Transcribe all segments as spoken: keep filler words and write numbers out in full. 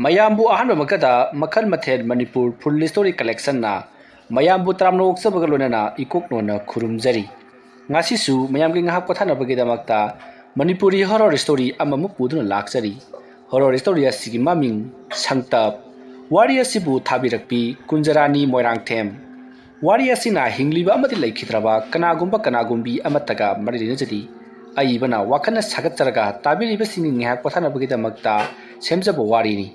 ꯃꯌꯥꯝꯕꯨ ꯑꯍꯥꯟꯕꯃꯛꯇꯗ ꯃꯈꯜ ꯃꯊꯦꯜ ꯃꯅꯤꯄꯨꯔ ꯐꯨꯜ ꯁ꯭ꯇꯣꯔꯤ ꯀꯂꯦꯛꯁꯟꯅ ꯃꯌꯥꯝꯕꯨ ꯇꯔꯥꯝꯅ ꯑꯣꯛꯆꯕꯒ ꯂꯣꯏꯅꯅ ꯏꯀꯣꯛ ꯅꯣꯟꯅ ꯈꯨꯔꯨꯝꯖꯔꯤ꯫ ꯉꯁꯤꯁꯨ ꯃꯌꯥꯝꯒꯤ ꯉꯥꯏꯍꯥꯛ ꯄꯣꯊꯥꯅꯕꯒꯤꯗꯃꯛꯇ ꯃꯅꯤꯄꯨꯔꯤ ꯍꯣꯔꯣꯔ ꯁ꯭ꯇꯣꯔꯤ ꯑꯃꯃꯨꯛ ꯄꯨꯗꯨꯅ ꯂꯥꯛꯆꯔꯤ꯫ ꯍꯣꯔꯣꯔ ꯁ꯭ꯇꯣꯔꯤ ꯑꯁꯤꯒꯤ ꯃꯃꯤꯡ ꯁꯪꯇꯞ꯫ ꯋꯥꯔꯤ ꯑꯁꯤꯕꯨ ꯊꯥꯕꯤꯔꯛꯄꯤ ꯀꯨꯟꯖꯔꯥꯅꯤ ꯃꯣꯏꯔꯥꯡꯊꯦꯝ꯫ ꯋꯥꯔꯤ ꯑꯁꯤꯅ ꯍꯤꯡꯂꯤꯕ ꯑꯃꯗꯤ ꯂꯩꯈꯤꯗ꯭ꯔꯕ ꯀꯅꯥꯒꯨꯝꯕ ꯀꯅꯥꯒꯨꯝꯕꯤ ꯑꯃꯠꯇꯒ ꯃꯔꯤ ꯂꯩꯅꯖꯗꯦ꯫ ꯑꯏꯕꯅ ꯋꯥꯈꯜꯅ ꯁꯥꯒꯠꯆꯔꯒ ꯇꯥꯕꯤꯔꯤꯕꯁꯤꯡꯒꯤ ꯉꯥꯏꯍꯥꯛ ꯄꯣꯊꯥꯅꯕꯒꯤꯗꯃꯛꯇ ꯁꯦꯝꯖꯕ ꯋꯥꯔꯤꯅꯤ꯫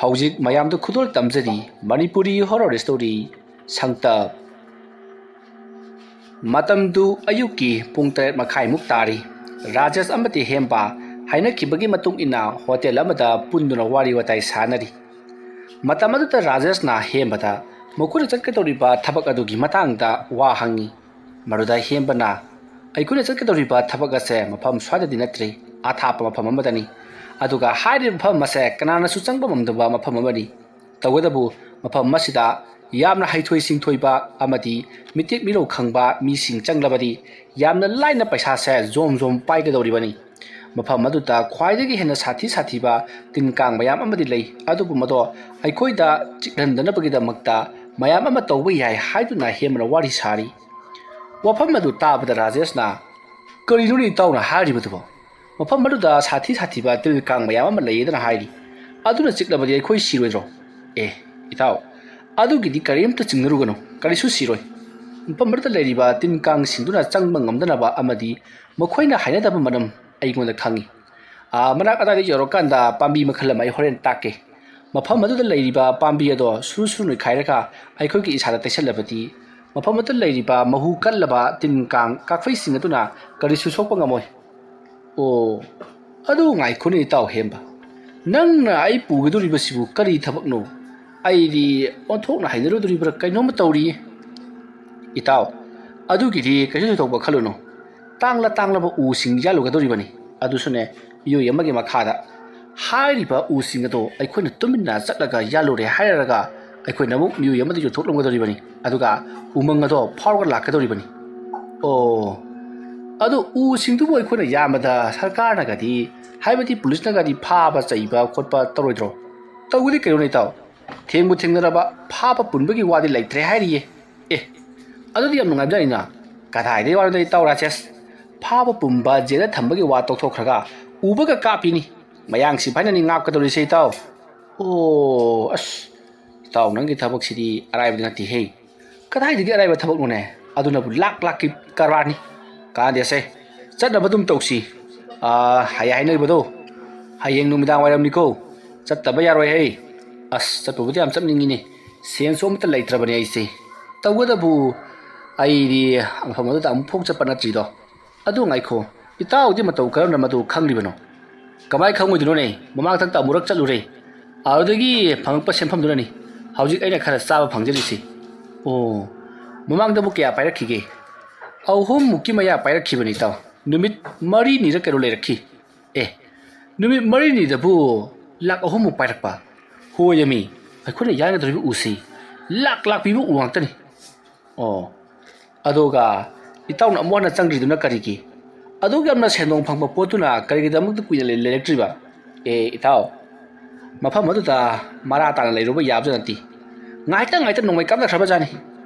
ꯍꯧꯖꯤꯛ ꯃꯌꯥꯝꯗ ꯈꯨꯗꯣꯜ ꯇꯝꯖꯔꯤ ꯃꯅꯤꯄꯨꯔꯤ ꯍꯣꯔꯣꯔ ꯁ꯭ꯇꯣꯔꯤ ꯁꯪꯇꯞ꯫ ꯃꯇꯝꯗꯨ ꯑꯌꯨꯛꯀꯤ ꯄꯨꯡ ꯇꯔꯦꯠ ꯃꯈꯥꯏꯃꯨꯛ ꯇꯥꯔꯤ꯫ ꯔꯥꯖꯦꯁ ꯑꯃꯗꯤ ꯍꯦꯝꯕ ꯍꯥꯏꯅꯈꯤꯕꯒꯤ ꯃꯇꯨꯡ ꯏꯟꯅ ꯍꯣꯇꯦꯜ ꯑꯃꯗ ꯄꯨꯟꯗꯨꯅ ꯋꯥꯔꯤ ꯋꯥꯇꯥꯏ ꯁꯥꯟꯅꯔꯤ꯫ ꯃꯇꯝ ꯑꯗꯨꯗ ꯔꯥꯖꯦꯁꯅ ꯍꯦꯝꯕꯗ ꯃꯈꯣꯏꯅ ꯆꯠꯀꯗꯧꯔꯤꯕ ꯊꯕꯛ ꯑꯗꯨꯒꯤ ꯃꯇꯥꯡꯗ ꯋꯥ ꯍꯪꯉꯤ꯫ ꯃꯗꯨꯗ ꯍꯦꯝꯕꯅ, "ꯑꯩꯈꯣꯏꯅ ꯆꯠꯀꯗꯧꯔꯤꯕ ꯊꯕꯛ ꯑꯁꯦ ꯃꯐꯝ ꯁ꯭ꯋꯥꯏꯗꯗꯤ ꯅꯠꯇ꯭ꯔꯤ, ꯑꯊꯥꯞꯄ ꯃꯐꯝ ꯑꯃꯗꯅꯤ꯫ ꯑꯗꯨꯒ ꯍꯥꯏꯔꯤꯕ ꯃꯐꯝ ꯑꯁꯦ ꯀꯅꯥꯅꯁꯨ ꯆꯪꯕ ꯉꯝꯗꯕ ꯃꯐꯝ ꯑꯃꯅꯤ꯫ ꯇꯧꯕꯇꯕꯨ ꯃꯐꯝ ꯑꯁꯤꯗ ꯌꯥꯝꯅ ꯍꯩꯊꯣꯏ ꯁꯤꯡꯊꯣꯏꯕ ꯑꯃꯗꯤ ꯃꯤꯇꯦꯛ ꯃꯤꯔꯧ ꯈꯪꯕ ꯃꯤꯁꯤꯡ ꯆꯪꯂꯕꯗꯤ ꯌꯥꯝꯅ ꯂꯥꯏꯅ ꯄꯩꯁꯥꯁꯦ ꯖꯣꯝ ꯖꯣꯝ ꯄꯥꯏꯒꯗꯧꯔꯤꯕꯅꯤ꯫ ꯃꯐꯝ ꯑꯗꯨꯗ ꯈ꯭ꯋꯥꯏꯗꯒꯤ ꯍꯦꯟꯅ ꯁꯥꯊꯤ ꯁꯥꯊꯤꯕ ꯇꯤꯟ ꯀꯥꯡ ꯃꯌꯥꯝ ꯑꯃꯗꯤ ꯂꯩ, ꯑꯗꯨꯕꯨ ꯃꯗꯣ ꯑꯩꯈꯣꯏꯗ ꯆꯤꯛꯍꯟꯗꯅꯕꯒꯤꯗꯃꯛꯇ ꯃꯌꯥꯝ ꯑꯃ ꯇꯧꯕ ꯌꯥꯏ" ꯍꯥꯏꯗꯨꯅ ꯍꯦꯝꯕꯅ ꯋꯥꯔꯤ ꯁꯥꯔꯤ꯫ ꯋꯥꯐꯝ ꯑꯗꯨ ꯇꯥꯕꯗ ꯔꯥꯖꯦꯁꯅ, "ꯀꯔꯤꯅꯣꯅꯦ ꯏꯇꯥꯎꯅ ꯍꯥꯏꯔꯤꯕꯗꯨꯕꯣ? ꯃꯐꯝ ꯑꯗꯨꯗ ꯁꯥꯊꯤ ꯁꯥꯊꯤꯕ ꯇꯤꯜ ꯀꯥꯡ ꯃꯌꯥꯝ ꯑꯃ ꯂꯩꯌꯦꯗꯅ ꯍꯥꯏꯔꯤ꯫ ꯑꯗꯨꯅ ꯆꯤꯛꯂꯕꯗꯤ ꯑꯩꯈꯣꯏ ꯁꯤꯔꯣꯏꯗ꯭ꯔꯣ?" "ꯑꯦ, ꯏꯇꯥꯎ, ꯑꯗꯨꯒꯤꯗꯤ ꯀꯔꯤꯝꯇ ꯆꯤꯡꯅꯔꯨꯒꯅꯨ, ꯀꯔꯤꯁꯨ ꯁꯤꯔꯣꯏ꯫ ꯃꯐꯝ ꯑꯗꯨꯗ ꯂꯩꯔꯤꯕ ꯇꯤꯟ ꯀꯥꯡꯁꯤꯡꯗꯨꯅ ꯆꯪꯕ ꯉꯝꯗꯅꯕ ꯑꯃꯗꯤ ꯃꯈꯣꯏꯅ ꯍꯩꯅꯗꯕ ꯃꯅꯝ ꯑꯩꯉꯣꯟꯗ ꯈꯪꯉꯤ꯫ ꯑꯥ, ꯃꯅꯥꯛ ꯑꯗꯥꯏꯗ ꯌꯧꯔꯀꯥꯟꯗ ꯄꯥꯝꯕꯤ ꯃꯈꯜ ꯑꯃ ꯑꯩ ꯍꯣꯔꯦꯟ ꯇꯥꯛꯀꯦ꯫ ꯃꯐꯝ ꯑꯗꯨꯗ ꯂꯩꯔꯤꯕ ꯄꯥꯝꯕꯤ ꯑꯗꯣ ꯁꯨꯔꯨ ꯁꯨꯔꯨ ꯅꯣꯏꯈꯥꯏꯔꯒ ꯑꯩꯈꯣꯏꯒꯤ ꯏꯁꯥꯗ ꯇꯩꯁꯜꯂꯕꯗꯤ ꯃꯐꯝ ꯑꯗꯨꯗ ꯂꯩꯔꯤꯕ ꯃꯍꯨ ꯀꯜꯂꯕ ꯇꯤꯟ ꯀꯥꯡ ꯀꯥꯛꯐꯩꯁꯤꯡ ꯑꯗꯨꯅ ꯀꯔꯤꯁꯨ ꯁꯣꯛꯄ ꯉꯝꯃꯣꯏ꯫" "ꯑꯣ, ꯑꯗꯨ ꯉꯥꯏꯈꯣꯅꯦ ꯏꯇꯥꯎ ꯍꯦꯝꯕ, ꯅꯪꯅ ꯑꯩ ꯄꯨꯒꯗꯧꯔꯤꯕꯁꯤꯕꯨ ꯀꯔꯤ ꯊꯕꯛꯅꯣ? ꯑꯩꯗꯤ ꯑꯣꯟꯊꯣꯛꯅ ꯍꯩꯅꯔꯨꯗꯣꯔꯤꯕ꯭ꯔꯥ ꯀꯩꯅꯣꯝꯃ ꯇꯧꯔꯤ꯫" "ꯏꯇꯥꯎ, ꯑꯗꯨꯒꯤꯗꯤ ꯀꯩꯁꯨ ꯊꯣꯏꯗꯣꯛꯄ ꯈꯜꯂꯨꯅꯨ꯫ ꯇꯥꯡꯂ ꯇꯥꯡꯂꯕ ꯎꯁꯤꯡ ꯌꯥꯜꯂꯨꯒꯗꯧꯔꯤꯕꯅꯤ, ꯑꯗꯨꯁꯨꯅꯦ ꯃꯤꯑꯣꯏ ꯑꯃꯒꯤ ꯃꯈꯥꯗ꯫ ꯍꯥꯏꯔꯤꯕ ꯎꯁꯤꯡ ꯑꯗꯣ ꯑꯩꯈꯣꯏꯅ ꯇꯨꯃꯤꯟꯅ ꯆꯠꯂꯒ ꯌꯥꯜꯂꯨꯔꯦ ꯍꯥꯏꯔꯒ ꯑꯩꯈꯣꯏꯅ ꯑꯃꯨꯛ ꯃꯤꯑꯣꯏ ꯑꯃꯗ ꯌꯣꯟꯊꯣꯛꯂꯝꯒꯗꯧꯔꯤꯕꯅꯤ, ꯑꯗꯨꯒ ꯎꯃꯪ ꯑꯗꯣ ꯐꯥꯎꯔꯒ ꯂꯥꯛꯀꯗꯧꯔꯤꯕꯅꯤ꯫" "ꯑꯣ, ꯑꯗꯨ ꯎꯁꯤꯡꯗꯨꯕꯨ ꯑꯩꯈꯣꯏꯅ ꯌꯥꯝꯕꯗ ꯁꯔꯀꯥꯔꯅꯒꯗꯤ, ꯍꯥꯏꯕꯗꯤ ꯄꯨꯂꯤꯁꯅꯒꯗꯤ ꯐꯥꯕ ꯆꯩꯕ ꯈꯣꯠꯄ ꯇꯧꯔꯣꯏꯗ꯭ꯔꯣ?" ꯇꯧꯒꯗꯤ ꯀꯩꯅꯣꯅꯦ ꯏꯇꯥꯎ? ꯊꯦꯡꯕꯨ ꯊꯦꯡꯅꯔꯕ ꯐꯥꯕ ꯄꯨꯟꯕꯒꯤ ꯋꯥꯗꯤ ꯂꯩꯇ꯭ꯔꯦ ꯍꯥꯏꯔꯤꯌꯦ꯫ ꯑꯦ, ꯑꯗꯨꯗꯤ ꯌꯥꯝ ꯅꯨꯡꯉꯥꯏꯕꯖꯥꯠꯅꯤꯅ꯫ ꯀꯗꯥꯏꯗꯒꯤ ꯋꯥꯅꯣꯗ ꯏꯇꯥꯎ ꯔꯥꯖꯦꯁ? ꯐꯥꯕ ꯄꯨꯝꯕ ꯖꯦꯜꯗ ꯊꯝꯕꯒꯤ ꯋꯥ ꯇꯣꯛꯊꯣꯛꯈ꯭ꯔꯒ ꯎꯕꯒ ꯀꯥꯞꯄꯤꯅꯤ꯫ ꯃꯌꯥꯡ ꯁꯤꯐꯥꯏꯅꯅꯤ ꯉꯥꯛꯀꯗꯧꯔꯤꯁꯦ ꯏꯇꯥꯎ꯫ ꯑꯣ, ꯑꯁ, ꯏꯇꯥꯎ ꯅꯪꯒꯤ ꯊꯕꯛꯁꯤꯗꯤ ꯑꯔꯥꯏꯕꯗꯤ ꯅꯠꯇꯦꯍꯦ꯫ ꯀꯗꯥꯏꯗꯒꯤ ꯑꯔꯥꯏꯕ ꯊꯕꯛꯅꯣꯅꯦ? ꯑꯗꯨꯅꯕꯨ ꯂꯥꯛ ꯂꯥꯛꯀꯤ ꯀꯔꯕꯥꯔꯅꯤ꯫ ꯀꯥꯟꯅꯗꯦꯁꯦ, ꯆꯠꯅꯕ ꯑꯗꯨꯝ ꯇꯧꯁꯤ꯫ ꯑꯥ, ꯍꯌꯦꯡ ꯍꯥꯏꯅꯔꯤꯕꯗꯣ, ꯍꯌꯦꯡ ꯅꯨꯃꯤꯗꯥꯡ ꯋꯥꯏꯔꯝꯅꯤꯀꯣ꯫ ꯆꯠꯇꯕ ꯌꯥꯔꯣꯏꯍꯦ꯫ ꯑꯁ, ꯆꯠꯄꯕꯨꯗꯤ ꯌꯥꯝ ꯆꯠꯅꯤꯡꯉꯤꯅꯦ꯫ ꯁꯦꯟꯁꯨ ꯑꯃꯠꯇ ꯂꯩꯇ꯭ꯔꯕꯅꯦ ꯑꯩꯁꯦ꯫ ꯇꯧꯕꯇꯕꯨ ꯑꯩꯗꯤ ꯃꯐꯝ ꯑꯗꯨꯗ ꯑꯃꯨꯛꯐꯥꯎ ꯆꯠꯄ ꯅꯠꯇ꯭ꯔꯤꯗꯣ꯫ ꯑꯗꯨ ꯉꯥꯏꯈꯣ, ꯏꯇꯥꯎꯗꯤ ꯃꯇꯧ ꯀꯔꯝꯅ ꯃꯗꯨ ꯈꯪꯂꯤꯕꯅꯣ? ꯀꯃꯥꯏ ꯈꯪꯉꯣꯏꯗꯣꯏꯅꯣꯅꯦ? ꯃꯃꯥꯡ ꯊꯛꯇ ꯑꯃꯨꯔꯛ ꯆꯠꯂꯨꯔꯦ꯫ ꯑꯗꯨꯗꯒꯤ ꯐꯪꯉꯛꯄ ꯁꯦꯟꯐꯝꯗꯨꯅꯅꯤ ꯍꯧꯖꯤꯛ ꯑꯩꯅ ꯈꯔ ꯆꯥꯕ ꯐꯪꯖꯔꯤꯁꯤ꯫ ꯑꯣ, ꯃꯃꯥꯡꯗꯕꯨ ꯀꯌꯥ ꯄꯥꯏꯔꯛꯈꯤꯒꯦ? ꯑꯍꯨꯝꯃꯨꯛꯀꯤ ꯃꯌꯥ ꯄꯥꯏꯔꯛꯈꯤꯕꯅꯤ ꯏꯇꯥꯎ꯫ ꯅꯨꯃꯤꯠ ꯃꯔꯤꯅꯤꯔ ꯀꯩꯅꯣ ꯂꯩꯔꯛꯈꯤ꯫ ꯑꯦ, ꯅꯨꯃꯤꯠ ꯃꯔꯤꯅꯤꯗꯕꯨ ꯂꯥꯛ ꯑꯍꯨꯝꯃꯨꯛ ꯄꯥꯏꯔꯛꯄ? ꯍꯣꯏ ꯑꯃꯤ, ꯑꯩꯈꯣꯏꯅ ꯌꯥꯟꯒꯗꯧꯔꯤꯕ ꯎꯁꯤ ꯂꯥꯛ ꯂꯥꯛ ꯄꯤꯕ ꯎ ꯉꯥꯛꯇꯅꯤ꯫ ꯑꯣ, ꯑꯗꯨꯒ ꯏꯇꯥꯎꯅ ꯑꯃꯨꯛ ꯍꯟꯅ ꯆꯪꯗ꯭ꯔꯤꯗꯨꯅ ꯀꯔꯤꯒꯤ? ꯑꯗꯨꯛ ꯌꯥꯝꯅ ꯁꯦꯟꯗꯣꯡ ꯐꯪꯕ ꯄꯣꯠꯇꯨꯅ ꯀꯔꯤꯒꯤꯗꯃꯛꯇ ꯀꯨꯏꯅ ꯂꯩ-, ꯂꯩꯔꯛꯇ꯭ꯔꯤꯕ? ꯑꯦ ꯏꯇꯥꯎ, ꯃꯐꯝ ꯑꯗꯨꯗ ꯃꯔꯥ ꯇꯥꯅ ꯂꯩꯔꯨꯕ ꯌꯥꯕꯖꯥꯠ ꯅꯠꯇꯦ꯫ ꯉꯥꯏꯇ ꯉꯥꯏꯇ ꯅꯣꯡꯃꯩ ꯀꯥꯞꯅꯈ꯭ꯔꯕꯖꯥꯠꯅꯤ꯫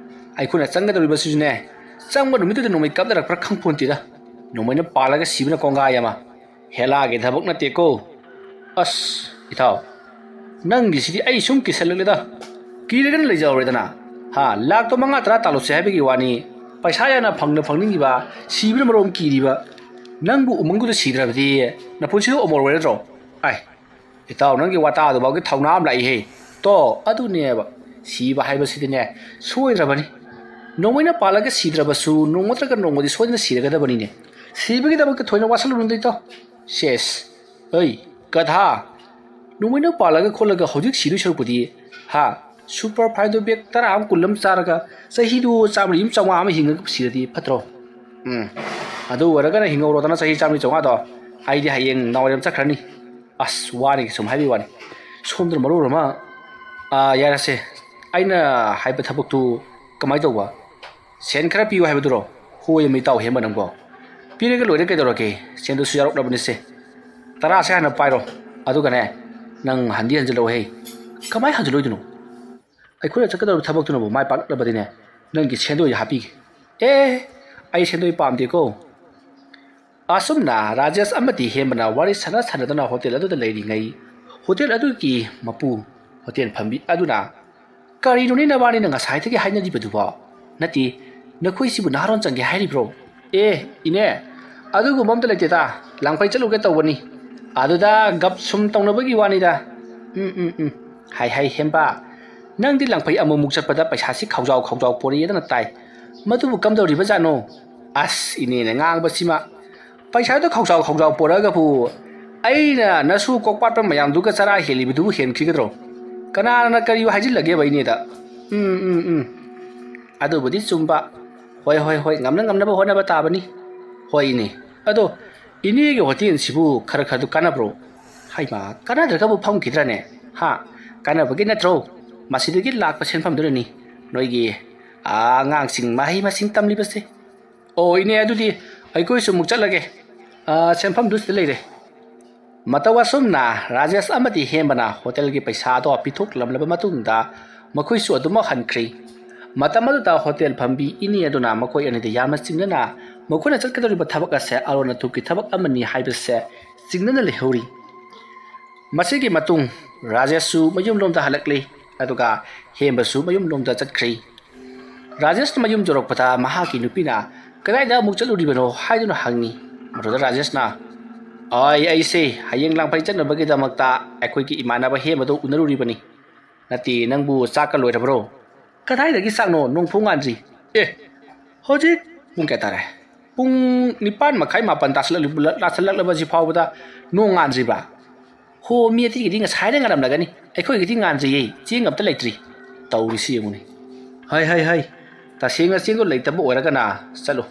ꯑꯩꯈꯣꯏꯅ ꯆꯪꯒꯗꯧꯔꯤꯕꯁꯤꯁꯨꯅꯦ, ꯆꯪꯕ ꯅꯨꯃꯤꯠꯇꯨꯗ ꯅꯣꯡꯃꯩ ꯀꯥꯞꯅꯔꯛꯄ꯭ꯔꯥ ꯈꯪꯄꯣꯟꯇꯦꯗ꯫ ꯅꯣꯡꯃꯩꯅ ꯄꯥꯜꯂꯒ ꯁꯤꯕꯅ ꯀꯣꯡꯒꯥꯏ ꯑꯃ꯫ ꯍꯦꯂꯥꯒꯤ ꯊꯕꯛ ꯅꯠꯇꯦꯀꯣ꯫ ꯑꯁ, ꯏꯇꯥꯎ, ꯅꯪꯒꯤꯁꯤꯗꯤ ꯑꯩ ꯁꯨꯝ ꯀꯤꯁꯜꯂꯛꯂꯦꯗ꯫ ꯀꯤꯔꯒꯅ ꯂꯩꯖꯍꯧꯔꯦꯗꯅ꯫ ꯍꯥ, ꯂꯥꯛꯇꯣ ꯃꯉꯥ ꯇꯔꯥ ꯇꯥꯜꯂꯨꯁꯦ ꯍꯥꯏꯕꯒꯤ ꯋꯥꯅꯤ꯫ ꯄꯩꯁꯥ ꯌꯥꯝꯅ ꯐꯪꯅ ꯐꯪꯅꯤꯡꯉꯤꯕ, ꯁꯤꯕꯅ ꯃꯔꯣꯝ ꯀꯤꯔꯤꯕ꯫ ꯅꯪꯕꯨ ꯎꯃꯪꯗꯨꯗ ꯁꯤꯗ꯭ꯔꯕꯗꯤ ꯅꯄꯨꯟꯁꯤꯗ ꯑꯃꯣꯔ ꯑꯣꯏꯔꯗ꯭ꯔꯣ? ꯑꯥꯏ, ꯏꯇꯥꯎ, ꯅꯪꯒꯤ ꯋꯥꯇꯥꯗꯨꯐꯥꯎꯒꯤ ꯊꯧꯅꯥ ꯑꯃ ꯂꯥꯛꯏꯍꯦ꯫ ꯇꯣ, ꯑꯗꯨꯅꯦꯕ꯫ ꯁꯤꯕ ꯍꯥꯏꯕꯁꯤꯗꯤꯅꯦ, ꯁꯣꯏꯗ꯭ꯔꯕꯅꯤ꯫ ꯅꯣꯡꯃꯩꯅ ꯄꯥꯜꯂꯒ ꯁꯤꯗ꯭ꯔꯕꯁꯨ, ꯅꯣꯡꯃ ꯅꯠꯇ꯭ꯔꯒ ꯅꯣꯡꯃꯗꯤ ꯁꯣꯏꯗꯅ ꯁꯤꯔꯒꯗꯕꯅꯤꯅꯦ꯫ ꯁꯤꯕꯒꯤꯗꯃꯛꯇ ꯊꯣꯏꯅ ꯋꯥꯁꯜꯂꯨꯅꯨꯗ, ꯏꯇꯥꯎ꯫ ꯁꯦꯁ, ꯑꯩ, ꯒꯙꯥ꯫ ꯅꯣꯡꯃꯩꯅ ꯄꯥꯜꯂꯒ ꯈꯣꯠꯂꯒ ꯍꯧꯖꯤꯛ ꯁꯤꯗꯣꯏ ꯁꯔꯨꯛꯄꯨꯗꯤ, ꯍꯥ, ꯁꯨꯄꯔ ꯐꯥꯏꯟꯗꯣ ꯕꯦꯒ ꯇꯔꯥ ꯑꯃ, ꯀꯨꯟ ꯑꯃ ꯆꯥꯔꯒ ꯆꯍꯤꯗꯨ ꯆꯥꯝꯃꯔꯤ ꯑꯃ, ꯆꯥꯝꯃꯉꯥ ꯑꯃ ꯍꯤꯡꯉꯒ ꯁꯤꯔꯗꯤ ꯐꯠꯇ꯭ꯔꯣ? ꯎꯝ, ꯑꯗꯨ ꯑꯣꯏꯔꯒꯅ ꯍꯤꯡꯍꯧꯔꯣꯗꯅ ꯆꯍꯤ ꯆꯥꯝꯃꯔꯤ ꯆꯥꯝꯃꯉꯥꯗꯣ꯫ ꯑꯩꯗꯤ ꯍꯌꯦꯡ ꯅꯥꯎꯔꯦꯝ ꯆꯠꯈ꯭ꯔꯅꯤ꯫ ꯑꯁ, ꯋꯥꯅꯤ, ꯁꯨꯝ ꯍꯥꯏꯕꯤ ꯋꯥꯅꯤ꯫ ꯁꯣꯝꯗꯅ ꯃꯔꯣꯜ ꯑꯃ, ꯑꯥ, ꯌꯥꯔꯁꯦ, ꯑꯩꯅ ꯍꯥꯏꯕ ꯊꯕꯛꯇꯨ ꯀꯃꯥꯏꯅ ꯇꯧꯕ? ꯁꯦꯟ ꯈꯔ ꯄꯤꯌꯨ ꯍꯥꯏꯕꯗꯨꯔꯣ? ꯍꯣꯏ, ꯏꯇꯥꯎ ꯍꯦꯟꯕ ꯅꯪꯕꯣ꯫ ꯄꯤꯔꯒ ꯂꯣꯏꯔꯦ ꯀꯩꯗꯧꯔꯒꯦ? ꯁꯦꯟꯗꯨꯁꯨ ꯌꯥꯎꯔꯛꯂꯕꯅꯤꯁꯦ꯫ ꯇꯔꯥꯁꯦ ꯍꯥꯟꯅ ꯄꯥꯏꯔꯣ꯫ ꯑꯗꯨꯒꯅꯦ, ꯅꯪ ꯍꯟꯗꯤ ꯍꯟꯖꯤꯜꯂꯛꯑꯣꯍꯦ꯫ ꯀꯃꯥꯏ ꯍꯟꯖꯤꯜꯂꯣꯏꯗꯣꯏꯅꯣ? ꯑꯩꯈꯣꯏꯅ ꯆꯠꯀꯗꯧꯔꯤꯕ ꯊꯕꯛꯇꯨꯅꯕꯨ ꯃꯥꯏ ꯄꯥꯛꯂꯛꯂꯕꯗꯤꯅꯦ, ꯅꯪꯒꯤ ꯁꯦꯟꯗꯣꯏ ꯍꯥꯞꯄꯤꯒꯦ꯫ ꯑꯦ, ꯑꯩ ꯁꯦꯟꯗꯣꯏ ꯄꯥꯝꯗꯦꯀꯣ꯫ ꯑꯁꯨꯝꯅ ꯔꯥꯖꯦꯁ ꯑꯃꯗꯤ ꯍꯦꯝꯕꯅ ꯋꯥꯔꯤ ꯁꯥꯟꯅ ꯁꯥꯟꯅꯗꯨꯅ ꯍꯣꯇꯦꯜ ꯑꯗꯨꯗ ꯂꯩꯔꯤꯉꯩ, ꯍꯣꯇꯦꯜ ꯑꯗꯨꯒꯤ ꯃꯄꯨ, ꯍꯣꯇꯦꯜ ꯐꯝꯕꯤ ꯑꯗꯨꯅ, "ꯀꯔꯤꯅꯣꯅꯦ ꯅꯕꯥꯅꯤꯅ ꯉꯁꯥꯏꯗꯒꯤ ꯍꯥꯏꯅꯔꯤꯕꯗꯨꯕꯣ? ꯅꯠꯇꯦ, ꯅꯈꯣꯏꯁꯤꯕꯨ ꯅꯍꯥꯔꯣꯟ ꯆꯪꯒꯦ ꯍꯥꯏꯔꯤꯕ꯭ꯔꯣ?" "ꯑꯦ, ꯏꯅꯦ, ꯑꯗꯨꯒꯨꯝꯕ ꯑꯝꯇ ꯂꯩꯇꯦꯗ, ꯂꯥꯡꯐꯩ ꯆꯠꯂꯨꯒꯦ ꯇꯧꯕꯅꯤ꯫ ꯑꯗꯨꯗ ꯒꯞ ꯁꯨꯝ ꯇꯧꯅꯕꯒꯤ ꯋꯥꯅꯤꯗ꯫" "ꯎꯝ, ꯎꯝ, ꯎꯝ꯫ ꯍꯥꯏ, ꯍꯥꯏ, ꯍꯦꯝꯕ, ꯅꯪꯗꯤ ꯂꯥꯡꯐꯩ ꯑꯃꯨꯛꯃꯨꯛ ꯆꯠꯄꯗ ꯄꯩꯁꯥꯁꯤ ꯈꯥꯎꯖꯥꯎ ꯈꯥꯎꯖꯥꯎ ꯄꯣꯔꯛꯑꯦꯗꯅ ꯇꯥꯏ꯫ ꯃꯗꯨꯕꯨ ꯀꯝꯗꯧꯔꯤꯕꯖꯥꯠꯅꯣ?" ꯑꯁ, ꯏꯅꯦꯅ ꯉꯥꯡꯕꯁꯤꯃ, ꯄꯩꯁꯥꯗꯣ ꯈꯥꯎꯖꯥꯎ ꯈꯥꯎꯖꯥꯎ ꯄꯣꯔꯛꯑꯒꯕꯨ ꯑꯩꯅ ꯅꯁꯨ ꯀꯣꯛꯄꯥꯠꯄ ꯃꯌꯥꯝꯗꯨꯒ ꯆꯔꯥ ꯍꯦꯜꯂꯤꯕꯗꯨꯕꯨ ꯍꯦꯟꯈꯤꯒꯗ꯭ꯔꯣ? ꯀꯅꯥꯅ ꯀꯔꯤꯕꯨ ꯍꯥꯏꯖꯤꯜꯂꯒꯦꯕ ꯏꯅꯦꯗ? ꯎꯝ, ꯎꯝ, ꯎꯝ꯫ ꯑꯗꯨꯕꯨꯗꯤ ꯆꯨꯝꯕ꯫ ꯍꯣꯏ, ꯍꯣꯏ, ꯍꯣꯏ, ꯉꯝꯅ ꯉꯝꯅꯕ ꯍꯣꯠꯅꯕ ꯇꯥꯕꯅꯤ꯫ ꯍꯣꯏ, ꯏꯅꯦ꯫ ꯑꯗꯣ ꯏꯅꯦꯒꯤ ꯍꯣꯇꯦꯜꯁꯤꯕꯨ ꯈꯔ ꯈꯔꯗꯨ ꯀꯥꯟꯅꯕ꯭ꯔꯣ? ꯍꯩꯃꯥ, ꯀꯥꯟꯅꯗ꯭ꯔꯒꯕꯨ ꯐꯝꯈꯤꯗ꯭ꯔꯅꯦ? ꯍꯥ? ꯀꯥꯟꯅꯕꯒꯤ ꯅꯠꯇ꯭ꯔꯣ? ꯃꯁꯤꯗꯒꯤ ꯂꯥꯛꯄ ꯁꯦꯟꯐꯝꯗꯨꯅꯅꯤ ꯅꯣꯏꯒꯤ, ꯑꯥ, ꯑꯉꯥꯡꯁꯤꯡ ꯃꯍꯩ ꯃꯁꯤꯡ ꯇꯝꯂꯤꯕꯁꯦ꯫ ꯑꯣ, ꯏꯅꯦ, ꯑꯗꯨꯗꯤ ꯑꯩꯈꯣꯏꯁꯨ ꯑꯃꯨꯛ ꯆꯠꯂꯒꯦ꯫ ꯑꯥ, ꯁꯦꯟꯐꯝꯗꯨ ꯁꯤꯗ ꯂꯩꯔꯦ꯫ ꯃꯇꯧ ꯑꯁꯨꯝꯅ ꯔꯥꯖꯦꯁ ꯑꯃꯗꯤ ꯍꯦꯝꯕꯅ ꯍꯣꯇꯦꯜꯒꯤ ꯄꯩꯁꯥꯗꯣ ꯄꯤꯊꯣꯛꯂꯝꯂꯕ ꯃꯇꯨꯡꯗ ꯃꯈꯣꯏꯁꯨ ꯑꯗꯨꯃꯛ ꯍꯟꯈ꯭ꯔꯦ꯫ ꯃꯇꯝ ꯑꯗꯨꯗ ꯍꯣꯇꯦꯜ ꯐꯝꯕꯤ ꯏꯅꯦ ꯑꯗꯨꯅ ꯃꯈꯣꯏ ꯑꯅꯤꯗ ꯌꯥꯝꯅ ꯆꯤꯡꯅꯅ ꯃꯈꯣꯏꯅ ꯆꯠꯀꯗꯧꯔꯤꯕ ꯊꯕꯛ ꯑꯁꯦ ꯑꯔꯣꯟ ꯑꯊꯨꯞꯀꯤ ꯊꯕꯛ ꯑꯃꯅꯤ ꯍꯥꯏꯕꯁꯦ ꯆꯤꯡꯅꯅ ꯂꯩꯍꯧꯔꯤ꯫ ꯃꯁꯤꯒꯤ ꯃꯇꯨꯡ ꯔꯥꯖꯦꯁꯁꯨ ꯃꯌꯨꯝꯂꯣꯝꯗ ꯍꯜꯂꯛꯂꯦ, ꯑꯗꯨꯒ ꯍꯦꯝꯕꯁꯨ ꯃꯌꯨꯝꯂꯣꯝꯗ ꯆꯠꯈ꯭ꯔꯦ꯫ ꯔꯥꯖꯦꯁꯅ ꯃꯌꯨꯝ ꯌꯧꯔꯛꯄꯗ ꯃꯍꯥꯛꯀꯤ ꯅꯨꯄꯤꯅ "ꯀꯗꯥꯏꯗ ꯑꯃꯨꯛ ꯆꯠꯂꯨꯔꯤꯕꯅꯣ?" ꯍꯥꯏꯗꯨꯅ ꯍꯪꯉꯤ꯫ ꯃꯗꯨꯗ ꯔꯥꯖꯦꯁꯅ, "ꯑꯩ, ꯑꯩꯁꯦ ꯍꯌꯦꯡ ꯂꯥꯡꯐꯩ ꯆꯠꯅꯕꯒꯤꯗꯃꯛꯇ ꯑꯩꯈꯣꯏꯒꯤ ꯏꯃꯥꯟꯅꯕ ꯍꯦꯝꯕꯗꯨ ꯎꯅꯔꯨꯔꯤꯕꯅꯤ꯫ ꯅꯠꯇꯦ, ꯅꯪꯕꯨ ꯆꯥꯛꯀ ꯂꯣꯏꯔꯕ꯭ꯔꯣ?" "ꯀꯗꯥꯏꯗꯒꯤ ꯆꯥꯛꯅꯣ? ꯅꯣꯡꯐꯨ ꯉꯥꯟꯗ꯭ꯔꯤ꯫" "ꯑꯦ, ꯍꯧꯖꯤꯛ ꯄꯨꯡ ꯀꯌꯥ ꯇꯥꯔꯦ? ꯄꯨꯡ ꯅꯤꯄꯥꯟ ꯃꯈꯥꯏ, ꯃꯥꯄꯟ ꯇꯥꯁꯜꯂꯛꯂꯤ-, ꯇꯥꯁꯜꯂꯛꯂꯕꯁꯤ ꯐꯥꯎꯕꯗ ꯅꯣꯡ ꯉꯥꯟꯗ꯭ꯔꯤꯕ? ꯍꯣ, ꯃꯤ ꯑꯇꯩꯒꯤꯗꯤ ꯉꯁꯥꯏꯅ ꯉꯥꯜꯂꯝꯂꯒꯅꯤ, ꯑꯩꯈꯣꯏꯒꯤꯗꯤ ꯉꯥꯟꯗ꯭ꯔꯤꯌꯦ, ꯆꯦꯡ ꯑꯝꯇ ꯂꯩꯇ꯭ꯔꯤ꯫ ꯇꯧꯔꯤꯁꯤ ꯌꯦꯡꯉꯨꯅꯦ꯫ ꯍꯥꯏ, ꯍꯥꯏ, ꯍꯥꯏ, ꯇꯁꯦꯡꯅ ꯆꯦꯡꯗꯣ ꯂꯩꯇꯕ ꯑꯣꯏꯔꯒꯅ ꯆꯠꯂꯨ,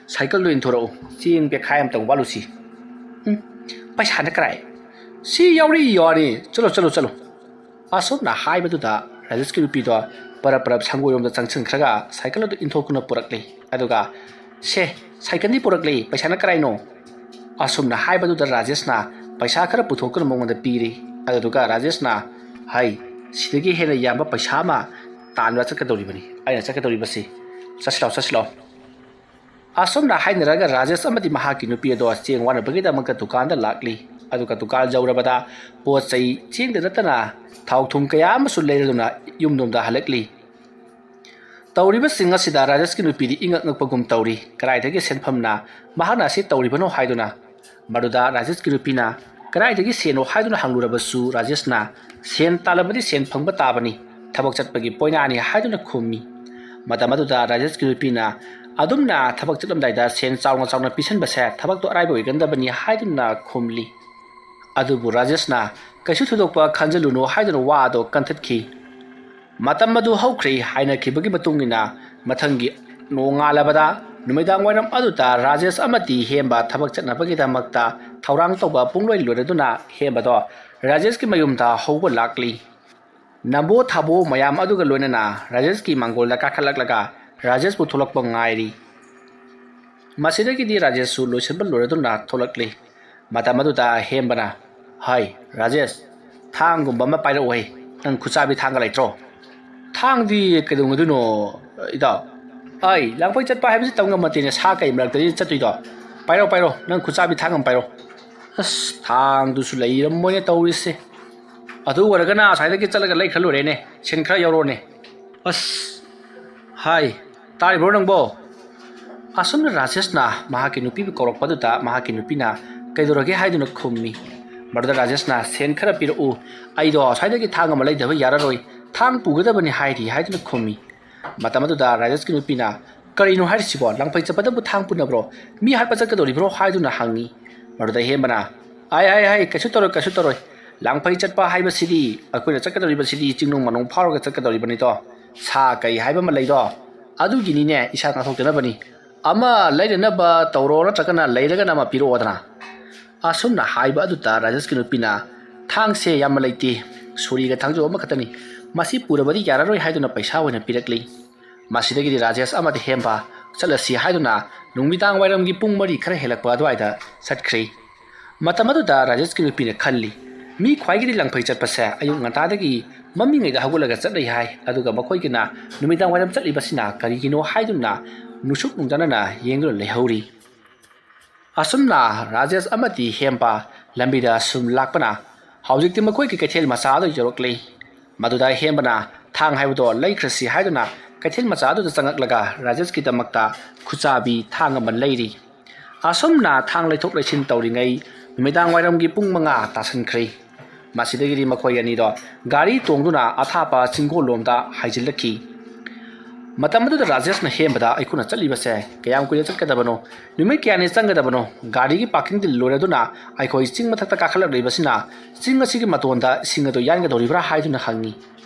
ꯁꯥꯏꯀꯜꯗꯣ ꯏꯟꯊꯣꯔꯛꯎ, ꯆꯦꯡ ꯕꯦꯈꯥꯏ ꯑꯃꯇꯪ ꯋꯥꯠꯂꯨꯁꯤ꯫" "ꯎꯝ, ꯄꯩꯁꯥꯅ ꯀꯔꯥꯏ? ꯁꯤ ꯌꯥꯎꯔꯤ ꯌꯥꯎꯔꯤ, ꯆꯠꯂꯣ, ꯆꯠꯂꯣ, ꯆꯠꯂꯣ꯫" ꯑꯁꯨꯝꯅ ꯍꯥꯏꯕꯗꯨꯗ ꯔꯥꯖꯦꯁꯀꯤ ꯅꯨꯄꯤꯗꯣ ꯄꯔꯞ ꯄꯔꯞ ꯁꯪꯒꯣꯏꯔꯣꯝꯗ ꯆꯪꯁꯤꯟꯈ꯭ꯔꯒ ꯁꯥꯏꯀꯜ ꯑꯗꯨ ꯏꯟꯊꯣꯛꯇꯨꯅ ꯄꯨꯔꯛꯂꯦ꯫ ꯑꯗꯨꯒ, "ꯁꯦ, ꯁꯥꯏꯀꯜꯗꯤ ꯄꯨꯔꯛꯂꯦ, ꯄꯩꯁꯥꯅ ꯀꯔꯥꯏꯅꯣ?" ꯑꯁꯨꯝꯅ ꯍꯥꯏꯕꯗꯨꯗ ꯔꯥꯖꯦꯁꯅ ꯄꯩꯁꯥ ꯈꯔ ꯄꯨꯊꯣꯛꯇꯨꯅ ꯃꯉꯣꯟꯗ ꯄꯤꯔꯦ꯫ ꯑꯗꯨꯗꯨꯒ ꯔꯥꯖꯦꯁꯅ, "ꯍꯩ, ꯁꯤꯗꯒꯤ ꯍꯦꯟꯅ ꯌꯥꯝꯕ ꯄꯩꯁꯥ ꯑꯃ ꯇꯥꯟꯕ ꯆꯠꯀꯗꯧꯔꯤꯕꯅꯤ ꯑꯩꯅ ꯆꯠꯀꯗꯧꯔꯤꯕꯁꯤ꯫ ꯆꯠꯁꯤꯜꯂꯣ, ꯆꯠꯁꯤꯜꯂꯣ꯫" ꯑꯁꯨꯝꯅ ꯍꯥꯏꯅꯔꯒ ꯔꯥꯖꯦꯁ ꯑꯃꯗꯤ ꯃꯍꯥꯛꯀꯤ ꯅꯨꯄꯤ ꯑꯗꯣ ꯆꯦꯡ ꯋꯥꯅꯕꯒꯤꯗꯃꯛꯇ ꯗꯨꯀꯥꯟꯗ ꯂꯥꯛꯂꯤ꯫ ꯑꯗꯨꯒ ꯗꯨꯀꯥꯟ ꯌꯧꯔꯕꯗ ꯄꯣꯠ ꯆꯩ ꯆꯦꯡꯗ ꯅꯠꯇꯅ ꯊꯥꯎ ꯊꯨꯝ ꯀꯌꯥ ꯑꯃꯁꯨ ꯂꯩꯔꯗꯨꯅ ꯌꯨꯝꯂꯣꯝꯗ ꯍꯜꯂꯛꯂꯤ꯫ ꯇꯧꯔꯤꯕꯁꯤꯡ ꯑꯁꯤꯗ ꯔꯥꯖꯦꯁꯀꯤ ꯅꯨꯄꯤꯗꯤ ꯏꯉꯛ ꯉꯛꯄꯒꯨꯝ ꯇꯧꯔꯤ꯫ ꯀꯗꯥꯏꯗꯒꯤ ꯁꯦꯟꯐꯝꯅ ꯃꯍꯥꯛꯅ ꯑꯁꯤ ꯇꯧꯔꯤꯕꯅꯣ ꯍꯥꯏꯗꯨꯅ꯫ ꯃꯗꯨꯗ ꯔꯥꯖꯦꯁꯀꯤ ꯅꯨꯄꯤꯅ, "ꯀꯗꯥꯏꯗꯒꯤ ꯁꯦꯟꯅꯣ?" ꯍꯥꯏꯗꯨꯅ ꯍꯪꯂꯨꯔꯕꯁꯨ ꯔꯥꯖꯦꯁꯅ, "ꯁꯦꯟ ꯇꯥꯜꯂꯕꯗꯤ ꯁꯦꯟ ꯐꯪꯕ ꯇꯥꯕꯅꯤ, ꯊꯕꯛ ꯆꯠꯄꯒꯤ ꯄꯣꯏꯅꯥꯅꯤ" ꯍꯥꯏꯗꯨꯅ ꯈꯨꯝꯃꯤ꯫ ꯃꯇꯝ ꯑꯗꯨꯗ ꯔꯥꯖꯦꯁꯀꯤ ꯅꯨꯄꯤꯅ ꯑꯗꯨꯝꯅ ꯊꯕꯛ ꯆꯠꯂꯝꯗꯥꯏꯗ ꯁꯦꯟ ꯆꯥꯎꯅ ꯆꯥꯎꯅ ꯄꯤꯁꯟꯕꯁꯦ ꯊꯕꯛꯇꯣ ꯑꯔꯥꯏꯕ ꯑꯣꯏꯒꯟꯗꯕꯅꯤ ꯍꯥꯏꯗꯨꯅ ꯈꯨꯝꯂꯤ꯫ ꯑꯗꯨꯕꯨ ꯔꯥꯖꯦꯁꯅ, "ꯀꯩꯁꯨ ꯊꯣꯏꯗꯣꯛꯄ ꯈꯟꯖꯤꯜꯂꯨꯅꯨ" ꯍꯥꯏꯗꯨꯅ ꯋꯥ ꯑꯗꯣ ꯀꯟꯊꯠꯈꯤ꯫ ꯃꯇꯝ ꯑꯗꯨ ꯍꯧꯈ꯭ꯔꯦ꯫ ꯍꯥꯏꯅꯈꯤꯕꯒꯤ ꯃꯇꯨꯡ ꯏꯟꯅ ꯃꯊꯪꯒꯤ ꯅꯣꯡꯉꯥꯜꯂꯕꯗ ꯅꯨꯃꯤꯗꯥꯡ ꯋꯥꯏꯔꯝ ꯑꯗꯨꯗ ꯔꯥꯖꯦꯁ ꯑꯃꯗꯤ ꯍꯦꯝꯕ ꯊꯕꯛ ꯆꯠꯅꯕꯒꯤꯗꯃꯛꯇ ꯊꯧꯔꯥꯡ ꯇꯧꯕ ꯄꯨꯡꯂꯣꯏ ꯂꯣꯏꯔꯗꯨꯅ ꯍꯦꯝꯕꯗꯣ ꯔꯥꯖꯦꯁꯀꯤ ꯃꯌꯨꯝꯗ ꯍꯧꯕ ꯂꯥꯛꯂꯤ꯫ ꯅꯝꯕꯣ ꯊꯥꯕꯣ ꯃꯌꯥꯝ ꯑꯗꯨꯒ ꯂꯣꯏꯅꯅ ꯔꯥꯖꯦꯁꯀꯤ ꯃꯥꯡꯒꯣꯜꯗ ꯀꯥꯈꯠꯂꯛꯂꯒ ꯔꯥꯖꯦꯁꯄꯨ ꯊꯣꯛꯂꯛꯄ ꯉꯥꯏꯔꯤ꯫ ꯃꯁꯤꯗꯒꯤꯗꯤ ꯔꯥꯖꯦꯁꯁꯨ ꯂꯣꯏꯁꯤꯟꯕ ꯂꯣꯏꯔꯗꯨꯅ ꯊꯣꯛꯂꯛꯂꯤ꯫ ꯃꯇꯝ ꯑꯗꯨꯗ ꯍꯦꯝꯕꯅ, "ꯍꯩ, ꯔꯥꯖꯦꯁ, ꯊꯥꯡꯒꯨꯝꯕ ꯑꯃ ꯄꯥꯏꯔꯛꯎꯍꯦ, ꯅꯪ ꯈꯨꯠꯆꯥꯕꯤ ꯊꯥꯡꯒ ꯂꯩꯇ꯭ꯔꯣ?" "ꯊꯥꯡꯗꯤ ꯀꯩꯗꯧꯅꯗꯣꯏꯅꯣ, ꯏꯇꯥꯎ?" "ꯑꯩ ꯂꯥꯡꯐꯩ ꯆꯠꯄ ꯍꯥꯏꯕꯁꯤ ꯇꯝ ꯉꯝꯃꯠꯇꯦꯅꯦ, ꯁꯥ ꯀꯩ ꯃꯔꯛꯇꯗꯤ ꯆꯠꯇꯣꯏꯗꯣ꯫ ꯄꯥꯏꯔꯣ, ꯄꯥꯏꯔꯣ, ꯅꯪ ꯈꯨꯠꯆꯥꯕꯤ ꯊꯥꯡ ꯑꯃ ꯄꯥꯏꯔꯣ꯫" ꯑꯁ, ꯊꯥꯡꯗꯨꯁꯨ ꯂꯩꯔꯝꯃꯣꯏꯅꯦ ꯇꯧꯔꯤꯁꯦ꯫ ꯑꯗꯨ ꯑꯣꯏꯔꯒꯅ ꯑꯁ꯭ꯋꯥꯏꯗꯒꯤ ꯆꯠꯂꯒ ꯂꯩꯈ꯭ꯔ ꯂꯣꯏꯔꯦꯅꯦ, ꯁꯦꯟ ꯈꯔ ꯌꯥꯎꯔꯛꯑꯣꯅꯦ꯫ ꯑꯁ, ꯍꯥꯏ, ꯇꯥꯔꯤꯕ꯭ꯔꯣ ꯅꯪꯕꯣ? ꯑꯁꯨꯝꯅ ꯔꯥꯖꯦꯁꯅ ꯃꯍꯥꯛꯀꯤ ꯅꯨꯄꯤꯕꯨ ꯀꯧꯔꯛꯄꯗꯨꯗ ꯃꯍꯥꯛꯀꯤ ꯅꯨꯄꯤꯅ ꯀꯩꯗꯧꯔꯒꯦ ꯍꯥꯏꯗꯨꯅ ꯈꯨꯝꯃꯤ꯫ ꯃꯗꯨꯗ ꯔꯥꯖꯦꯁꯅ, "ꯁꯦꯟ ꯈꯔ ꯄꯤꯔꯛꯎ, ꯑꯩꯗꯣ ꯑꯁ꯭ꯋꯥꯏꯗꯒꯤ ꯊꯥꯡ ꯑꯃ ꯂꯩꯗꯕ ꯌꯥꯔꯔꯣꯏ, ꯊꯥꯡ ꯄꯨꯒꯗꯕꯅꯤ ꯍꯥꯏꯔꯤ" ꯍꯥꯏꯗꯨꯅ ꯈꯨꯝꯃꯤ꯫ ꯃꯇꯝ ꯑꯗꯨꯗ ꯔꯥꯖꯦꯁꯀꯤ ꯅꯨꯄꯤꯅ, "ꯀꯔꯤꯅꯣ ꯍꯥꯏꯔꯤꯁꯤꯕꯣ? ꯂꯥꯡꯐꯩ ꯆꯠꯄꯗꯕꯨ ꯊꯥꯡ ꯄꯨꯅꯕ꯭ꯔꯣ? ꯃꯤ ꯍꯥꯠꯄ ꯆꯠꯀꯗꯧꯔꯤꯕ꯭ꯔꯣ?" ꯍꯥꯏꯗꯨꯅ ꯍꯪꯉꯤ꯫ ꯃꯗꯨꯗ ꯍꯦꯝꯕꯅ, "ꯑꯥꯏ, ꯑꯥꯏ, ꯑꯥꯏ, ꯀꯩꯁꯨ ꯇꯧꯔꯣꯏ, ꯀꯩꯁꯨ ꯇꯧꯔꯣꯏ꯫ ꯂꯥꯡꯐꯩ ꯆꯠꯄ ꯍꯥꯏꯕꯁꯤꯗꯤ ꯑꯩꯈꯣꯏꯅ ꯆꯠꯀꯗꯧꯔꯤꯕꯁꯤꯗꯤ ꯆꯤꯡꯅꯨꯡ ꯃꯥꯅꯨꯡ ꯐꯥꯎꯔꯒ ꯆꯠꯀꯗꯧꯔꯤꯕꯅꯤꯗꯣ꯫ ꯁꯥ ꯀꯩ ꯍꯥꯏꯕ ꯑꯃ ꯂꯩꯗꯣ, ꯑꯗꯨꯒꯤꯅꯤꯅꯦ ꯏꯁꯥ ꯉꯥꯛꯊꯣꯛꯇꯅꯕꯅꯤ꯫ ꯑꯃ ꯂꯩꯔꯅꯕ ꯇꯧꯔꯣ, ꯅꯠꯇ꯭ꯔꯒꯅ ꯂꯩꯔꯒꯅ ꯑꯃ ꯄꯤꯔꯛꯑꯣꯗꯅ꯫" ꯑꯁꯨꯝꯅ ꯍꯥꯏꯕ ꯑꯗꯨꯗ ꯔꯥꯖꯦꯁꯀꯤ ꯅꯨꯄꯤꯅ, "ꯊꯥꯡꯁꯦ ꯌꯥꯝꯅ ꯂꯩꯇꯦ, ꯁꯣꯔꯤꯒ ꯊꯥꯡꯖꯧ ꯑꯃꯈꯛꯇꯅꯤ, ꯃꯁꯤ ꯄꯨꯔꯕꯗꯤ ꯌꯥꯔꯔꯣꯏ" ꯍꯥꯏꯗꯨꯅ ꯄꯩꯁꯥ ꯑꯣꯏꯅ ꯄꯤꯔꯛꯂꯤ꯫ ꯃꯁꯤꯗꯒꯤꯗꯤ ꯔꯥꯖꯦꯁ ꯑꯃꯗꯤ ꯍꯦꯝꯕ ꯆꯠꯂꯁꯤ ꯍꯥꯏꯗꯨꯅ ꯅꯨꯃꯤꯗꯥꯡ ꯋꯥꯏꯔꯝꯒꯤ ꯄꯨꯡ ꯃꯔꯤ ꯈꯔ ꯍꯦꯜꯂꯛꯄ ꯑꯗꯨꯋꯥꯏꯗ ꯆꯠꯈ꯭ꯔꯦ꯫ ꯃꯇꯝ ꯑꯗꯨꯗ ꯔꯥꯖꯦꯁꯀꯤ ꯅꯨꯄꯤꯅ ꯈꯜꯂꯤ, ꯃꯤ ꯈ꯭ꯋꯥꯏꯒꯤꯗꯤ ꯂꯪꯐꯩ ꯆꯠꯄꯁꯦ ꯑꯌꯨꯛ ꯉꯟꯇꯥꯗꯒꯤ ꯃꯝꯃꯤꯉꯩꯗ ꯍꯧꯒꯠꯂꯒ ꯆꯠꯅꯩ ꯍꯥꯏ꯫ ꯑꯗꯨꯒ ꯃꯈꯣꯏꯒꯤꯅ ꯅꯨꯃꯤꯗꯥꯡ ꯋꯥꯏꯔꯝ ꯆꯠꯂꯤꯕꯁꯤꯅ ꯀꯔꯤꯒꯤꯅꯣ ꯍꯥꯏꯗꯨꯅ ꯅꯨꯡꯁꯨꯛ ꯅꯨꯡꯖꯥꯅꯅ ꯌꯦꯡꯗꯨꯅ ꯂꯩꯍꯧꯔꯤ꯫ ꯑꯁꯨꯝꯅ ꯔꯥꯖꯦꯁ ꯑꯃꯗꯤ ꯍꯦꯝꯕ ꯂꯝꯕꯤꯗ ꯁꯨꯝ ꯂꯥꯛꯄꯅ ꯍꯧꯖꯤꯛꯇꯤ ꯃꯈꯣꯏꯒꯤ ꯀꯩꯊꯦꯜ ꯃꯆꯥ ꯑꯗꯨ ꯌꯧꯔꯛꯂꯤ꯫ ꯃꯗꯨꯗ ꯍꯦꯝꯕꯅ ꯊꯥꯡ ꯍꯥꯏꯕꯗꯣ ꯂꯩꯈ꯭ꯔꯁꯤ ꯍꯥꯏꯗꯨꯅ ꯀꯩꯊꯦꯜ ꯃꯆꯥ ꯑꯗꯨꯗ ꯆꯪꯉꯛꯂꯒ ꯔꯥꯖꯦꯁꯀꯤꯗꯃꯛꯇ ꯈꯨꯆꯥꯕꯤ ꯊꯥꯡ ꯑꯃ ꯂꯩꯔꯤ꯫ ꯑꯁꯨꯝꯅ ꯊꯥꯡ ꯂꯩꯊꯣꯛ ꯂꯩꯁꯤꯟ ꯇꯧꯔꯤꯉꯩ ꯅꯨꯃꯤꯗꯥꯡ ꯋꯥꯏꯔꯝꯒꯤ ꯄꯨꯡ ꯃꯉꯥ ꯇꯥꯁꯟꯈ꯭ꯔꯦ꯫ ꯃꯁꯤꯗꯒꯤꯗꯤ ꯃꯈꯣꯏ ꯑꯅꯤꯗꯣ ꯒꯥꯔꯤ ꯇꯣꯡꯗꯨꯅ ꯑꯊꯥꯞꯄ ꯆꯤꯡꯒꯣꯜꯂꯣꯝꯗ ꯍꯥꯏꯖꯤꯜꯂꯛꯈꯤ꯫ ꯃꯇꯝ ꯑꯗꯨꯗ ꯔꯥꯖꯦꯁꯅ ꯍꯦꯝꯕꯗ, "ꯑꯩꯈꯣꯏꯅ ꯆꯠꯂꯤꯕꯁꯦ ꯀꯌꯥꯝ ꯀꯨꯏꯅ ꯆꯠꯀꯗꯕꯅꯣ? ꯅꯨꯃꯤꯠ ꯀꯌꯥꯅꯤ ꯆꯪꯒꯗꯕꯅꯣ? ꯒꯥꯔꯤꯒꯤ ꯄꯥꯔꯀꯤꯡꯗꯤ ꯂꯣꯏꯔꯗꯨꯅ ꯑꯩꯈꯣꯏ ꯆꯤꯡ ꯃꯊꯛꯇ ꯀꯥꯈꯠꯂꯛꯂꯤꯕꯁꯤꯅ ꯆꯤꯡ ꯑꯁꯤꯒꯤ ꯃꯇꯣꯟꯗ ꯏꯁꯤꯡ ꯑꯗꯨ ꯌꯥꯟꯒꯗꯧꯔꯤꯕ꯭ꯔꯥ?" ꯍꯥꯏꯗꯨꯅ ꯍꯪꯉꯤ꯫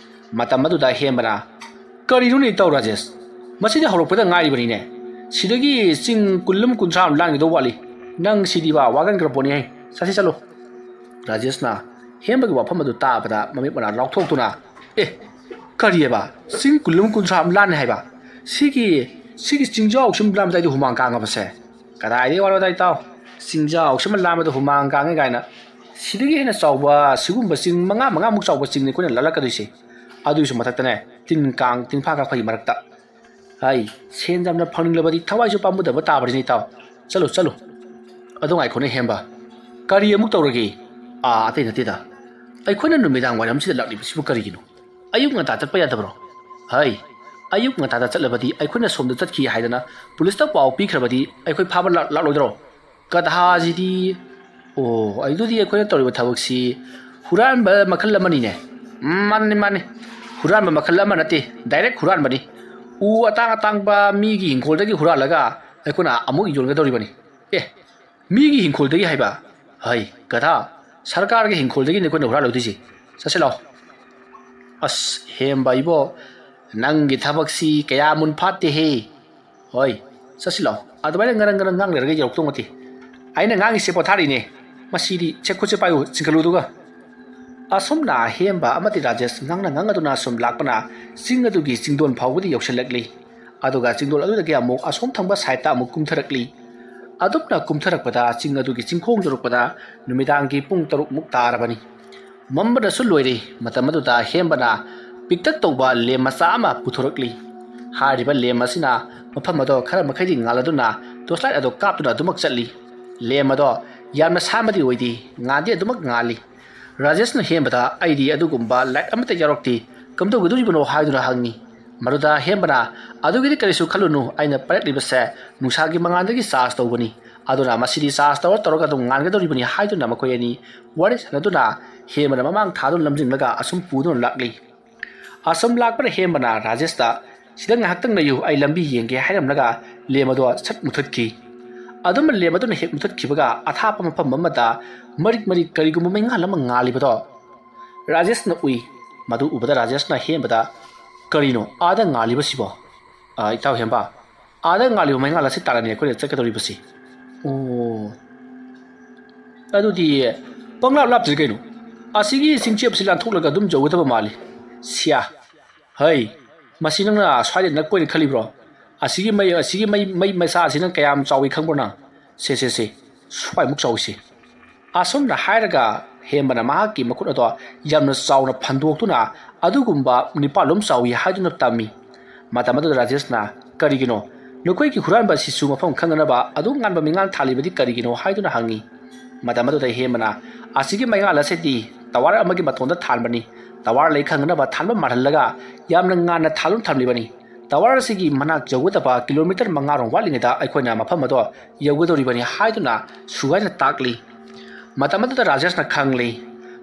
ꯃꯇꯝ ꯑꯗꯨꯗ ꯍꯦꯝꯕꯅ, "ꯀꯔꯤꯅꯣꯅꯦ ꯏꯇꯥꯎ ꯔꯥꯖꯦꯁ? ꯃꯁꯤꯗꯤ ꯍꯧꯔꯛꯄꯗ ꯉꯥꯏꯔꯤꯕꯅꯤꯅꯦ꯫ ꯁꯤꯗꯒꯤ ꯆꯤꯡ ꯀꯨꯟ ꯑꯃ ꯀꯨꯟꯊ꯭ꯔꯥ ꯑꯃ ꯂꯥꯟꯒꯗꯧ ꯋꯥꯠꯂꯤ꯫ ꯅꯪ ꯁꯤꯗꯤꯕ ꯋꯥꯒꯟꯈ꯭ꯔ ꯄꯣꯠꯅꯤꯍꯦ꯫ ꯆꯠꯁꯤ ꯆꯠꯂꯨ꯫" ꯔꯥꯖꯦꯁꯅ ꯍꯦꯝꯕꯒꯤ ꯋꯥꯐꯝ ꯑꯗꯨ ꯇꯥꯕꯗ ꯃꯃꯤꯠ ꯃꯅꯥ ꯂꯥꯎꯊꯣꯛꯇꯨꯅ, "ꯑꯦ, ꯀꯔꯤꯑꯕ? ꯆꯤꯡ ꯀꯨꯟ ꯑꯃ ꯀꯨꯟꯊ꯭ꯔꯥ ꯑꯃ ꯂꯥꯟꯅꯤ ꯍꯥꯏꯕ? ꯁꯤꯒꯤ, ꯁꯤꯒꯤ ꯆꯤꯡꯖꯥꯎ ꯁꯨꯝ ꯂꯥꯟꯕꯗ ꯑꯩꯗꯤ ꯍꯨꯃꯥꯡ ꯀꯥꯡꯉꯕꯁꯦ꯫ ꯀꯗꯥꯏꯗꯒꯤ ꯋꯥꯅꯣꯗ ꯏꯇꯥꯎ? ꯆꯤꯡꯖꯥꯎ ꯁꯤꯃ ꯂꯥꯟꯕꯗ ꯍꯨꯃꯥꯡ ꯀꯥꯡꯉꯦ ꯀꯥꯏꯅ꯫ ꯁꯤꯗꯒꯤ ꯍꯦꯟꯅ ꯆꯥꯎꯕ ꯁꯤꯒꯨꯝꯕ ꯆꯤꯡ ꯃꯉꯥ, ꯃꯉꯥꯃꯨꯛ ꯆꯥꯎꯕ ꯆꯤꯡꯅꯤ ꯑꯩꯈꯣꯏꯅ ꯂꯥꯜꯂꯛꯀꯗꯣꯏꯁꯦ꯫ ꯑꯗꯨꯒꯤꯁꯨ ꯃꯊꯛꯇꯅꯦ ꯇꯤꯟ ꯀꯥꯡ ꯇꯤꯟꯐꯥ ꯀꯥꯡꯈꯣꯏꯒꯤ ꯃꯔꯛꯇ꯫ ꯍꯥꯏ, ꯁꯦꯟ ꯌꯥꯝꯅ ꯐꯪꯅꯤꯡꯂꯕꯗꯤ ꯊꯋꯥꯏꯁꯨ ꯄꯥꯝꯃꯨꯗꯕ ꯇꯥꯕꯅꯤꯅꯦ ꯏꯇꯥꯎ꯫ ꯆꯠꯂꯨ, ꯆꯠꯂꯨ꯫" "ꯑꯗꯣ ꯉꯥꯏꯈꯣꯅꯦ ꯍꯦꯝꯕ, ꯀꯔꯤ ꯑꯃꯨꯛ ꯇꯧꯔꯒꯦ?" "ꯑꯥ, ꯑꯇꯩ ꯅꯠꯇꯦꯗ꯫ ꯑꯩꯈꯣꯏꯅ ꯅꯨꯃꯤꯗꯥꯡ ꯋꯥꯏꯔꯝꯁꯤꯗ ꯂꯥꯛꯂꯤꯕꯁꯤꯕꯨ ꯀꯔꯤꯒꯤꯅꯣ? ꯑꯌꯨꯛ ꯉꯟꯇꯥ ꯆꯠꯄ ꯌꯥꯗꯕ꯭ꯔꯣ? ꯍꯥꯏ, ꯑꯌꯨꯛ ꯉꯟꯇꯥꯗ ꯆꯠꯂꯕꯗꯤ ꯑꯩꯈꯣꯏꯅ ꯁꯣꯝꯗ ꯆꯠꯈꯤ ꯍꯥꯏꯗꯅ ꯄꯨꯂꯤꯁꯇ ꯄꯥꯎ ꯄꯤꯈ꯭ꯔꯕꯗꯤ ꯑꯩꯈꯣꯏ ꯐꯥꯕ ꯂꯥꯛ-, ꯂꯥꯛꯂꯣꯏꯗ꯭ꯔꯣ?" "ꯀꯗꯥꯁꯤꯗꯤ꯫ ꯑꯣ, ꯑꯗꯨꯗꯤ ꯑꯩꯈꯣꯏꯅ ꯇꯧꯔꯤꯕ ꯊꯕꯛꯁꯤ ꯍꯨꯔꯥꯟꯕ ꯃꯈꯜ ꯑꯃꯅꯤꯅꯦ꯫" "ꯎꯝ, ꯃꯥꯅꯤ, ꯃꯥꯅꯤ꯫ ꯍꯨꯔꯥꯟꯕ ꯃꯈꯜ ꯑꯃ ꯅꯠꯇꯦ, ꯗꯥꯏꯔꯦꯛ ꯍꯨꯔꯥꯟꯕꯅꯤ꯫ ꯎ ꯑꯇꯥꯡ ꯑꯇꯥꯡꯕ ꯃꯤꯒꯤ ꯏꯪꯈꯣꯜꯗꯒꯤ ꯍꯨꯔꯥꯜꯂꯒ ꯑꯩꯈꯣꯏꯅ ꯑꯃꯨꯛ ꯌꯣꯟꯒꯗꯧꯔꯤꯕꯅꯤ꯫" "ꯑꯦ, ꯃꯤꯒꯤ ꯏꯪꯈꯣꯜꯗꯒꯤ ꯍꯥꯏꯕ? ꯍꯩ, ꯒꯙꯥ, ꯁꯔꯀꯥꯔꯒꯤ ꯏꯪꯈꯣꯜꯗꯒꯤꯅꯤ ꯑꯩꯈꯣꯏꯅ ꯍꯨꯔꯥꯜꯂꯨꯗꯣꯏꯁꯤ꯫ ꯆꯠꯁꯤ ꯂꯥꯛꯑꯣ꯫" "ꯑꯁ, ꯍꯦꯝꯕ ꯏꯕꯣ, ꯅꯪꯒꯤ ꯊꯕꯛꯁꯤ ꯀꯌꯥ ꯃꯨꯟ ꯐꯥꯠꯇꯦꯍꯦ꯫" "ꯍꯣꯏ, ꯆꯠꯁꯤ ꯂꯥꯛꯑꯣ꯫" ꯑꯗꯨꯃꯥꯏꯅ ꯉꯔꯪ ꯉꯔꯪ ꯉꯥꯡ ꯂꯩꯔꯒ ꯌꯧꯔꯛꯇꯧ ꯅꯠꯇꯦ꯫ ꯑꯩꯅ ꯉꯥꯡꯉꯤꯁꯦ ꯄꯣꯊꯥꯔꯤꯅꯦ꯫ ꯃꯁꯤꯗꯤ ꯁꯦ ꯈꯨꯠꯁꯦ ꯄꯥꯏꯌꯨ, ꯆꯤꯡꯈꯠꯂꯨ ꯑꯗꯨꯒ꯫ ꯑꯁꯨꯝꯅ ꯍꯦꯝꯕ ꯑꯃꯗꯤ ꯔꯥꯖꯦꯁ ꯉꯥꯡꯅ ꯉꯥꯡꯅꯗꯨꯅ ꯁꯨꯝ ꯂꯥꯛꯄꯅ ꯆꯤꯡ ꯑꯗꯨꯒꯤ ꯆꯤꯡꯗꯣꯟ ꯐꯥꯎꯕꯗꯤ ꯌꯧꯁꯤꯜꯂꯛꯂꯤ꯫ ꯑꯗꯨꯒ ꯆꯤꯡꯗꯣꯟ ꯑꯗꯨꯗꯒꯤ ꯑꯃꯨꯛ ꯑꯁꯣꯝ ꯊꯪꯕ ꯁꯥꯏꯠꯇ ꯑꯃꯨꯛ ꯀꯨꯝꯊꯔꯛꯂꯤ꯫ ꯑꯗꯨꯝꯅ ꯀꯨꯝꯊꯔꯛꯄꯗ ꯆꯤꯡ ꯑꯗꯨꯒꯤ ꯆꯤꯡꯈꯣꯡ ꯌꯧꯔꯛꯄꯗ ꯅꯨꯃꯤꯗꯥꯡꯒꯤ ꯄꯨꯡ ꯇꯔꯨꯛ ꯃꯨꯛ ꯇꯥꯔꯕꯅꯤ꯫ ꯃꯝꯕꯅꯁꯨ ꯂꯣꯏꯔꯦ꯫ ꯃꯇꯝ ꯑꯗꯨꯗ ꯍꯦꯝꯕꯅ ꯄꯤꯛꯇꯛ ꯇꯧꯕ ꯂꯦꯝ ꯃꯆꯥ ꯑꯃ ꯄꯨꯊꯣꯔꯛꯂꯤ꯫ ꯍꯥꯏꯔꯤꯕ ꯂꯦꯝ ꯑꯁꯤꯅ ꯃꯐꯝ ꯑꯗꯣ ꯈꯔ ꯃꯈꯩꯗꯤ ꯉꯥꯜꯍꯟꯗꯨꯅ ꯇꯣꯔꯆ ꯂꯥꯏꯠ ꯑꯗꯨ ꯀꯥꯞꯇꯨꯅ ꯑꯗꯨꯃꯛ ꯆꯠꯂꯤ꯫ ꯂꯦꯝ ꯑꯗꯣ ꯌꯥꯝꯅ ꯁꯥꯕꯗꯤ ꯑꯣꯏꯗꯦ, ꯉꯥꯟꯗꯤ ꯑꯗꯨꯃꯛ ꯉꯥꯜꯂꯤ꯫ ꯔꯥꯖꯦꯁꯅ ꯍꯦꯝꯕꯗ, "ꯑꯩꯗꯤ ꯑꯗꯨꯒꯨꯝꯕ ꯂꯥꯏꯠ ꯑꯃꯠꯇ ꯌꯥꯎꯔꯛꯇꯦ, ꯀꯝꯗꯧꯒꯗꯣꯔꯤꯕꯅꯣ?" ꯍꯥꯏꯗꯨꯅ ꯍꯪꯉꯤ꯫ ꯃꯗꯨꯗ ꯍꯦꯝꯕꯅ, "ꯑꯗꯨꯒꯤꯗꯤ ꯀꯔꯤꯁꯨ ꯈꯜꯂꯨꯅꯨ, ꯑꯩꯅ ꯄꯥꯏꯔꯛꯂꯤꯕꯁꯦ ꯅꯨꯡꯁꯥꯒꯤ ꯃꯉꯥꯜꯗꯒꯤ ꯆꯥꯔꯖ ꯇꯧꯕꯅꯤ, ꯑꯗꯨꯅ ꯃꯁꯤꯗꯤ ꯆꯥꯔꯖ ꯇꯧꯔ ꯇꯧꯔꯒ ꯑꯗꯨꯝ ꯉꯥꯟꯒꯗꯧꯔꯤꯕꯅꯤ" ꯍꯥꯏꯗꯨꯅ ꯃꯈꯣꯏ ꯑꯅꯤ ꯋꯥꯔꯤ ꯁꯥꯟꯅꯗꯨꯅ ꯍꯦꯝꯕꯅ ꯃꯃꯥꯡ ꯊꯥꯗꯨꯅ ꯂꯝꯖꯤꯡꯂꯒ ꯑꯁꯨꯝ ꯄꯨꯗꯨꯅ ꯂꯥꯛꯂꯤ꯫ ꯑꯁꯨꯝ ꯂꯥꯛꯄꯗ ꯍꯦꯝꯕꯅ ꯔꯥꯖꯦꯁꯇ, "ꯁꯤꯗ ꯉꯥꯏꯍꯥꯛꯇꯪ ꯂꯩꯌꯨ, ꯑꯩ ꯂꯝꯕꯤ ꯌꯦꯡꯒꯦ" ꯍꯥꯏꯔꯝꯂꯒ ꯂꯦꯝ ꯑꯗꯣ ꯁꯠ ꯃꯨꯊꯠꯈꯤ꯫ ꯑꯗꯨꯝ ꯂꯦꯝ ꯑꯗꯨꯅ ꯍꯦꯛ ꯃꯨꯊꯠꯈꯤꯕꯒ ꯑꯊꯥꯞꯄ ꯃꯐꯝ ꯑꯃꯗ ꯃꯔꯤꯛ ꯃꯔꯤꯛ ꯀꯔꯤꯒꯨꯝꯕ ꯃꯩꯉꯥꯜ ꯑꯃ ꯉꯥꯜꯂꯤꯕꯗꯣ ꯔꯥꯖꯦꯁꯅ ꯎꯏ꯫ ꯃꯗꯨ ꯎꯕꯗ ꯔꯥꯖꯦꯁꯅ ꯍꯦꯝꯕꯗ, "ꯀꯔꯤꯅꯣ ꯑꯥꯗ ꯉꯥꯜꯂꯤꯕꯁꯤꯕꯣ?" "ꯑ, ꯏꯇꯥꯎ ꯍꯦꯝꯕ, ꯑꯥꯗ ꯉꯥꯜꯂꯤꯕ ꯃꯩꯉꯥꯜ ꯑꯁꯤ ꯇꯥꯔꯅꯤ ꯑꯩꯈꯣꯏꯅ ꯆꯠꯀꯗꯧꯔꯤꯕꯁꯤ꯫" "ꯑꯣ, ꯑꯗꯨꯗꯤ ꯄꯪꯂꯥꯞ ꯂꯥꯞꯇ꯭ꯔꯤ ꯀꯩꯅꯣ꯫ ꯑꯁꯤꯒꯤ ꯆꯤꯡꯆꯦꯞꯁꯤ ꯂꯥꯟꯊꯣꯛꯂꯒ ꯑꯗꯨꯝ ꯌꯧꯒꯗꯕ ꯃꯥꯜꯂꯤ꯫" "ꯁꯤꯌꯥ, ꯍꯩ, ꯃꯁꯤ ꯅꯪꯅ ꯁ꯭ꯋꯥꯏꯗ ꯅꯛꯄ ꯑꯣꯏꯅ ꯈꯜꯂꯤꯕ꯭ꯔꯣ? ꯑꯁꯤꯒꯤ ꯃꯩ, ꯑꯁꯤꯒꯤ ꯃꯩ, ꯃꯩ ꯃꯆꯥ ꯑꯁꯤ ꯅꯪ ꯀꯌꯥꯝ ꯆꯥꯎꯏ ꯈꯪꯕ꯭ꯔꯣ ꯅꯪ? ꯁꯦ, ꯁꯦ, ꯁꯦ, ꯁ꯭ꯋꯥꯏꯃꯨꯛ ꯆꯥꯎꯏꯁꯦ꯫" ꯑꯁꯨꯝꯅ ꯍꯥꯏꯔꯒ ꯍꯦꯝꯕꯅ ꯃꯍꯥꯛꯀꯤ ꯃꯈꯨꯠ ꯑꯗꯣ ꯌꯥꯝꯅ ꯆꯥꯎꯅ ꯐꯟꯗꯣꯛꯇꯨꯅ ꯑꯗꯨꯒꯨꯝꯕ ꯅꯤꯄꯥꯜꯂꯣꯝ ꯆꯥꯎꯏ ꯍꯥꯏꯗꯨꯅ ꯇꯝꯃꯤ꯫ ꯃꯇꯝ ꯑꯗꯨꯗ ꯔꯥꯖꯦꯁꯅ, "ꯀꯔꯤꯒꯤꯅꯣ? ꯅꯈꯣꯏꯒꯤ ꯍꯨꯔꯥꯟꯕ ꯑꯁꯤꯁꯨ ꯃꯐꯝ ꯈꯪꯗꯅꯕ ꯑꯗꯨꯛ ꯉꯥꯟꯕ ꯃꯩꯉꯥꯜ ꯊꯥꯜꯂꯤꯕꯗꯤ ꯀꯔꯤꯒꯤꯅꯣ?" ꯍꯥꯏꯗꯨꯅ ꯍꯪꯉꯤ꯫ ꯃꯇꯝ ꯑꯗꯨꯗ ꯍꯦꯝꯕꯅ, "ꯑꯁꯤꯒꯤ ꯃꯩꯉꯥꯜ ꯑꯁꯤꯗꯤ ꯇꯋꯥꯔ ꯑꯃꯒꯤ ꯃꯇꯣꯟꯗ ꯊꯥꯟꯕꯅꯤ꯫ ꯇꯋꯥꯔ ꯂꯩ ꯈꯪꯗꯅꯕ ꯊꯥꯟꯕ ꯃꯥꯜꯍꯜꯂꯒ ꯌꯥꯝꯅ ꯉꯥꯟꯅ ꯊꯥꯜꯗꯨꯅ ꯊꯝꯂꯤꯕꯅꯤ꯫ ꯇꯋꯥꯔ ꯑꯁꯤꯒꯤ ꯃꯅꯥꯛ ꯌꯧꯒꯗꯕ ꯀꯤꯂꯣꯃꯤꯇꯔ ꯃꯉꯥꯔꯣꯝ ꯋꯥꯠꯂꯤꯉꯩꯗ ꯑꯩꯈꯣꯏꯅ ꯃꯐꯝ ꯑꯗꯣ ꯌꯧꯒꯗꯧꯔꯤꯕꯅꯤ" ꯍꯥꯏꯗꯨꯅ ꯁꯨꯒꯥꯏꯅ ꯇꯥꯛꯂꯤ꯫ ꯃꯇꯝ ꯑꯗꯨꯗ ꯔꯥꯖꯦꯁꯅ ꯈꯪꯂꯤ,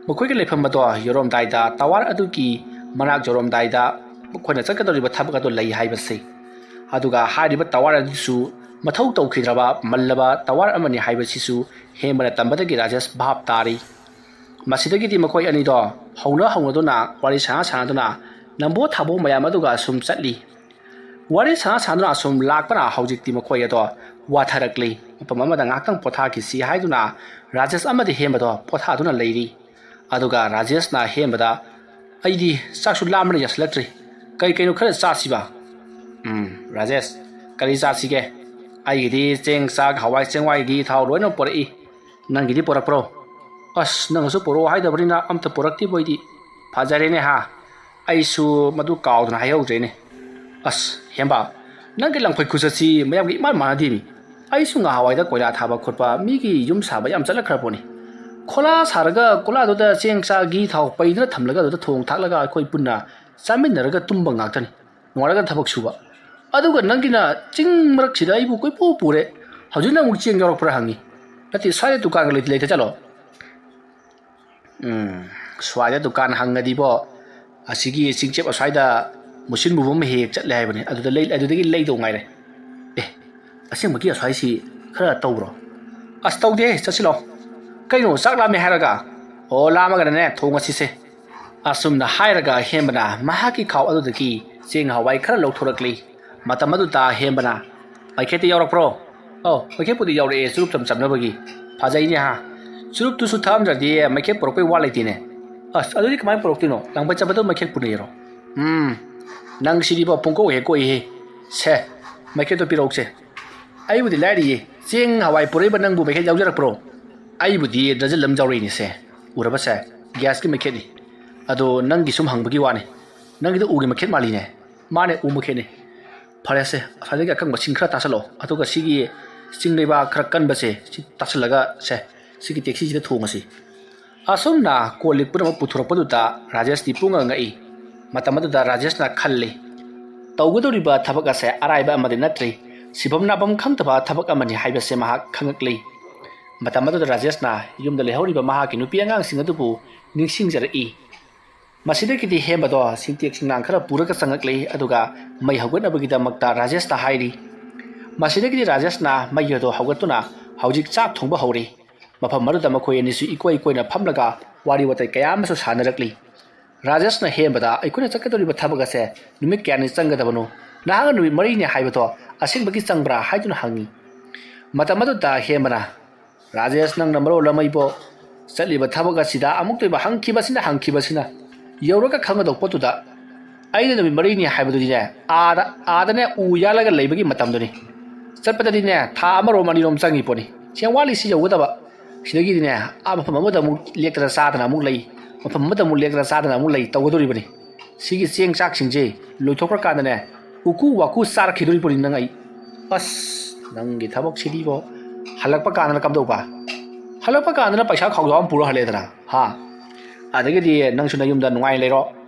ꯃꯈꯣꯏꯒꯤ ꯂꯩꯐꯝ ꯑꯗꯣ ꯌꯧꯔꯝꯗꯥꯏꯗ, ꯇꯋꯥꯔ ꯑꯗꯨꯒꯤ ꯃꯅꯥꯛ ꯌꯧꯔꯝꯗꯥꯏꯗ ꯃꯈꯣꯏꯅ ꯆꯠꯀꯗꯧꯔꯤꯕ ꯊꯕꯛ ꯑꯗꯨ ꯂꯩ ꯍꯥꯏꯕꯁꯤ꯫ ꯑꯗꯨꯒ ꯍꯥꯏꯔꯤꯕ ꯇꯋꯥꯔ ꯑꯗꯨꯁꯨ ꯃꯊꯧ ꯇꯧꯈꯤꯗ꯭ꯔꯕ ꯃꯜꯂꯕ ꯇꯋꯥꯔ ꯑꯃꯅꯤ ꯍꯥꯏꯕꯁꯤꯁꯨ ꯍꯦꯝꯕꯅ ꯇꯝꯕꯗꯒꯤ ꯔꯥꯖꯦꯁ ꯚꯥꯞ ꯇꯥꯔꯤ꯫ ꯃꯁꯤꯗꯒꯤꯗꯤ ꯃꯈꯣꯏ ꯑꯅꯤꯗꯣ ꯍꯧꯅ ꯍꯧꯅꯗꯨꯅ, ꯋꯥꯔꯤ ꯁꯥꯟꯅ ꯁꯥꯟꯅꯗꯨꯅ, ꯅꯝꯕꯣ ꯊꯥꯕꯣ ꯃꯌꯥꯝ ꯑꯗꯨꯒ ꯁꯨꯝ ꯆꯠꯂꯤ꯫ ꯋꯥꯔꯤ ꯁꯥꯟꯅ ꯁꯥꯟꯅꯗꯨꯅ ꯑꯁꯨꯝ ꯂꯥꯛꯄꯅ ꯍꯧꯖꯤꯛꯇꯤ ꯃꯈꯣꯏ ꯑꯗꯣ ꯋꯥꯊꯔꯛꯂꯤ꯫ ꯃꯐꯝ ꯑꯃꯗ ꯉꯥꯏꯍꯥꯛꯇꯪ ꯄꯣꯊꯥꯈꯤꯁꯤ ꯍꯥꯏꯗꯨꯅ ꯔꯥꯖꯦꯁ ꯑꯃꯗꯤ ꯍꯦꯝꯕꯗꯣ ꯄꯣꯊꯥꯗꯨꯅ ꯂꯩꯔꯤ꯫ ꯑꯗꯨꯒ ꯔꯥꯖꯦꯁꯅ ꯍꯦꯝꯕꯗ, "ꯑꯩꯗꯤ ꯆꯥꯛꯁꯨ ꯂꯥꯝꯕꯅ ꯌꯥꯁꯤꯜꯂꯛꯇ꯭ꯔꯦ꯫ ꯀꯩ ꯀꯩꯅꯣ ꯈꯔ ꯆꯥꯁꯤꯕ?" "ꯎꯝ, ꯔꯥꯖꯦꯁ, ꯀꯔꯤ ꯆꯥꯁꯤꯒꯦ? ꯑꯩꯒꯤꯗꯤ ꯆꯦꯡ, ꯆꯥꯛ, ꯍꯋꯥꯏ ꯆꯦꯡꯋꯥꯏꯒꯤ ꯊꯥꯎ ꯂꯣꯏꯅ ꯄꯣꯔꯛꯏ꯫ ꯅꯪꯒꯤꯗꯤ ꯄꯣꯔꯛꯄ꯭ꯔꯣ?" ꯑꯁ, ꯅꯪꯅꯁꯨ ꯄꯨꯔꯛꯑꯣ ꯍꯥꯏꯗꯕꯅꯤꯅ ꯑꯝꯇ ꯄꯨꯔꯛꯇꯦꯕꯣ ꯑꯩꯗꯤ꯫ ꯐꯖꯔꯦꯅꯦ ꯍꯥ, ꯑꯩꯁꯨ ꯃꯗꯨ ꯀꯥꯎꯗꯅ ꯍꯥꯏꯍꯧꯗ꯭ꯔꯦꯅꯦ꯫ ꯑꯁ ꯍꯦꯝꯕ, ꯅꯪꯒꯤ ꯂꯪꯐꯩ ꯈꯨꯆꯠꯁꯤ ꯃꯌꯥꯝꯒ ꯏꯃꯥꯟ ꯃꯥꯟꯅꯗꯦꯅꯤ꯫ ꯑꯩꯁꯨ ꯉꯍꯥꯟꯋꯥꯏꯗ ꯀꯣꯏꯂꯥ ꯊꯥꯕ ꯈꯣꯠꯄ ꯃꯤꯒꯤ ꯌꯨꯝ ꯁꯥꯕ ꯌꯥꯝ ꯆꯠꯂꯛꯈ꯭ꯔ ꯄꯣꯠꯅꯤ꯫ ꯈꯣꯂꯥ ꯁꯥꯔꯒ ꯀꯣꯂꯥꯗꯨꯗ ꯆꯦꯡ ꯆꯥꯛ ꯘꯤ ꯊꯥꯎ ꯄꯩꯗꯅ ꯊꯝꯂꯒ ꯑꯗꯨꯗ ꯊꯣꯡ ꯊꯥꯛꯂꯒ ꯑꯩꯈꯣꯏ ꯄꯨꯟꯅ ꯆꯥꯃꯤꯟꯅꯔꯒ ꯇꯨꯝꯕ ꯉꯥꯛꯇꯅꯤ꯫ ꯅꯣꯡꯉꯥꯜꯂꯒ ꯊꯕꯛ ꯁꯨꯕ꯫ ꯑꯗꯨꯒ ꯅꯪꯒꯤꯅ ꯆꯤꯡ ꯃꯔꯛꯁꯤꯗ ꯑꯩꯕꯨ ꯀꯣꯏꯄꯨ ꯄꯨꯔꯦ꯫ ꯍꯧꯖꯤꯛꯅ ꯑꯃꯨꯛ ꯆꯦꯡ ꯌꯥꯎꯔꯛꯄ꯭ꯔꯥ ꯍꯪꯉꯤ꯫ ꯅꯠꯇꯦ, ꯁ꯭ꯋꯥꯏꯗ ꯗꯨꯀꯥꯟꯒ ꯂꯩꯇ ꯂꯩꯇ ꯆꯠꯂꯣ꯫ ꯎꯝ, ꯁ꯭ꯋꯥꯏꯗ ꯗꯨꯀꯥꯟ ꯍꯪꯉꯗꯤꯕꯣ, ꯑꯁꯤꯒꯤ ꯆꯤꯡꯆꯦꯞ ꯑꯁ꯭ꯋꯥꯏꯗ ꯃꯨꯁꯤꯟ ꯃꯨꯕ ꯑꯃ ꯍꯦꯛ ꯍꯦꯛ ꯆꯠꯂꯦ ꯍꯥꯏꯕꯅꯤ꯫ ꯑꯗꯨꯗ ꯂꯩ-, ꯑꯗꯨꯗꯒꯤ ꯂꯩꯗꯧ ꯉꯥꯏꯔꯦ꯫ ꯑꯦ, ꯑꯁꯦꯡꯕꯒꯤ ꯑꯁ꯭ꯋꯥꯏꯁꯤ ꯈꯔ ꯇꯧꯕ꯭ꯔꯣ? ꯑꯁ, ꯇꯧꯗꯦ, ꯆꯠꯁꯤꯜꯂꯣ꯫ ꯀꯩꯅꯣ, ꯆꯥꯛ ꯂꯥꯝꯃꯦ ꯍꯥꯏꯔꯒ? ꯑꯣ, ꯂꯥꯝꯃꯒꯅꯅꯦ, ꯊꯣꯡꯉꯁꯤꯁꯦ꯫ ꯑꯁꯨꯝꯅ ꯍꯥꯏꯔꯒ ꯍꯦꯝꯕꯅ ꯃꯍꯥꯛꯀꯤ ꯈꯥꯎ ꯑꯗꯨꯗꯒꯤ ꯆꯦꯡ ꯍꯋꯥꯏ ꯈꯔ ꯂꯧꯊꯣꯔꯛꯂꯤ꯫ ꯃꯇꯝ ꯑꯗꯨꯗ ꯍꯦꯝꯕꯅ, "ꯃꯩꯈꯦꯠꯇꯤ ꯌꯥꯎꯔꯛꯄ꯭ꯔꯣ?" "ꯑꯧ, ꯃꯩꯈꯦꯠꯄꯨꯗꯤ ꯌꯥꯎꯔꯛꯑꯦ, ꯆꯨꯔꯨꯞ ꯆꯝ ꯆꯝꯅꯕꯒꯤ꯫ ꯐꯖꯩꯅꯦ ꯍꯥ꯫ ꯆꯨꯔꯨꯞꯇꯨꯁꯨ ꯊꯛꯑꯝꯗ꯭ꯔꯗꯤ ꯃꯩꯈꯦꯠ ꯄꯨꯔꯛꯄꯩ ꯋꯥ ꯂꯩꯇꯦꯅꯦ꯫ ꯑꯁ, ꯑꯗꯨꯗꯤ ꯀꯃꯥꯏꯅ ꯄꯨꯔꯛꯇꯣꯏꯅꯣ? ꯂꯥꯡꯕꯩ ꯆꯠꯄꯗ ꯃꯩꯈꯦꯠ ꯄꯨꯅꯩꯔꯣ? ꯎꯝ, ꯅꯪ ꯁꯤꯗꯤꯕꯣ ꯄꯨꯡꯀꯣꯛ ꯍꯦꯛ ꯀꯣꯛꯏꯍꯦ꯫ ꯁꯦ, ꯃꯩꯈꯦꯠꯇꯣ ꯄꯤꯔꯛꯎꯁꯦ꯫ ꯑꯩꯕꯨꯗꯤ ꯂꯥꯏꯔꯤꯌꯦ, ꯆꯦꯡ ꯍꯋꯥꯏ ꯄꯨꯔꯛꯏꯕ ꯅꯪꯕꯨ ꯃꯩꯈꯦꯠ ꯌꯥꯎꯖꯔꯛꯄ꯭ꯔꯣ?" "ꯑꯩꯕꯨꯗꯤ ꯗꯔꯖꯜ ꯑꯃ ꯌꯥꯎꯔꯛꯏꯅꯦꯁꯦ, ꯎꯔꯕꯁꯦ, ꯒ꯭ꯌꯥꯁꯀꯤ ꯃꯩꯈꯦꯠꯅꯤ꯫ ꯑꯗꯣ ꯅꯪꯒꯤ ꯁꯨꯝ ꯍꯪꯕꯒꯤ ꯋꯥꯅꯤ, ꯅꯪꯒꯤꯗꯣ ꯎꯒꯤ ꯃꯩꯈꯦꯠ ꯃꯥꯜꯂꯤꯅꯦ꯫" "ꯃꯥꯅꯦ, ꯎ ꯃꯩꯈꯦꯠꯅꯤ꯫" "ꯐꯔꯦꯁꯦ, ꯑꯁ꯭ꯋꯥꯏꯗꯒꯤ ꯑꯀꯪꯕ ꯁꯤꯡ ꯈꯔ ꯇꯥꯁꯜꯂꯣ, ꯑꯗꯨꯒ ꯁꯤꯒꯤ ꯆꯤꯡ ꯂꯩꯕꯥꯛ ꯈꯔ ꯀꯟꯕꯁꯦ ꯁꯤ ꯇꯥꯁꯜꯂꯒ ꯁꯦ, ꯁꯤꯒꯤ ꯇꯦꯛꯁꯤꯁꯤꯗ ꯊꯣꯡꯉꯁꯤ꯫" ꯑꯁꯨꯝꯅ ꯀꯣꯜ ꯂꯤꯛ ꯄꯨꯝꯅꯃꯛ ꯄꯨꯊꯣꯔꯛꯄꯗꯨꯗ ꯔꯥꯖꯦꯁꯇꯤ ꯄꯨꯡꯉꯛ ꯉꯛꯏ꯫ ꯃꯇꯝ ꯑꯗꯨꯗ ꯔꯥꯖꯦꯁꯅ ꯈꯜꯂꯤ, "ꯇꯧꯒꯗꯧꯔꯤꯕ ꯊꯕꯛ ꯑꯁꯦ ꯑꯔꯥꯏꯕ ꯑꯃꯗꯤ ꯅꯠꯇ꯭ꯔꯤ꯫ ꯁꯤꯐꯝ ꯅꯥꯐꯝ ꯈꯪꯗꯕ ꯊꯕꯛ ꯑꯃꯅꯤ ꯍꯥꯏꯕꯁꯦ ꯃꯍꯥꯛ ꯈꯪꯉꯛꯂꯤ꯫" ꯃꯇꯝ ꯑꯗꯨꯗ ꯔꯥꯖꯦꯁꯅ ꯌꯨꯝꯗ ꯂꯩꯍꯧꯔꯤꯕ ꯃꯍꯥꯛꯀꯤ ꯅꯨꯄꯤ ꯑꯉꯥꯡꯁꯤꯡ ꯑꯗꯨꯕꯨ ꯅꯤꯡꯁꯤꯡꯖꯔꯛꯏ꯫ ꯃꯁꯤꯗꯒꯤꯗꯤ ꯍꯦꯝꯕꯗꯣ ꯁꯤꯡꯇꯦꯛ ꯁꯤꯡꯅꯥꯡ ꯈꯔ ꯄꯨꯔꯒ ꯆꯪꯉꯛꯂꯤ, ꯑꯗꯨꯒ ꯃꯩ ꯍꯧꯒꯠꯅꯕꯒꯤꯗꯃꯛꯇ ꯔꯥꯖꯦꯁꯇ ꯍꯥꯏꯔꯤ꯫ ꯃꯁꯤꯗꯒꯤꯗꯤ ꯔꯥꯖꯦꯁꯅ ꯃꯩ ꯑꯗꯨ ꯍꯧꯒꯠꯇꯨꯅ ꯍꯧꯖꯤꯛ ꯆꯥꯛ ꯊꯣꯡꯕ ꯍꯧꯔꯤ꯫ ꯃꯐꯝ ꯑꯗꯨꯗ ꯃꯈꯣꯏ ꯑꯅꯤꯁꯨ ꯏꯀꯣꯏ ꯀꯣꯏꯅ ꯐꯝꯂꯒ ꯋꯥꯔꯤ ꯋꯥꯇꯥꯏ ꯀꯌꯥ ꯑꯃꯁꯨ ꯁꯥꯟꯅꯔꯛꯂꯤ꯫ ꯔꯥꯖꯦꯁꯅ ꯍꯦꯝꯕꯗ, "ꯑꯩꯈꯣꯏꯅ ꯆꯠꯀꯗꯧꯔꯤꯕ ꯊꯕꯛ ꯑꯁꯦ ꯅꯨꯃꯤꯠ ꯀꯌꯥꯅꯤ ꯆꯪꯒꯗꯕꯅꯣ? ꯅꯍꯥꯛꯅ ꯅꯨꯃꯤꯠ ꯃꯔꯤꯅꯤ ꯍꯥꯏꯕꯗꯣ ꯑꯁꯦꯡꯕꯒꯤ ꯆꯪꯕ꯭ꯔꯥ?" ꯍꯥꯏꯗꯨꯅ ꯍꯪꯉꯤ꯫ ꯃꯇꯝ ꯑꯗꯨꯗ ꯍꯦꯝꯕꯅ, "ꯔꯥꯖꯦꯁ, ꯅꯪꯅ ꯃꯔꯣꯜ ꯑꯃ ꯑꯩꯕꯨ ꯆꯠꯂꯤꯕ ꯊꯕꯛ ꯑꯁꯤꯗ ꯑꯃꯨꯛꯇ ꯑꯣꯏꯕ ꯍꯪꯈꯤꯕꯁꯤꯅ ꯍꯪꯈꯤꯕꯁꯤꯅ, ꯌꯧꯔꯒ ꯈꯪꯒꯗꯧꯕ ꯄꯣꯠꯇꯨꯗ ꯑꯩꯅ ꯅꯨꯃꯤꯠ ꯃꯔꯤꯅꯤ ꯍꯥꯏꯕꯗꯨꯗꯤꯅꯦ, ꯑꯥꯗ, ꯑꯥꯗꯅꯦ ꯎ ꯌꯥꯜꯂꯒ ꯂꯩꯕꯒꯤ ꯃꯇꯝꯗꯨꯅꯤ꯫ ꯆꯠꯄꯗꯗꯤꯅꯦ ꯊꯥ ꯑꯃꯔꯣꯝ ꯑꯅꯤꯔꯣꯝ ꯆꯪꯉꯤ ꯄꯣꯠꯅꯤ꯫ ꯁꯤ ꯌꯥꯝ ꯋꯥꯠꯂꯤ ꯁꯤ ꯌꯧꯒꯗꯕ꯫ ꯁꯤꯗꯒꯤꯗꯤꯅꯦ, ꯑꯥ ꯃꯐꯝ ꯑꯃꯗ ꯑꯃꯨꯛ ꯂꯦꯛꯇꯅ ꯆꯥꯗꯅ ꯑꯃꯨꯛ ꯂꯩ, ꯃꯐꯝ ꯑꯃꯗ ꯑꯃꯨꯛ ꯂꯦꯛꯇꯅ ꯆꯥꯗꯅ ꯑꯃꯨꯛ ꯂꯩ ꯇꯧꯒꯗꯧꯔꯤꯕꯅꯤ꯫ ꯁꯤꯒꯤ ꯆꯦꯡ ꯆꯥꯛꯁꯤꯡꯁꯦ ꯂꯣꯏꯊꯣꯛꯈ꯭ꯔꯀꯥꯟꯗꯅꯦ, ꯎꯀꯨ ꯋꯥꯀꯨ ꯆꯥꯔꯛꯈꯤꯗꯣꯔꯤꯕꯅꯤ ꯅꯪ ꯑꯩ꯫ ꯑꯁ, ꯅꯪꯒꯤ ꯊꯕꯛꯁꯤꯗꯤꯕꯣ꯫ ꯍꯜꯂꯛꯄ ꯀꯥꯟꯗꯅ ꯀꯝꯗꯧꯕ? ꯍꯜꯂꯛꯄ ꯀꯥꯟꯗꯅ ꯄꯩꯁꯥ ꯈꯥꯎꯖꯥꯎ ꯑꯃ ꯄꯨꯔ ꯍꯜꯂꯦꯗꯅ, ꯍꯥ? ꯑꯗꯒꯤꯗꯤ ꯅꯪꯁꯨ ꯅꯌꯨꯝꯗ ꯅꯨꯡꯉꯥꯏꯅ ꯂꯩꯔꯣ,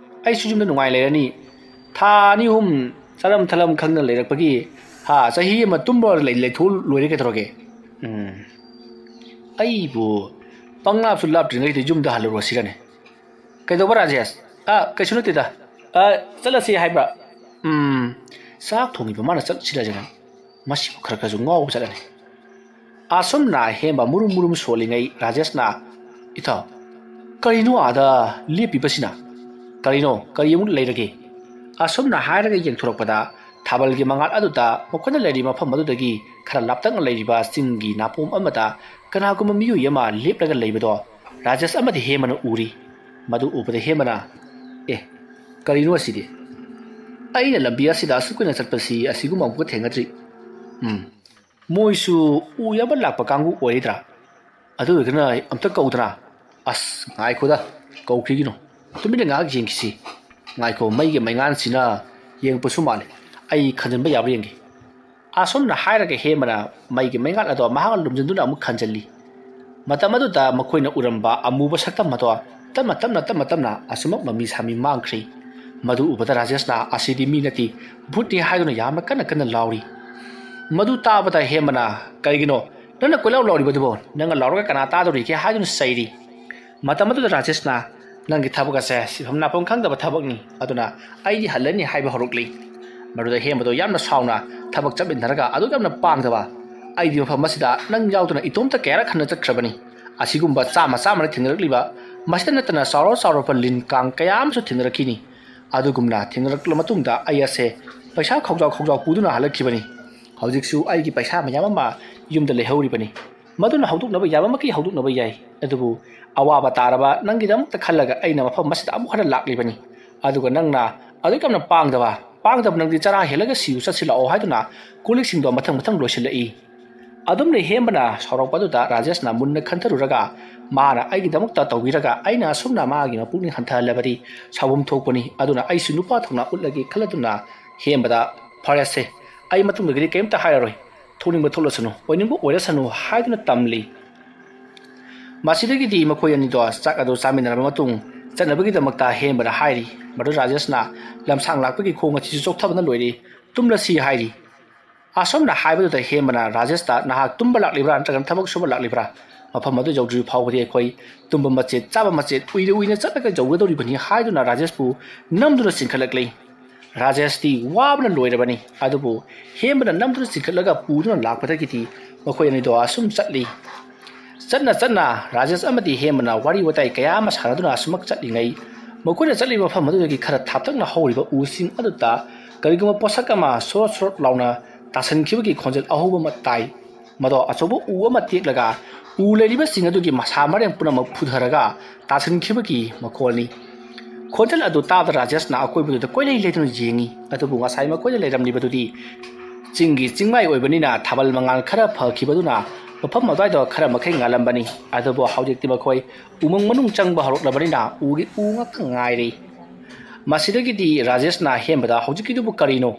ꯑꯩꯁꯨ ꯌꯨꯝꯗ ꯅꯨꯡꯉꯥꯏꯅ ꯂꯩꯔꯅꯤ꯫ ꯊꯥ ꯑꯅꯤ ꯑꯍꯨꯝ ꯆꯥꯔꯝ ꯊꯛꯂꯝ ꯈꯪꯗꯅ ꯂꯩꯔꯛꯄꯒꯤ, ꯍꯥ, ꯆꯍꯤ ꯑꯃ ꯇꯨꯝꯕ ꯂꯩ-, ꯂꯩꯊꯣꯛ ꯂꯣꯏꯔꯦ ꯀꯩꯗꯧꯔꯒꯦ? ꯎꯝ꯫ ꯑꯩꯕꯨ ꯄꯪꯂꯥꯞꯁꯨ ꯂꯥꯞꯇ꯭ꯔꯤꯉꯩꯗ ꯌꯨꯝꯗ ꯍꯜꯂꯨꯔꯣ ꯁꯤꯔꯅꯦ꯫ ꯀꯩꯗꯧꯕ ꯔꯥꯖꯦꯁ? ꯑ, ꯀꯩꯁꯨ ꯅꯠꯇꯦꯗ꯫ ꯑ, ꯆꯠꯂꯁꯤ ꯍꯥꯏꯕ꯭ꯔꯥ? ꯎꯝ, ꯆꯥꯛ ꯊꯣꯡꯉꯤꯕ ꯃꯥꯅ ꯆꯠꯁꯤꯔꯁꯤꯅ꯫ ꯃꯁꯤꯕꯨ ꯈꯔ ꯈꯔꯁꯨ ꯉꯥꯎꯕ ꯆꯠꯂꯅꯤ꯫ ꯑꯁꯨꯝꯅ ꯍꯦꯝꯕ ꯃꯨꯔꯨꯝ ꯃꯨꯔꯨꯝ ꯁꯣꯜꯂꯤꯉꯩ ꯔꯥꯖꯦꯁꯅ, "ꯏꯇꯥꯎ, ꯀꯔꯤꯅꯣ ꯑꯥꯗ ꯂꯦꯞꯄꯤꯕꯁꯤꯅ? ꯀꯔꯤꯅꯣ? ꯀꯔꯤ ꯑꯃꯨꯛ ꯂꯩꯔꯒꯦ?" ꯑꯁꯨꯝꯅ ꯍꯥꯏꯔꯒ ꯌꯦꯡꯊꯣꯔꯛꯄꯗ ꯊꯥꯕꯜꯒꯤ ꯃꯉꯥꯜ ꯑꯗꯨꯗ ꯃꯈꯣꯏꯅ ꯂꯩꯔꯤꯕ ꯃꯐꯝ ꯑꯗꯨꯗꯒꯤ ꯈꯔ ꯂꯥꯞꯇꯛꯅ ꯂꯩꯔꯤꯕ ꯆꯤꯡꯒꯤ ꯅꯥꯄꯣꯝ ꯑꯃꯗ ꯀꯅꯥꯒꯨꯝꯕ ꯃꯤꯑꯣꯏ ꯑꯃ ꯂꯦꯞꯂꯒ ꯂꯩꯕꯗꯣ ꯔꯥꯖꯦꯁ ꯑꯃꯗꯤ ꯍꯦꯝꯕꯅ ꯎꯔꯤ꯫ ꯃꯗꯨ ꯎꯕꯗ ꯍꯦꯝꯕꯅ, "ꯑꯦ, ꯀꯔꯤꯅꯣ ꯑꯁꯤꯗꯤ? ꯑꯩꯅ ꯂꯝꯕꯤ ꯑꯁꯤꯗ ꯑꯁꯨꯛ ꯀꯨꯏꯅ ꯆꯠꯄꯁꯤ ꯑꯁꯤꯒꯨꯝꯕ ꯑꯃꯨꯛꯀ ꯊꯦꯡꯅꯗ꯭ꯔꯤ꯫ ꯎꯝ, ꯃꯣꯏꯁꯨ ꯎ ꯌꯥꯟꯕ ꯂꯥꯛꯄ ꯀꯥꯡꯕꯨ ꯑꯣꯏꯔꯤꯗ꯭ꯔꯥ? ꯑꯗꯨ ꯑꯣꯏꯔꯒꯅ ꯑꯝꯇ ꯀꯧꯗꯅ꯫ ꯑꯁ, ꯉꯥꯏꯈꯣꯗ, ꯀꯧꯈꯤꯒꯤꯅꯣ꯫ ꯇꯨꯃꯤꯟꯅ ꯉꯥꯏꯍꯥꯛ ꯌꯦꯡꯈꯤꯁꯤ꯫ ꯉꯥꯏꯈꯣ, ꯃꯩꯒꯤ ꯃꯩꯉꯥꯜꯁꯤꯅ ꯌꯦꯡꯉꯛꯄꯁꯨ ꯃꯥꯜꯂꯤ꯫ ꯑꯩ ꯈꯟꯖꯤꯟꯕ ꯌꯥꯕ꯭ꯔꯥ ꯌꯦꯡꯒꯦ꯫" ꯑꯁꯨꯝꯅ ꯍꯥꯏꯔꯒ ꯍꯦꯝꯕꯅ ꯃꯩꯒꯤ ꯃꯩꯉꯥꯜ ꯑꯗꯣ ꯃꯍꯥꯛꯅ ꯂꯨꯝꯖꯤꯟꯗꯨꯅ ꯑꯃꯨꯛ ꯈꯟꯖꯤꯜꯂꯤ꯫ ꯃꯇꯝ ꯑꯗꯨꯗ ꯃꯈꯣꯏꯅ ꯎꯔꯝꯕ ꯑꯃꯨꯕ ꯁꯛꯇꯝ ꯑꯗꯣ ꯇꯞꯅ ꯇꯞꯅ, ꯇꯞꯅ ꯇꯞꯅ ꯑꯁꯨꯃꯛ ꯃꯃꯤ ꯁꯥꯃꯤ ꯃꯥꯡꯈ꯭ꯔꯤ꯫ ꯃꯗꯨ ꯎꯕꯗ ꯔꯥꯖꯦꯁꯅ "ꯑꯁꯤꯗꯤ ꯃꯤ ꯅꯠꯇꯦ, ꯚꯨꯠꯅꯤ" ꯍꯥꯏꯗꯨꯅ ꯌꯥꯝꯅ ꯀꯟꯅ ꯀꯟꯅ ꯂꯥꯎꯔꯤ꯫ ꯃꯗꯨ ꯇꯥꯕꯗ ꯍꯦꯝꯕꯅ, "ꯀꯔꯤꯒꯤꯅꯣ ꯅꯪꯅ ꯀꯣꯏꯂꯥꯎ ꯂꯥꯎꯔꯤꯕꯗꯨꯕꯣ? ꯅꯪꯅ ꯂꯥꯎꯔꯒ ꯀꯅꯥ ꯇꯥꯗꯧꯔꯤꯒꯦ?" ꯍꯥꯏꯗꯨꯅ ꯆꯩꯔꯤ꯫ ꯃꯇꯝ ꯑꯗꯨꯗ ꯔꯥꯖꯦꯁꯅ, "ꯅꯪꯒꯤ ꯊꯕꯛ ꯑꯁꯦ ꯁꯤꯐꯝ ꯅꯥꯐꯝ ꯈꯪꯗꯕ ꯊꯕꯛꯅꯤ, ꯑꯗꯨꯅ ꯑꯩꯗꯤ ꯍꯜꯂꯅꯤ" ꯍꯥꯏꯕ ꯍꯧꯔꯛꯂꯤ꯫ ꯃꯗꯨꯗ ꯍꯦꯝꯕꯗꯣ ꯌꯥꯝꯅ ꯁꯥꯎꯅ, "ꯊꯕꯛ ꯆꯠꯃꯤꯟꯅꯔꯒ ꯑꯗꯨꯛ ꯌꯥꯝꯅ ꯄꯥꯡꯗꯕ? ꯑꯩꯗꯤ ꯃꯐꯝ ꯑꯁꯤꯗ ꯅꯪ ꯌꯥꯎꯗꯅ ꯏꯇꯣꯝꯇ ꯀꯌꯥꯔꯛ ꯍꯟꯅ ꯆꯠꯈ꯭ꯔꯕꯅꯤ꯫ ꯑꯁꯤꯒꯨꯝꯕ ꯆꯥꯝꯃ ꯆꯥꯝꯃꯅ ꯊꯦꯡꯅꯔꯛꯂꯤꯕ, ꯃꯁꯤꯗ ꯅꯠꯇꯅ ꯆꯥꯎꯔ ꯆꯥꯎꯔꯕ ꯂꯤꯟ ꯀꯥꯡ ꯀꯌꯥ ꯑꯃꯁꯨ ꯊꯦꯡꯅꯔꯛꯈꯤꯅꯤ꯫ ꯑꯗꯨꯒꯨꯝꯅ ꯊꯦꯡꯅꯔꯛꯂꯕ ꯃꯇꯨꯡꯗ ꯑꯩ ꯑꯁꯦ ꯄꯩꯁꯥ ꯈꯥꯎꯖꯥꯎ ꯈꯥꯎꯖꯥꯎ ꯄꯨꯗꯨꯅ ꯍꯜꯂꯛꯈꯤꯕꯅꯤ꯫ ꯍꯧꯖꯤꯛꯁꯨ ꯑꯩꯒꯤ ꯄꯩꯁꯥ ꯃꯌꯥꯝ ꯑꯃ ꯌꯨꯝꯗ ꯂꯩꯍꯧꯔꯤꯕꯅꯤ꯫ ꯃꯗꯨꯅ ꯍꯧꯗꯣꯛꯅꯕ ꯌꯥꯕ ꯃꯈꯩ ꯍꯧꯗꯣꯛꯅꯕ ꯌꯥꯏ, ꯑꯗꯨꯕꯨ ꯑꯋꯥꯕ ꯇꯥꯔꯕ ꯅꯪꯒꯤꯗꯃꯛꯇ ꯈꯜꯂꯒ ꯑꯩꯅ ꯃꯐꯝ ꯑꯁꯤꯗ ꯑꯃꯨꯛ ꯍꯟꯅ ꯂꯥꯛꯂꯤꯕꯅꯤ꯫ ꯑꯗꯨꯒ ꯅꯪꯅ ꯑꯗꯨꯛ ꯌꯥꯝꯅ ꯄꯥꯡꯗꯕ, ꯄꯥꯡꯗꯕ ꯅꯪꯗꯤ ꯆꯔꯥ ꯍꯦꯜꯂꯒ ꯁꯤꯌꯨ ꯆꯠꯁꯤ ꯂꯥꯛꯑꯣ" ꯍꯥꯏꯗꯨꯅ ꯀꯣꯜꯂꯤꯛꯁꯤꯡꯗꯣ ꯃꯊꯪ ꯃꯊꯪ ꯂꯣꯏꯁꯤꯜꯂꯛꯏ꯫ ꯑꯗꯨꯝꯅ ꯍꯦꯟꯕꯅ ꯁꯥꯎꯔꯛꯄꯗꯨꯗ ꯔꯥꯖꯦꯁꯅ ꯃꯨꯟꯅ ꯈꯟꯊꯔꯨꯔꯒ, ꯃꯥꯅ ꯑꯩꯒꯤꯗꯃꯛꯇ ꯇꯧꯕꯤꯔꯒ ꯑꯩꯅ ꯑꯁꯨꯝꯅ ꯃꯥꯒꯤ ꯃꯄꯨꯛꯅꯤꯡ ꯍꯟꯊꯍꯜꯂꯕꯗꯤ ꯁꯥꯎꯐꯝ ꯊꯣꯛꯄꯅꯤ, ꯑꯗꯨꯅ ꯑꯩꯁꯨ ꯅꯨꯄꯥ ꯊꯧꯅꯥ ꯎꯠꯂꯒꯦ ꯈꯜꯂꯗꯨꯅ ꯍꯦꯟꯕꯗ, "ꯐꯔꯦꯁꯦ, ꯑꯩ ꯃꯇꯨꯡꯗꯒꯤꯗꯤ ꯀꯔꯤꯝꯇ ꯍꯥꯏꯔꯔꯣꯏ, ꯊꯣꯛꯅꯤꯡꯕ ꯊꯣꯛꯂꯁꯅꯨ, ꯑꯣꯏꯅꯤꯡꯕ ꯑꯣꯏꯔꯁꯅꯨ" ꯍꯥꯏꯗꯨꯅ ꯇꯝꯂꯤ꯫ ꯃꯁꯤꯗꯒꯤꯗꯤ ꯃꯈꯣꯏ ꯑꯅꯤꯗꯣ ꯆꯥꯛ ꯑꯗꯨ ꯆꯥꯃꯤꯟꯅꯔꯕ ꯃꯇꯨꯡ ꯆꯠꯅꯕꯒꯤꯗꯃꯛꯇ ꯍꯦꯟꯕꯅ ꯍꯥꯏꯔꯤ꯫ ꯃꯗꯨ ꯔꯥꯖꯦꯁꯅ, "ꯂꯝꯁꯥꯡ ꯂꯥꯛꯄꯒꯤ ꯈꯣꯡ ꯑꯁꯤꯁꯨ ꯆꯣꯛꯊꯕꯅ ꯂꯣꯏꯔꯦ, ꯇꯨꯝꯂꯁꯤ" ꯍꯥꯏꯔꯤ꯫ ꯑꯁꯨꯝꯅ ꯍꯥꯏꯕꯗꯨꯗ ꯍꯦꯟꯕꯅ ꯔꯥꯖꯦꯁꯇ, "ꯅꯍꯥꯛ ꯇꯨꯝꯕ ꯂꯥꯛꯂꯤꯕ꯭ꯔꯥ ꯅꯠꯇ꯭ꯔꯒꯅ ꯊꯕꯛ ꯁꯨꯕ ꯂꯥꯛꯂꯤꯕ꯭ꯔꯥ? ꯃꯐꯝ ꯑꯗꯨ ꯌꯧꯗ꯭ꯔꯤꯕ ꯐꯥꯎꯕꯗꯤ ꯑꯩꯈꯣꯏ ꯇꯨꯝꯕ ꯃꯆꯦꯠ ꯆꯥꯕ ꯃꯆꯦꯠ ꯎꯏꯅ ꯎꯏꯅ ꯆꯠꯂꯒ ꯌꯧꯒꯗꯧꯔꯤꯕꯅꯤ" ꯍꯥꯏꯗꯨꯅ ꯔꯥꯖꯦꯁꯄꯨ ꯅꯝꯗꯨꯅ ꯆꯤꯡꯈꯠꯂꯛꯂꯤ꯫ ꯔꯥꯖꯦꯁꯇꯤ ꯋꯥꯕꯅ ꯂꯣꯏꯔꯕꯅꯤ, ꯑꯗꯨꯕꯨ ꯍꯦꯟꯕꯅ ꯅꯝꯗꯨꯅ ꯆꯤꯡꯈꯠꯂꯒ ꯄꯨꯗꯨꯅ ꯂꯥꯛꯄꯗꯒꯤꯗꯤ ꯃꯈꯣꯏ ꯑꯅꯤꯗꯣ ꯑꯁꯨꯝ ꯆꯠꯂꯤ꯫ ꯆꯠꯅ ꯆꯠꯅ ꯔꯥꯖꯦꯁ ꯑꯃꯗꯤ ꯍꯦꯟꯕꯅ ꯋꯥꯔꯤ ꯋꯥꯇꯥꯏ ꯀꯌꯥ ꯑꯃ ꯁꯥꯟꯅꯗꯨꯅ ꯑꯁꯨꯃꯛ ꯆꯠꯂꯤꯉꯩ, ꯃꯈꯣꯏꯅ ꯆꯠꯂꯤꯕ ꯃꯐꯝ ꯑꯗꯨꯗꯒꯤ ꯈꯔ ꯊꯥꯞꯇꯛꯅ ꯍꯧꯔꯤꯕ ꯎꯁꯤꯡ ꯑꯗꯨꯗ ꯀꯔꯤꯒꯨꯝꯕ ꯄꯣꯠꯁꯛ ꯑꯃ ꯁꯣꯔꯣꯠ ꯁꯣꯔꯣꯠ ꯂꯥꯎꯅ ꯇꯥꯁꯟꯈꯤꯕꯒꯤ ꯈꯣꯟꯖꯦꯜ ꯑꯍꯧꯕ ꯑꯃ ꯇꯥꯏ꯫ ꯃꯗꯣ ꯑꯆꯧꯕ ꯎ ꯑꯃ ꯇꯦꯛꯂꯒ ꯎ ꯂꯩꯔꯤꯕꯁꯤꯡ ꯑꯗꯨꯒꯤ ꯃꯁꯥ ꯃꯔꯦꯡ ꯄꯨꯝꯅꯃꯛ ꯐꯨꯊꯔꯒ ꯇꯥꯁꯤꯟꯈꯤꯕꯒꯤ ꯃꯈꯣꯜꯅꯤ꯫ ꯈꯣꯟꯖꯦꯜ ꯑꯗꯨ ꯇꯥꯕꯗ ꯔꯥꯖꯦꯁꯅ ꯑꯀꯣꯏꯕꯗꯨꯗ ꯀꯣꯏꯂꯩ ꯂꯩꯗꯨꯅ ꯌꯦꯡꯉꯤ꯫ ꯑꯗꯨꯕꯨ ꯉꯁꯥꯏ ꯃꯈꯣꯏꯅ ꯂꯩꯔꯝꯂꯤꯕꯗꯨꯗꯤ ꯆꯤꯡꯒꯤ ꯆꯤꯡꯃꯥꯏ ꯑꯣꯏꯕꯅꯤꯅ ꯊꯥꯕꯜ ꯃꯉꯥꯜ ꯈꯔ ꯐꯈꯤꯕꯗꯨꯅ ꯃꯐꯝ ꯑꯗꯨꯋꯥꯏꯗꯣ ꯈꯔ ꯃꯈꯩ ꯉꯥꯜꯂꯝꯕꯅꯤ꯫ ꯑꯗꯨꯕꯨ ꯍꯧꯖꯤꯛꯇꯤ ꯃꯈꯣꯏ ꯎꯃꯪ ꯃꯅꯨꯡ ꯆꯪꯕ ꯍꯧꯔꯛꯂꯕꯅꯤꯅ ꯎꯒꯤ ꯎ ꯉꯥꯛꯇ ꯉꯥꯏꯔꯦ꯫ ꯃꯁꯤꯗꯒꯤꯗꯤ ꯔꯥꯖꯦꯁꯅ ꯍꯦꯟꯕꯗ, "ꯍꯧꯖꯤꯛꯀꯤꯗꯨꯕꯨ ꯀꯔꯤꯅꯣ?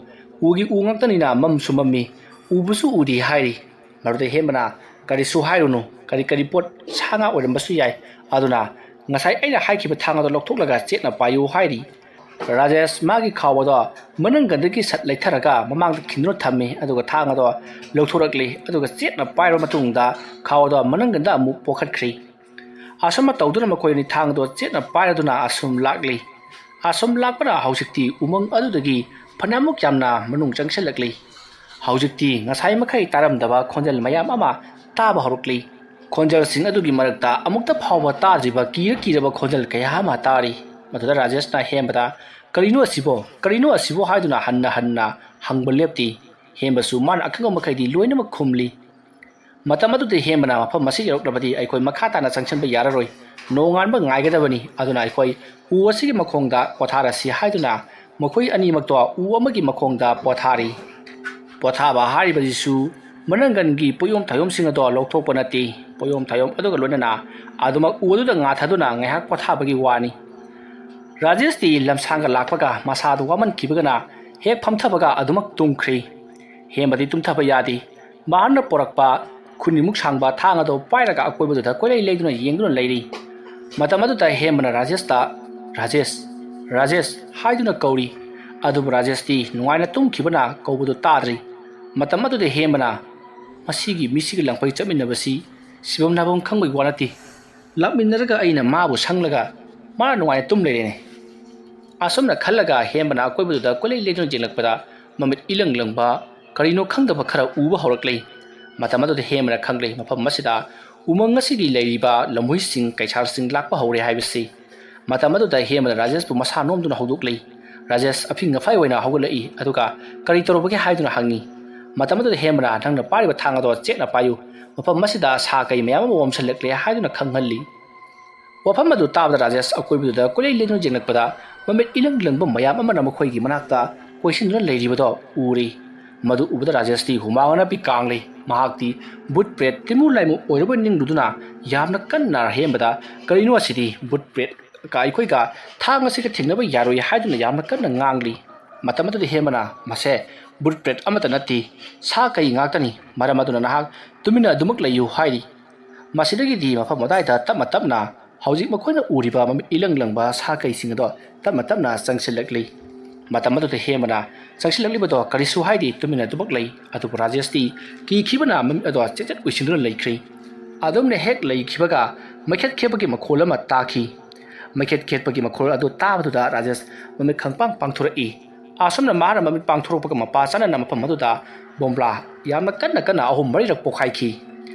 ꯎꯒꯤ ꯎ ꯉꯥꯛꯇꯅꯤꯅ ꯃꯝꯁꯨ ꯃꯝꯃꯤ, ꯎꯕꯁꯨ ꯎꯗꯦ" ꯍꯥꯏꯔꯤ꯫ ꯃꯗꯨꯗ ꯍꯦꯟꯕꯅ, "ꯀꯔꯤꯁꯨ ꯍꯥꯏꯔꯨꯅꯨ, ꯀꯔꯤ ꯀꯔꯤ ꯄꯣꯠ, ꯁꯥ ꯉꯥ ꯑꯣꯏꯔꯝꯕꯁꯨ ꯌꯥꯏ, ꯑꯗꯨꯅ ꯉꯁꯥꯏ ꯑꯩꯅ ꯍꯥꯏꯈꯤꯕ ꯊꯥꯡ ꯑꯗꯣ ꯂꯧꯊꯣꯛꯂꯒ ꯆꯦꯠꯅ ꯄꯥꯏꯌꯨ" ꯍꯥꯏꯔꯤ꯫ ꯔꯥꯖꯦꯁ ꯃꯥꯒꯤ ꯈꯥꯎ ꯑꯗꯣ ꯃꯅꯪꯒꯟꯗꯒꯤ ꯁꯠ ꯂꯩꯊꯔꯒ ꯃꯃꯥꯡꯗ ꯈꯤꯟꯗꯨꯅ ꯊꯝꯃꯤ, ꯑꯗꯨꯒ ꯊꯥꯡ ꯑꯗꯣ ꯂꯧꯊꯣꯔꯛꯂꯤ, ꯑꯗꯨꯒ ꯆꯦꯠꯅ ꯄꯥꯏꯔꯕ ꯃꯇꯨꯡꯗ ꯈꯥꯎ ꯑꯗꯣ ꯃꯅꯪꯒꯟꯗ ꯑꯃꯨꯛ ꯄꯣꯈꯠꯈ꯭ꯔꯤ꯫ ꯑꯁꯨꯝꯅ ꯇꯧꯗꯨꯅ ꯃꯈꯣꯏ ꯑꯅꯤ ꯊꯥꯡ ꯑꯗꯣ ꯆꯦꯠꯅ ꯄꯥꯏꯔꯗꯨꯅ ꯑꯁꯨꯝ ꯂꯥꯛꯂꯤ꯫ ꯑꯁꯨꯝ ꯂꯥꯛꯄꯅ ꯍꯧꯖꯤꯛꯇꯤ ꯎꯃꯪ ꯑꯗꯨꯗꯒꯤ ꯐꯅꯌꯥꯃꯨꯛ ꯌꯥꯝꯅ ꯃꯅꯨꯡ ꯆꯪꯁꯤꯜꯂꯛꯂꯤ꯫ ꯍꯧꯖꯤꯛꯇꯤ ꯉꯁꯥꯏ ꯃꯈꯩ ꯇꯥꯔꯝꯗꯕ ꯈꯣꯟꯖꯦꯜ ꯃꯌꯥꯝ ꯑꯃ ꯇꯥꯕ ꯍꯧꯔꯛꯂꯤ꯫ ꯈꯣꯟꯖꯦꯜꯁꯤꯡ ꯑꯗꯨꯒꯤ ꯃꯔꯛꯇ ꯑꯃꯨꯛꯇ ꯐꯥꯎꯕ ꯇꯥꯗ꯭ꯔꯤꯕ ꯀꯤꯔ ꯀꯤꯔꯕ ꯈꯣꯟꯖꯦꯜ ꯀꯌꯥ ꯑꯃ ꯇꯥꯔꯤ꯫ ꯃꯗꯨꯗ ꯔꯥꯖꯦꯁꯅ ꯍꯦꯟꯕꯗ, "ꯀꯔꯤꯅꯣ ꯑꯁꯤꯕꯣ? ꯀꯔꯤꯅꯣ ꯑꯁꯤꯕꯣ?" ꯍꯥꯏꯗꯨꯅ ꯍꯟꯅ ꯍꯟꯅ ꯍꯪꯕ ꯂꯦꯞꯇꯦ꯫ ꯍꯦꯟꯕꯁꯨ ꯃꯥꯅ ꯑꯈꯪꯕ ꯃꯈꯩꯗꯤ ꯂꯣꯏꯅꯃꯛ ꯈꯨꯝꯂꯤ꯫ ꯃꯇꯝ ꯑꯗꯨꯗ ꯍꯦꯟꯕꯅ, "ꯃꯐꯝ ꯑꯁꯤ ꯌꯧꯔꯛꯂꯕꯗꯤ ꯑꯩꯈꯣꯏ ꯃꯈꯥ ꯇꯥꯅ ꯆꯪꯁꯤꯟꯕ ꯌꯥꯔꯔꯣꯏ꯫ ꯅꯣꯡꯉꯥꯟꯕ ꯉꯥꯏꯒꯗꯕꯅꯤ꯫ ꯑꯗꯨꯅ ꯑꯩꯈꯣꯏ ꯎ ꯑꯁꯤꯒꯤ ꯃꯈꯣꯡꯗ ꯄꯣꯊꯥꯔꯁꯤ" ꯍꯥꯏꯗꯨꯅ ꯃꯈꯣꯏ ꯑꯅꯤꯃꯛꯇꯣ ꯎ ꯑꯃꯒꯤ ꯃꯈꯣꯡꯗ ꯄꯣꯊꯥꯔꯤ꯫ ꯄꯣꯊꯥꯕ ꯍꯥꯏꯔꯤꯕꯁꯤꯁꯨ ꯃꯅꯪꯒꯟꯒꯤ ꯄꯣꯌꯣꯝ ꯊꯥꯌꯣꯝꯁꯤꯡ ꯑꯗꯣ ꯂꯧꯊꯣꯛꯄ ꯅꯠꯇꯦ꯫ ꯄꯣꯌꯣꯝ ꯊꯥꯌꯣꯝ ꯑꯗꯨꯒ ꯂꯣꯏꯅꯅ ꯑꯗꯨꯃꯛ ꯎ ꯑꯗꯨꯗ ꯉꯥꯊꯗꯨꯅ ꯉꯥꯏꯍꯥꯛ ꯄꯣꯊꯥꯕꯒꯤ ꯋꯥꯅꯤ꯫ ꯔꯥꯖꯦꯁꯇꯤ ꯂꯝꯁꯥꯡꯒ ꯂꯥꯛꯄꯒ ꯃꯁꯥꯗꯨ ꯋꯥꯃꯟꯈꯤꯕꯒꯅ ꯍꯦꯛ ꯐꯝꯊꯕꯒ ꯑꯗꯨꯃꯛ ꯇꯨꯝꯈ꯭ꯔꯤ꯫ ꯍꯦꯃꯗꯤ ꯇꯨꯝꯊꯕ ꯌꯥꯗꯦ꯫ ꯃꯍꯥꯛꯅ ꯄꯣꯔꯛꯄ ꯈꯨꯅꯤꯃꯨꯛ ꯁꯥꯡꯕ ꯊꯥꯡ ꯑꯗꯨ ꯄꯥꯏꯔꯒ ꯑꯀꯣꯏꯕꯗꯨꯗ ꯀꯣꯏꯂꯩ ꯂꯩꯗꯨꯅ ꯌꯦꯡꯗꯨꯅ ꯂꯩꯔꯤ꯫ ꯃꯇꯝ ꯑꯗꯨꯗ ꯍꯦꯃꯅ ꯔꯥꯖꯦꯁꯇ "ꯔꯥꯖꯦꯁ, ꯔꯥꯖꯦꯁ" ꯍꯥꯏꯗꯨꯅ ꯀꯧꯔꯤ꯫ ꯑꯗꯨꯕꯨ ꯔꯥꯖꯦꯁꯇꯤ ꯅꯨꯡꯉꯥꯏꯅ ꯇꯨꯝꯈꯤꯕꯅ ꯀꯧꯕꯗꯨ ꯇꯥꯗ꯭ꯔꯤ꯫ ꯃꯇꯝ ꯑꯗꯨꯗ ꯍꯦꯃꯅ "ꯃꯁꯤꯒꯤ ꯃꯤꯁꯤꯒ ꯂꯪꯐꯩ ꯆꯠꯃꯤꯟꯅꯕꯁꯤ ꯁꯤꯐꯝ ꯅꯥꯐꯝ ꯈꯪꯕꯒꯤ ꯋꯥ ꯅꯠꯇꯦ꯫ ꯂꯥꯛꯃꯤꯟꯅꯔꯒ ꯑꯩꯅ ꯃꯥꯕꯨ ꯁꯪꯂꯒ ꯃꯥꯅ ꯅꯨꯡꯉꯥꯏꯅ ꯇꯨꯝ ꯂꯩꯔꯦꯅꯦ"꯫ ꯑꯁꯨꯝꯅ ꯈꯜꯂꯒ ꯍꯦꯝꯕꯅ ꯑꯀꯣꯏꯕꯗꯨꯗ ꯀꯣꯏꯂꯩ ꯂꯩꯗꯨꯅ ꯌꯦꯡꯂꯛꯄꯗ ꯃꯃꯤꯠ ꯏꯂꯪ ꯂꯪꯕ ꯀꯔꯤꯅꯣ ꯈꯪꯗꯕ ꯈꯔ ꯎꯕ ꯍꯧꯔꯛꯂꯦ꯫ ꯃꯇꯝ ꯑꯗꯨꯗ ꯍꯦꯝꯕꯅ ꯈꯪꯂꯦ, ꯃꯐꯝ ꯑꯁꯤꯗ ꯎꯃꯪ ꯑꯁꯤꯒꯤ ꯂꯩꯔꯤꯕ ꯂꯝꯍꯨꯏꯁꯤꯡ, ꯀꯩꯁꯥꯜꯁꯤꯡ ꯂꯥꯛꯄ ꯍꯧꯔꯦ ꯍꯥꯏꯕꯁꯤ꯫ ꯃꯇꯝ ꯑꯗꯨꯗ ꯍꯦꯝꯕꯅ ꯔꯥꯖꯦꯁꯄꯨ ꯃꯁꯥ ꯅꯣꯝꯗꯨꯅ ꯍꯧꯗꯣꯛꯂꯦ꯫ ꯔꯥꯖꯦꯁ ꯑꯐꯤꯡ ꯑꯐꯥꯏ ꯑꯣꯏꯅ ꯍꯧꯒꯠꯂꯛꯏ, ꯑꯗꯨꯒ "ꯀꯔꯤ ꯇꯧꯔꯕꯒꯦ?" ꯍꯥꯏꯗꯨꯅ ꯍꯪꯉꯤ꯫ ꯃꯇꯝ ꯑꯗꯨꯗ ꯍꯦꯝꯕꯅ "ꯅꯪꯅ ꯄꯥꯏꯔꯤꯕ ꯊꯥꯡ ꯑꯗꯣ ꯆꯦꯠꯅ ꯄꯥꯏꯌꯨ, ꯃꯐꯝ ꯑꯁꯤꯗ ꯁꯥ ꯀꯩ ꯃꯌꯥꯝ ꯑꯃ ꯑꯣꯝꯁꯤꯜꯂꯛꯂꯦ" ꯍꯥꯏꯗꯨꯅ ꯈꯪꯍꯜꯂꯤ꯫ ꯋꯥꯐꯝ ꯑꯗꯨ ꯇꯥꯕꯗ ꯔꯥꯖꯦꯁ ꯑꯀꯣꯏꯕꯗꯨꯗ ꯀꯣꯏꯂꯩ ꯂꯩꯗꯨꯅ ꯌꯦꯡꯂꯛꯄꯗ ꯃꯃꯤꯠ ꯏꯂꯪ ꯂꯪꯕ ꯃꯌꯥꯝ ꯑꯃꯅ ꯃꯈꯣꯏꯒꯤ ꯃꯅꯥꯛꯇ ꯀꯣꯏꯁꯤꯟꯗꯨꯅ ꯂꯩꯔꯤꯕꯗꯣ ꯎꯔꯦ꯫ ꯃꯗꯨ ꯎꯕꯗ ꯔꯥꯖꯦꯁꯇꯤ ꯍꯨꯃꯥꯡ ꯑꯅꯞꯄꯤ ꯀꯥꯡꯂꯦ꯫ ꯃꯍꯥꯛꯇꯤ ꯚꯨꯠ ꯄ꯭ꯔꯦꯠ ꯇꯤꯟꯃꯨ ꯂꯥꯏꯃꯨ ꯑꯣꯏꯔꯕ ꯅꯤꯡꯂꯨꯗꯨꯅ ꯌꯥꯝꯅ ꯀꯟꯅ ꯍꯦꯝꯕꯗ, "ꯀꯔꯤꯅꯣ ꯑꯁꯤꯗꯤ? ꯚꯨꯠ ꯄ꯭ꯔꯦꯠꯀ ꯑꯩꯈꯣꯏꯒ ꯊꯥꯡ ꯑꯁꯤꯒ ꯊꯦꯡꯅꯕ ꯌꯥꯔꯣꯏ" ꯍꯥꯏꯗꯨꯅ ꯌꯥꯝꯅ ꯀꯟꯅ ꯉꯥꯡꯂꯤ꯫ ꯃꯇꯝ ꯑꯗꯨꯗ ꯍꯦꯝꯕꯅ, "ꯃꯁꯦ ꯚꯨꯠ ꯄ꯭ꯔꯦꯠ ꯑꯃꯠꯇ ꯅꯠꯇꯦ, ꯁꯥ ꯀꯩ ꯉꯥꯛꯇꯅꯤ꯫ ꯃꯔꯝ ꯑꯗꯨꯅ ꯅꯍꯥꯛ ꯇꯨꯃꯤꯟꯅ ꯑꯗꯨꯃꯛ ꯂꯩꯌꯨ" ꯍꯥꯏꯔꯤ꯫ ꯃꯁꯤꯗꯒꯤꯗꯤ ꯃꯐꯝ ꯑꯗꯨꯋꯥꯏꯗ ꯇꯞꯅ ꯇꯞꯅ ꯍꯧꯖꯤꯛ ꯃꯈꯣꯏꯅ ꯎꯔꯤꯕ ꯃꯃꯤꯠ ꯏꯂꯪ ꯂꯪꯕ ꯁꯥ ꯀꯩꯁꯤꯡ ꯑꯗꯣ ꯇꯞꯅ ꯇꯞꯅ ꯆꯪꯁꯤꯜꯂꯛꯂꯤ꯫ ꯃꯇꯝ ꯑꯗꯨꯗ ꯍꯦꯝꯕꯅ ꯆꯪꯁꯤꯜꯂꯛꯂꯤꯕꯗꯣ ꯀꯔꯤꯁꯨ ꯍꯥꯏꯗꯦ, ꯇꯨꯃꯤꯟꯅ ꯑꯗꯨꯃꯛ ꯂꯩ꯫ ꯑꯗꯨꯕꯨ ꯔꯥꯖꯦꯁꯇꯤ ꯀꯤꯈꯤꯕꯅ ꯃꯃꯤꯠ ꯑꯗꯣ ꯆꯦꯠ ꯆꯦꯠ ꯎꯏꯁꯤꯟꯗꯨꯅ ꯂꯩꯈ꯭ꯔꯤ꯫ ꯑꯗꯨꯝꯅ ꯍꯦꯛ ꯂꯩꯈꯤꯕꯒ ꯃꯩꯈꯦꯠ ꯈꯦꯛꯄꯒꯤ ꯃꯈꯣꯜ ꯑꯃ ꯇꯥꯈꯤ꯫ ꯃꯩꯈꯦꯠ ꯈꯦꯛꯄꯒꯤ ꯃꯈꯣꯜ ꯑꯗꯨ ꯇꯥꯕꯗꯨꯗ ꯔꯥꯖꯦꯁ ꯃꯃꯤꯠ ꯈꯪꯄꯥꯡ ꯄꯥꯡꯊꯣꯔꯛꯏ꯫ ꯑꯁꯨꯝꯅ ꯃꯍꯥꯛꯅ ꯃꯃꯤꯠ ꯄꯥꯡꯊꯣꯔꯛꯄꯒ ꯃꯄꯥ ꯆꯥꯅꯅ ꯃꯐꯝ ꯑꯗꯨꯗ ꯕꯣꯝꯕ꯭ꯂꯥ ꯌꯥꯝꯅ ꯀꯟꯅ ꯀꯟꯅ ꯑꯍꯨꯝ ꯃꯔꯤꯔꯛ ꯄꯣꯈꯥꯏꯈꯤ꯫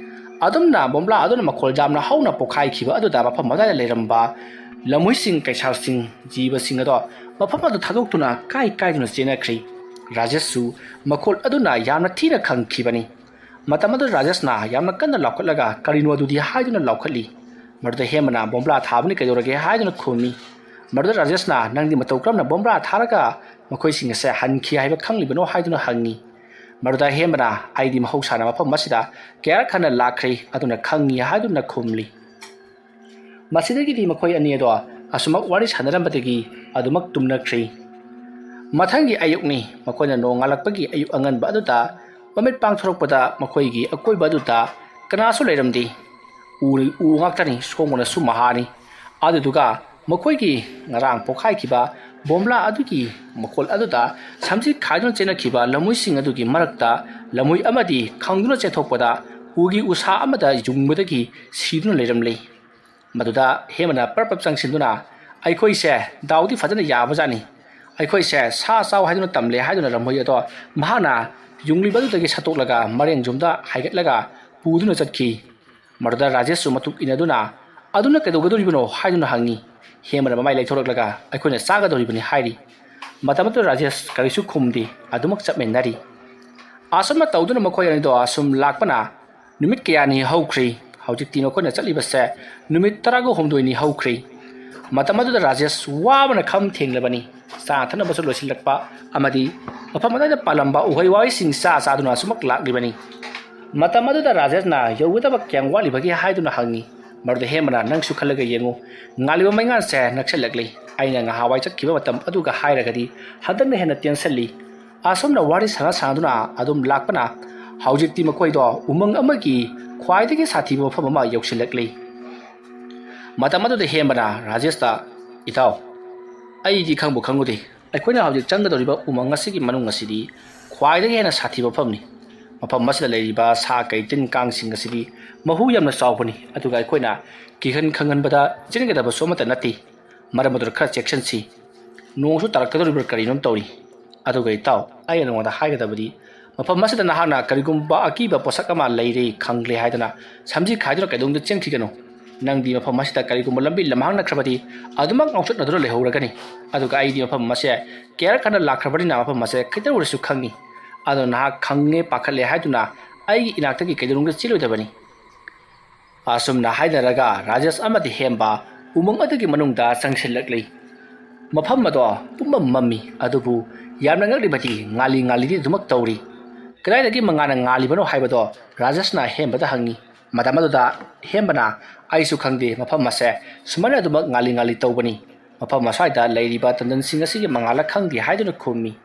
ꯑꯗꯨꯝꯅ ꯕꯣꯝꯕ꯭ꯂꯥ ꯑꯗꯨꯅ ꯃꯈꯣꯜ ꯌꯥꯝꯅ ꯍꯧꯅ ꯄꯣꯈꯥꯏꯈꯤꯕ ꯑꯗꯨꯗ ꯃꯐꯝ ꯑꯗꯨꯋꯥꯏꯗ ꯂꯩꯔꯝꯕ ꯂꯝꯍꯨꯏꯁꯤꯡ, ꯀꯩꯁꯥꯜꯁꯤꯡ, ꯖꯤꯕꯁꯤꯡ ꯑꯗꯣ ꯃꯐꯝ ꯑꯗꯨ ꯊꯥꯗꯣꯛꯇꯨꯅ ꯀꯥꯏ ꯀꯥꯏꯗꯨꯅ ꯆꯦꯟꯅꯈ꯭ꯔꯤ꯫ ꯔꯥꯖꯦꯁꯁꯨ ꯃꯈꯣꯜ ꯑꯗꯨꯅ ꯌꯥꯝꯅ ꯊꯤꯅ ꯈꯪꯈꯤꯕꯅꯤ꯫ ꯃꯇꯝ ꯑꯗꯨꯗ ꯔꯥꯖꯦꯁꯅ ꯌꯥꯝꯅ ꯀꯟꯅ ꯂꯥꯎꯈꯠꯂꯒ, "ꯀꯔꯤꯅꯣ ꯑꯗꯨꯗꯤ?" ꯍꯥꯏꯗꯨꯅ ꯂꯥꯎꯈꯠꯂꯤ꯫ ꯃꯗꯨꯗ ꯍꯦꯝꯕꯅ, "ꯕꯣꯝꯕ꯭ꯂꯥ ꯊꯥꯕꯅꯤ, ꯀꯩꯗꯧꯔꯒꯦ?" ꯍꯥꯏꯗꯨꯅ ꯈꯨꯝꯃꯤ꯫ ꯃꯗꯨꯗ ꯔꯥꯖꯦꯁꯅ, "ꯅꯪꯗꯤ ꯃꯇꯧ ꯀꯔꯝꯅ ꯕꯣꯝꯕ꯭ꯂꯥ ꯊꯥꯔꯒ ꯃꯈꯣꯏꯁꯤꯡ ꯑꯁꯦ ꯍꯟꯈꯤ ꯍꯥꯏꯕ ꯈꯪꯂꯤꯕꯅꯣ?" ꯍꯥꯏꯗꯨꯅ ꯍꯪꯉꯤ꯫ ꯃꯗꯨꯗ ꯍꯦꯝꯕꯅ, "ꯑꯩꯗꯤ ꯃꯍꯧꯁꯥꯅ ꯃꯐꯝ ꯑꯁꯤꯗ ꯀꯌꯥꯔꯛ ꯍꯟꯅ ꯂꯥꯛꯈ꯭ꯔꯦ, ꯑꯗꯨꯅ ꯈꯪꯉꯤ" ꯍꯥꯏꯗꯨꯅ ꯈꯨꯝꯂꯤ꯫ ꯃꯁꯤꯗꯒꯤꯗꯤ ꯃꯈꯣꯏ ꯑꯅꯤ ꯑꯗꯣ ꯑꯁꯨꯃꯛ ꯋꯥꯔꯤ ꯁꯥꯟꯅꯔꯝꯕꯗꯒꯤ ꯑꯗꯨꯃꯛ ꯇꯨꯝꯅꯈ꯭ꯔꯤ꯫ ꯃꯊꯪꯒꯤ ꯑꯌꯨꯛꯅꯤ꯫ ꯃꯈꯣꯏꯅ ꯅꯣꯡꯉꯥꯜꯂꯛꯄꯒꯤ ꯑꯌꯨꯛ ꯑꯉꯟꯕ ꯑꯗꯨꯗ ꯃꯃꯤꯠ ꯄꯥꯡꯊꯣꯔꯛꯄꯗ ꯃꯈꯣꯏꯒꯤ ꯑꯀꯣꯏꯕ ꯑꯗꯨꯗ ꯀꯅꯥꯁꯨ ꯂꯩꯔꯝꯗꯦ꯫ ꯎ, ꯎ ꯉꯥꯛꯇꯅꯤ, ꯁꯣꯡꯕꯅꯁꯨ ꯃꯍꯥꯅꯤ꯫ ꯑꯗꯨꯗꯨꯒ ꯃꯈꯣꯏꯒꯤ ꯉꯔꯥꯡ ꯄꯣꯈꯥꯏꯈꯤꯕ ꯕꯣꯝꯂꯥ ꯑꯗꯨꯒꯤ ꯃꯈꯣꯜ ꯑꯗꯨꯗ ꯁꯝꯖꯤ ꯈꯥꯏꯗꯨꯅ ꯆꯦꯟꯅꯈꯤꯕ ꯂꯝꯃꯣꯏꯁꯤꯡ ꯑꯗꯨꯒꯤ ꯃꯔꯛꯇ ꯂꯝꯃꯣꯏ ꯑꯃꯗꯤ ꯈꯪꯗꯨꯅ ꯆꯦꯟꯊꯣꯛꯄꯗ ꯎꯒꯤ ꯎꯁꯥ ꯑꯃꯗ ꯌꯨꯡꯕꯗꯒꯤ ꯁꯤꯗꯨꯅ ꯂꯩꯔꯝꯂꯦ꯫ ꯃꯗꯨꯗ ꯍꯦꯃꯅ ꯄꯔꯞ ꯄꯔꯞ ꯆꯪꯁꯤꯟꯗꯨꯅ, "ꯑꯩꯈꯣꯏꯁꯦ ꯗꯥꯎꯗꯤ ꯐꯖꯅ ꯌꯥꯕꯖꯥꯠꯅꯤ꯫ ꯑꯩꯈꯣꯏꯁꯦ ꯁꯥ ꯆꯥꯎ ꯍꯥꯏꯗꯨꯅ ꯇꯝꯂꯦ" ꯍꯥꯏꯗꯨꯅ ꯂꯝꯃꯣꯏ ꯑꯗꯣ ꯃꯍꯥꯛꯅ ꯌꯨꯡꯂꯤꯕ ꯑꯗꯨꯗꯒꯤ ꯁꯠꯇꯣꯛꯂꯒ ꯃꯔꯦꯡ ꯌꯨꯝꯗ ꯍꯥꯏꯒꯠꯂꯒ ꯄꯨꯗꯨꯅ ꯆꯠꯈꯤ꯫ ꯃꯗꯨꯗ ꯔꯥꯖꯦꯁꯁꯨ ꯃꯇꯨꯡ ꯏꯟꯅꯗꯨꯅ, "ꯑꯗꯨꯅ ꯀꯩꯗꯧꯒꯗꯧꯔꯤꯕꯅꯣ?" ꯍꯥꯏꯗꯨꯅ ꯍꯪꯉꯤ꯫ ꯍꯦꯃꯅ ꯃꯃꯥꯏ ꯂꯩꯊꯣꯔꯛꯂꯒ, "ꯑꯩꯈꯣꯏꯅ ꯆꯥꯒꯗꯧꯔꯤꯕꯅꯤ" ꯍꯥꯏꯔꯤ꯫ ꯃꯇꯝ ꯑꯗꯨꯗ ꯔꯥꯖꯦꯁ ꯀꯔꯤꯁꯨ ꯈꯨꯝꯗꯦ, ꯑꯗꯨꯃꯛ ꯆꯞ ꯃꯦꯟꯅꯔꯤ꯫ ꯑꯁꯨꯝꯅ ꯇꯧꯗꯨꯅ ꯃꯈꯣꯏ ꯑꯅꯤꯗꯣ ꯑꯁꯨꯝ ꯂꯥꯛꯄꯅ ꯅꯨꯃꯤꯠ ꯀꯌꯥꯅꯤ ꯍꯧꯈ꯭ꯔꯦ꯫ ꯍꯧꯖꯤꯛꯇꯤ ꯃꯈꯣꯏꯅ ꯆꯠꯂꯤꯕꯁꯦ ꯅꯨꯃꯤꯠ ꯇꯔꯥꯒ ꯍꯨꯝꯗꯣꯏꯅꯤ ꯍꯧꯈ꯭ꯔꯦ꯫ ꯃꯇꯝ ꯑꯗꯨꯗ ꯔꯥꯖꯦꯁ ꯋꯥꯕꯅ ꯈꯝ ꯊꯦꯡꯂꯕꯅꯤ꯫ ꯆꯥꯅ ꯊꯛꯅꯕꯁꯨ ꯂꯣꯏꯁꯤꯜꯂꯛꯄ ꯑꯃꯗꯤ ꯃꯐꯝ ꯑꯗꯨꯗ ꯄꯥꯜꯂꯝꯕ ꯎꯍꯩ ꯋꯥꯍꯩꯁꯤꯡ ꯆꯥ ꯆꯥꯗꯨꯅ ꯑꯁꯨꯃꯛ ꯂꯥꯛꯂꯤꯕꯅꯤ꯫ ꯃꯇꯝ ꯑꯗꯨꯗ ꯔꯥꯖꯦꯁꯅ ꯌꯧꯒꯗꯕ ꯀꯌꯥꯝ ꯋꯥꯠꯂꯤꯕꯒꯦ ꯍꯥꯏꯗꯨꯅ ꯍꯪꯉꯤ꯫ ꯃꯗꯨꯗ ꯍꯦꯃꯅ, "ꯅꯪꯁꯨ ꯈꯜꯂꯒ ꯌꯦꯡꯉꯨ, ꯉꯥꯜꯂꯤꯕ ꯃꯩꯉꯥꯟꯁꯦ ꯅꯛꯁꯜꯂꯛꯂꯤ꯫ ꯑꯩꯅ ꯉꯍꯥꯟꯋꯥꯏ ꯆꯠꯈꯤꯕ ꯃꯇꯝ ꯑꯗꯨꯒ ꯍꯥꯏꯔꯒꯗꯤ ꯍꯟꯗꯛꯅ ꯍꯦꯟꯅ ꯇꯦꯟꯁꯜꯂꯤ"꯫ ꯑꯁꯨꯝꯅ ꯋꯥꯔꯤ ꯁꯥꯟꯅ ꯁꯥꯟꯅꯗꯨꯅ ꯑꯗꯨꯝ ꯂꯥꯛꯄꯅ ꯍꯧꯖꯤꯛꯇꯤ ꯃꯈꯣꯏꯗꯣ ꯎꯃꯪ ꯑꯃꯒꯤ ꯈ꯭ꯋꯥꯏꯗꯒꯤ ꯁꯥꯊꯤꯕ ꯃꯐꯝ ꯑꯃ ꯌꯧꯁꯤꯜꯂꯛꯂꯤ꯫ ꯃꯇꯝ ꯑꯗꯨꯗ ꯍꯦꯝꯕꯅ ꯔꯥꯖꯦꯁꯇ, "ꯏꯇꯥꯎ, ꯑꯩꯗꯤ ꯈꯪꯕꯨ ꯈꯪꯂꯨꯗꯦ꯫ ꯑꯩꯈꯣꯏꯅ ꯍꯧꯖꯤꯛ ꯆꯪꯒꯗꯧꯔꯤꯕ ꯎꯃꯪ ꯑꯁꯤꯒꯤ ꯃꯅꯨꯡ ꯑꯁꯤꯗꯤ ꯈ꯭ꯋꯥꯏꯗꯒꯤ ꯍꯦꯟꯅ ꯁꯥꯊꯤꯕ ꯃꯐꯝꯅꯤ꯫ ꯃꯐꯝ ꯑꯁꯤꯗ ꯂꯩꯔꯤꯕ ꯁꯥ ꯀꯩ ꯇꯤꯟ ꯀꯥꯡꯁꯤꯡ ꯑꯁꯤꯗꯤ ꯃꯍꯨ ꯌꯥꯝꯅ ꯆꯥꯎꯕꯅꯤ꯫ ꯑꯗꯨꯒ ꯑꯩꯈꯣꯏꯅ ꯀꯤꯍꯟ ꯈꯪꯍꯟꯕꯗ ꯆꯦꯟꯒꯗꯕꯁꯨ ꯑꯃꯠꯇ ꯅꯠꯇꯦ꯫ ꯃꯔꯝ ꯑꯗꯨꯅ ꯈꯔ ꯆꯦꯛꯁꯤꯟꯁꯤ꯫ ꯅꯣꯡꯁꯨ ꯇꯥꯔꯛꯀꯗꯧꯔꯤꯕ꯭ꯔꯥ ꯀꯔꯤꯅꯣꯝ ꯇꯧꯔꯤ꯫ ꯑꯗꯨꯒ ꯏꯇꯥꯎ, ꯑꯩꯅ ꯅꯉꯣꯟꯗ ꯍꯥꯏꯒꯗꯕꯗꯤ, ꯃꯐꯝ ꯑꯁꯤꯗ ꯅꯍꯥꯛꯅ ꯀꯔꯤꯒꯨꯝꯕ ꯑꯀꯤꯕ ꯄꯣꯠꯁꯛ ꯑꯃ ꯂꯩꯔꯦ ꯈꯪꯂꯦ ꯍꯥꯏꯗꯨꯅ ꯁꯝꯖꯤ ꯈꯥꯏꯗꯨꯅ ꯀꯩꯗꯧꯅꯨꯡꯗ ꯆꯦꯟꯈꯤꯒꯅꯨ꯫ ꯅꯪꯗꯤ ꯃꯐꯝ ꯑꯁꯤꯗ ꯀꯔꯤꯒꯨꯝꯕ ꯂꯝꯕꯤ ꯂꯝꯍꯥꯡ ꯅꯛꯈ꯭ꯔꯕꯗꯤ ꯑꯗꯨꯃꯛ ꯉꯥꯎꯆꯠꯅꯗꯨꯅ ꯂꯩꯍꯧꯔꯒꯅꯤ꯫ ꯑꯗꯨꯒ ꯑꯩꯗꯤ ꯃꯐꯝ ꯑꯁꯦ ꯀꯌꯥꯔꯛ ꯍꯟꯅ ꯂꯥꯛꯈ꯭ꯔꯕꯅꯤꯅ ꯃꯐꯝ ꯑꯁꯦ ꯀꯩꯗꯧꯔꯁꯨ ꯈꯪꯉꯤ꯫ ꯑꯗꯣ ꯅꯍꯥꯛ ꯈꯪꯉꯦ ꯄꯥꯈꯠꯂꯦ ꯍꯥꯏꯗꯨꯅ ꯑꯩꯒꯤ ꯏꯅꯥꯛꯇꯒꯤ ꯀꯩꯗꯧꯅꯨꯡꯗ ꯆꯦꯜꯂꯣꯏꯗꯕꯅꯤ"꯫ ꯑꯁꯨꯝꯅ ꯍꯥꯏꯅꯔꯒ ꯔꯥꯖꯦꯁ ꯑꯃꯗꯤ ꯍꯦꯝꯕ ꯎꯃꯪ ꯑꯗꯨꯒꯤ ꯃꯅꯨꯡꯗ ꯆꯪꯁꯤꯜꯂꯛꯂꯤ꯫ ꯃꯐꯝ ꯑꯗꯣ ꯄꯨꯝꯃꯝ ꯃꯝꯃꯤ, ꯑꯗꯨꯕꯨ ꯌꯥꯝꯅ ꯉꯛꯂꯤꯕꯗꯤ ꯉꯥꯜꯂꯤ ꯉꯥꯜꯂꯤꯗꯤ ꯑꯗꯨꯃꯛ ꯇꯧꯔꯤ꯫ ꯀꯗꯥꯏꯗꯒꯤ ꯃꯉꯥꯜꯅ ꯉꯥꯜꯂꯤꯕꯅꯣ ꯍꯥꯏꯕꯗꯣ ꯔꯥꯖꯦꯁꯅ ꯍꯦꯝꯕꯗ ꯍꯪꯉꯤ꯫ ꯃꯇꯝ ꯑꯗꯨꯗ ꯍꯦꯝꯕꯅ, "ꯑꯩꯁꯨ ꯈꯪꯗꯦ, ꯃꯐꯝ ꯑꯁꯦ ꯁꯨꯃꯥꯏꯅ ꯑꯗꯨꯃꯛ ꯉꯥꯜꯂꯤ ꯉꯥꯜꯂꯤ ꯇꯧꯕꯅꯤ꯫ ꯃꯐꯝ ꯑꯁ꯭ꯋꯥꯏꯗ ꯂꯩꯔꯤꯕ ꯇꯟꯗꯟꯁꯤꯡ ꯑꯁꯤꯒꯤ ꯃꯉꯥꯜꯂ ꯈꯪꯗꯦ" ꯍꯥꯏꯗꯨꯅ ꯈꯨꯝꯃꯤ꯫